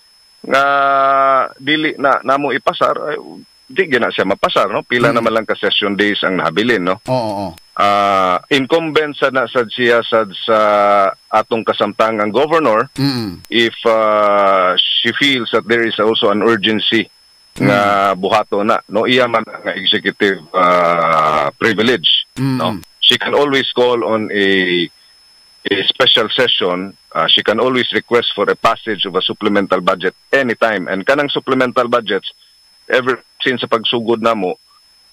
[SPEAKER 6] nga dili na namo ipasar, ay, di gina siya mapasar, no? Pila naman lang ka session days ang nahabilin, no?
[SPEAKER 2] Oo, oo.
[SPEAKER 6] Incumbent sa na sad siya sad sa atong kasamtangang governor if she feels that there is also an urgency nga buhato na, no? Iya man nga executive privilege, no? She can always call on a special session. She can always request for a passage of a supplemental budget anytime, and kanang supplemental budgets, ever since sa pagsugod namo,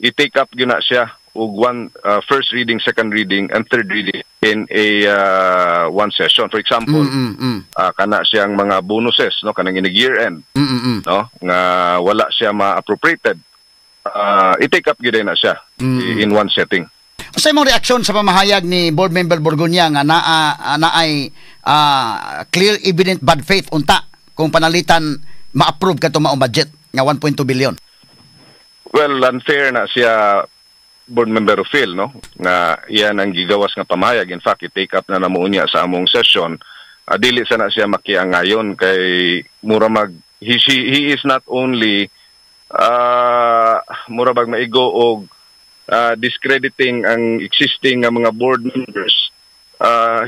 [SPEAKER 6] i-take up gyud na siya og one first reading, second reading and third reading in a one session. For example, kana siyang mga bonuses, no, kanang inig year end, no, nga wala siya ma-appropriated, i-take up gyud na siya in one setting.
[SPEAKER 2] Sa imong reaksyon sa pamahayag ni board member Borgonya nga naay clear evident bad faith unta kung panalitan ma-approve kato maong budget nga 1.2 billion?
[SPEAKER 6] Well, unfair na siya, board member Phil, no, nga iyan ang gigawas nga pamahayag. In fact, i-take up na namo unya sa among session. Dili sana siya makiangayon kay mura mag he is not only mura bag maigo og discrediting ang existing nga mga board members,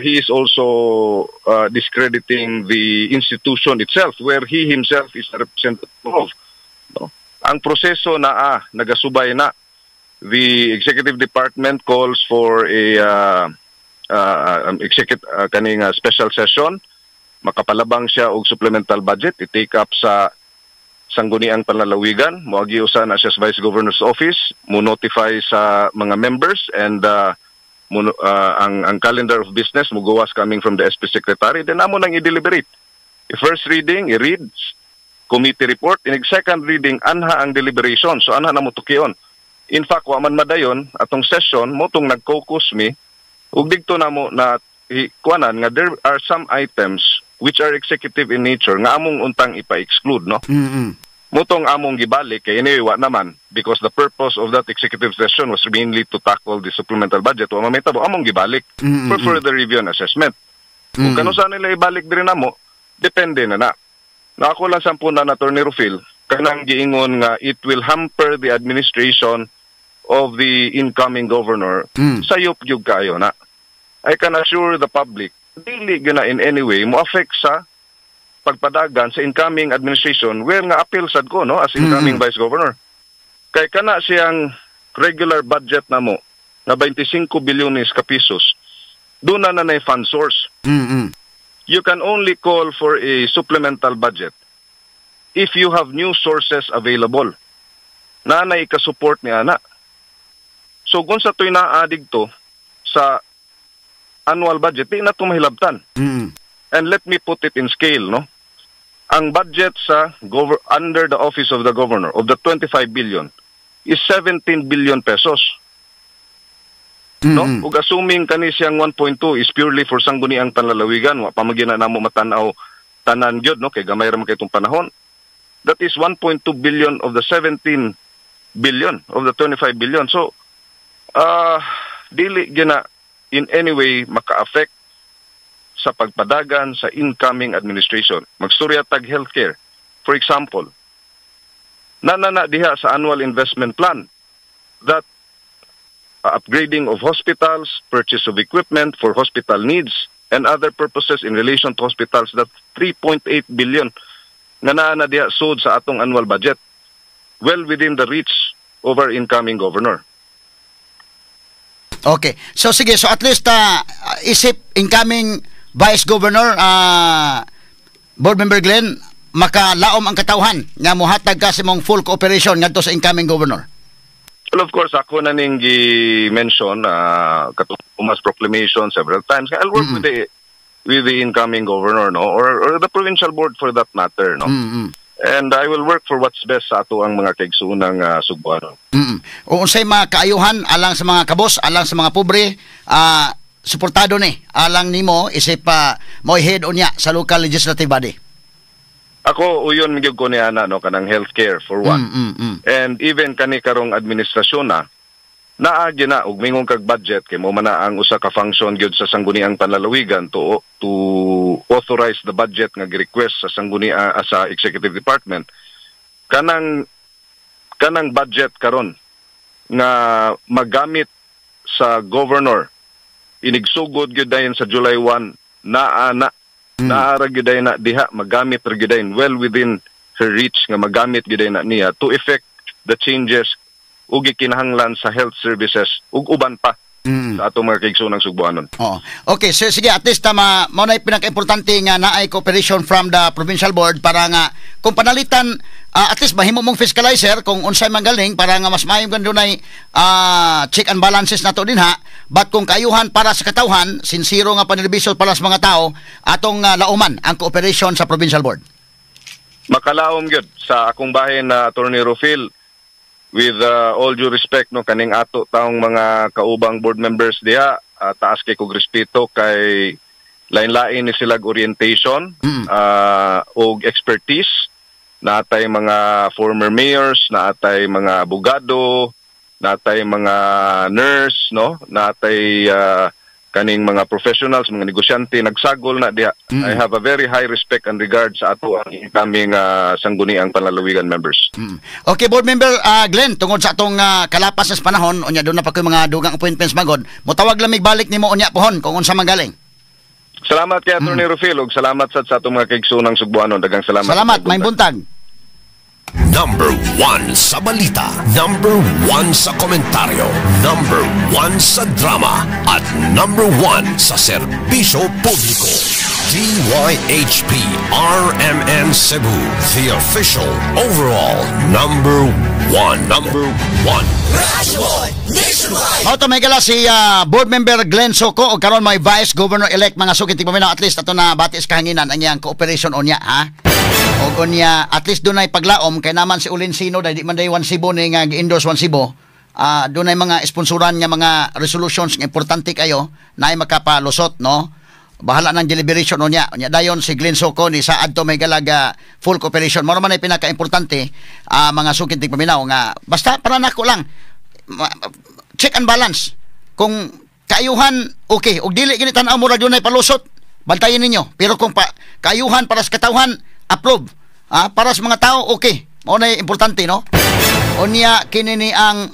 [SPEAKER 6] he is also discrediting the institution itself where he himself is a representative of, no? Ang proseso na nagasubay na. The executive department calls for a executive kaning special session, makapalabang siya og supplemental budget, i-take up sa Sangguniang Panlalawigan, moagi usa na siya sa Vice Governor's Office, mo notify sa mga members and ang calendar of business mugawas coming from the SP Secretary, then amo nang i-deliberate. I-first reading, i-read, committee report. Inig second reading, anha ang deliberation. So anha na mo tukion. In fact, wa man madayon atong session mo tong nag-focus mi ug didto namo na kuanan nga there are some items which are executive in nature nga among untang ipa-exclude, no? Mutong among gibalik kay anyway wa naman, because the purpose of that executive session was mainly to tackle the supplemental budget. Wa man mahitabo, among gibalik for further review and assessment. Kung kano nila ibalik diri namo, depende na na. Na ako lang sampunan na, Attorney Rufil, kanang giingon nga it will hamper the administration of the incoming governor, sayop gyud kayo na. I can assure the public, dili gyud na in any way mo affect sa pagpadagan sa incoming administration where nga appeal sad ko, no, as incoming vice governor. Kay kana siyang regular budget namo nga 25 bilyones ka pesos, doon na na fund source. You can only call for a supplemental budget if you have new sources available na na ika-support ni ana. So kung sa to'y naa didto sa annual budget, di na ito mahilabtan. And let me put it in scale, no? Ang budget sa under the office of the governor of the 25 billion is 17 billion pesos. No? Ug assuming kani siyang 1.2 is purely for Sangguniang Panlalawigan, wa pa man na namo matan-aw tanan gyud, no, kay gamay ra man kay itong panahon. That is 1.2 billion of the 17 billion of the 25 billion. So dili gyud na in any way maka-affect sa pagpadagan sa incoming administration. Magstorya tag healthcare. For example, nanana diha sa annual investment plan that upgrading of hospitals, purchase of equipment for hospital needs, and other purposes in relation to hospitals, that 3.8 billion nga naa na diha sud sa atong annual budget, well within the reach of our incoming governor.
[SPEAKER 2] Okay. So sige, so at least isip incoming Vice Governor, Board Member Glenn, makalaom ang katawhan nga mohatag ka sa imong full cooperation ngadto sa incoming governor.
[SPEAKER 6] Well, of course, ako na ning gi-mention katong Pumas proclamation several times. I'll work with the incoming governor, no, or the provincial board for that matter, no. And I will work for what's best sa ato ang mga kaigsuonang Sugbuanon.
[SPEAKER 2] O unsay mga kaayuhan alang sa mga kabos, alang sa mga pobre, suportado ni alang nimo isip pa mo head unya sa local legislative body.
[SPEAKER 6] Ako uyon gyud ko ni ana, no, kanang healthcare for one. And even kani karong administrasyon na naagi na og mingon kag budget kay mo man na ang usa ka function gyud sa Sangguniang Panlalawigan to authorize the budget nga gi-request sa sangguniang, sa executive department. Kanang budget karon nga magamit sa governor inigsugod gyud dayon sa July 1, naa na, naa ra gyud na diha, magamit ra gyud dayon, well within her reach nga magamit gyud na niya to effect the changes ug gikinahanglan sa health services ug uban pa sa atong mga kaigsoonang Sugbuanon.
[SPEAKER 2] Oo. Okay, so sige, at least tama mo na pinaka-importante nga naay cooperation from the provincial board para nga kung panalitan, at least mahimo mong fiscalizer kung unsay man galing para nga mas maayo kan dunay check and balances nato dinha. But kung kaayuhan para sa katawhan, sincero nga panerbisyo para sa mga tao, atong lauman ang cooperation sa provincial board.
[SPEAKER 6] Makalaom gyud sa akong bahin na, Attorney Rufil, with all due respect, no, kaning ato taong mga kaubang board members diha, taas kay kog respeto kay lain-lain ni sila orientation og expertise. Natay mga former mayors, natay mga abogado, natay mga nurse, no, natay kaning mga professionals, mga negosyante, nagsagol na diha. I have a very high respect and regard sa ato ang incoming Sangguniang Panlalawigan members.
[SPEAKER 2] Okay, board member Glenn, tungod sa atong kalapas sa panahon, unya doon na pa ko'y mga dugang appointments magod, motawag lang mig balik nimo unya pohon kung unsa man galing.
[SPEAKER 6] Salamat kay Attorney Rufil ug salamat sad sa atong mga kaigsoonang Sugbuanon. Daghang salamat.
[SPEAKER 2] Salamat, may buntag.
[SPEAKER 3] Number one sa balita. Number one sa komentaryo. Number one sa drama. At number one sa serbisyo publiko. DYHP RMN Cebu. The official overall number one. Number one.
[SPEAKER 2] Mao to, may gala si board member Glenn Soco o karon may vice governor elect, mga suki tigpaminaw. At least ato na bati sa kahanginan ang iyang cooperation unya, ha. Og unya at least dunay paglaom kay naman si Ulinsino dai di man day One Cebu ni nga gi-endorse One Cebu. Dunay mga sponsoran nga mga resolutions nga importante kayo naay makapalusot, no? Bahala ng deliberation unya. Unya dayon si Glenn Soco ni sa adto may galaga full cooperation. Mao man ay pinaka-importante mga sukid tigpaminaw nga basta para nako lang check and balance. Kung kaayuhan okay, ug dili gini tan-aw murag dunay palusot, bantayin ninyo. Pero kung kaayuhan para sa katawhan, approve. Para sa mga tao, okay. Mao na importante, no? Unya kini ni ang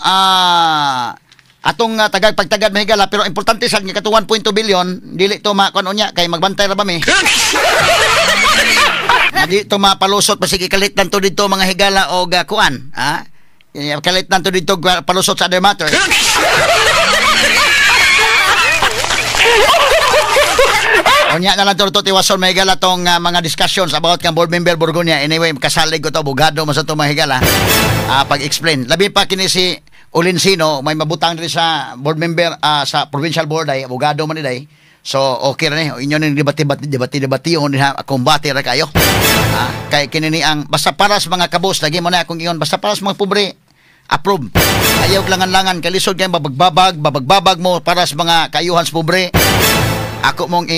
[SPEAKER 2] atong tagag pagtagad mahigala, pero importante sad nga kato 1.2 billion dili to makuan unya kay magbantay ra ba mi? Di to mapalusot basig ikalit lang to dito mga higala og kuan, ha? Kalit lang to dito palusot sa other matter. Unya na lang to tiwason mahigala tong mga discussions about kang board member Borgonia. Anyway, kasalig ko to, abogado man sa to mahigala. Pag-explain. Labi pa kini si Ulinsino, may mabutang diri sa board member sa provincial board ay abogado man ni day. So okay ra ni inyo ning debate on ha, kumbate ra kayo. Kay kini ni ang basta para sa mga kabos lagi mo na akong ingon, basta para sa mga pobre approve. Ayaw langan-langan kay lisod kay babagbabag mo para sa mga kaayuhan sa pobre. Ako mong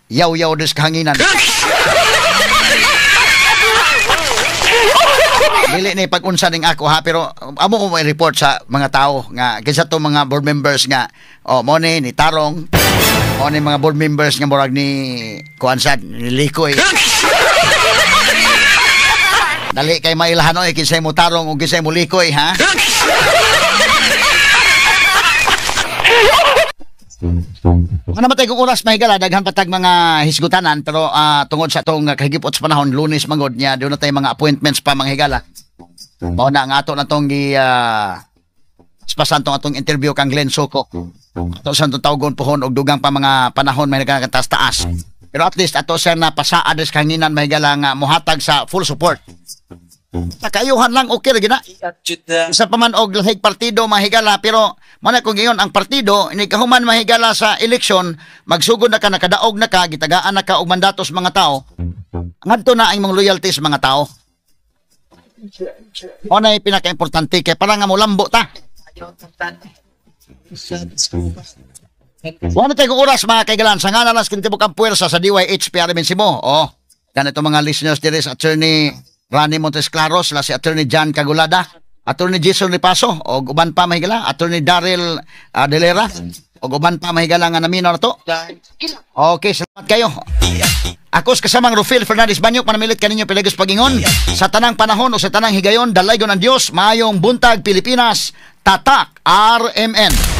[SPEAKER 2] yaw-yaw des kahanginan. Dili ni pag-unsa ning ako ha, pero amo ko may report sa mga tao nga kinsa to mga board members nga oh mo ni Tarong, mo ni mga board members nga murag ni kuan sad ni Likoy. Dali kay mailahan oy kinsay mo tarong ug kinsay mo likoy ha. Ano matay kong oras mahigala, daghan patag mga hisgutanan, pero tungod sa atong kahigipot sa panahon, Lunes mangod niya, doon na tayo mga appointments pa mga higala. Mao na ang ato na tong spasan tong atong interview kang Glenn Soco. Ato sa atong tawgon pohon og dugang pa mga panahon may nagkataas-taas. Pero at least ato siya na pasaad sa kahanginan mahigala nga mohatag sa full support. Sa kaayuhan lang okay ra gina. Isa pa man og lahig partido mahigala, pero mana kung giyon ang partido ini kahuman mahigala sa eleksyon, magsugod na ka, nakadaog na ka, gitagaan na ka og mandato sa mga tao. Ngadto na ang imong loyalty sa mga tao. Mo na pinaka-importante kay para nga molambo ta. Wala tayo oras mga kaigalan. Sa nga nalas kinitibok ang puwersa sa DYH PRMN Cebu. Oh, ganito mga listeners diri sa Attorney Rani Montes Claros, la si Attorney John Cagulada, Attorney Jason Ripaso, og uban pa mahigala, Attorney Daryl Adelera, og uban pa mahigala nga namino na to. Okay, salamat kayo. Ako sa kasamang Rufil Fernandez Banyok, manamilit kaninyo pilagos pagingon sa tanang panahon o sa tanang higayon, dalaygon ang Dios, maayong buntag Pilipinas, Tatak RMN.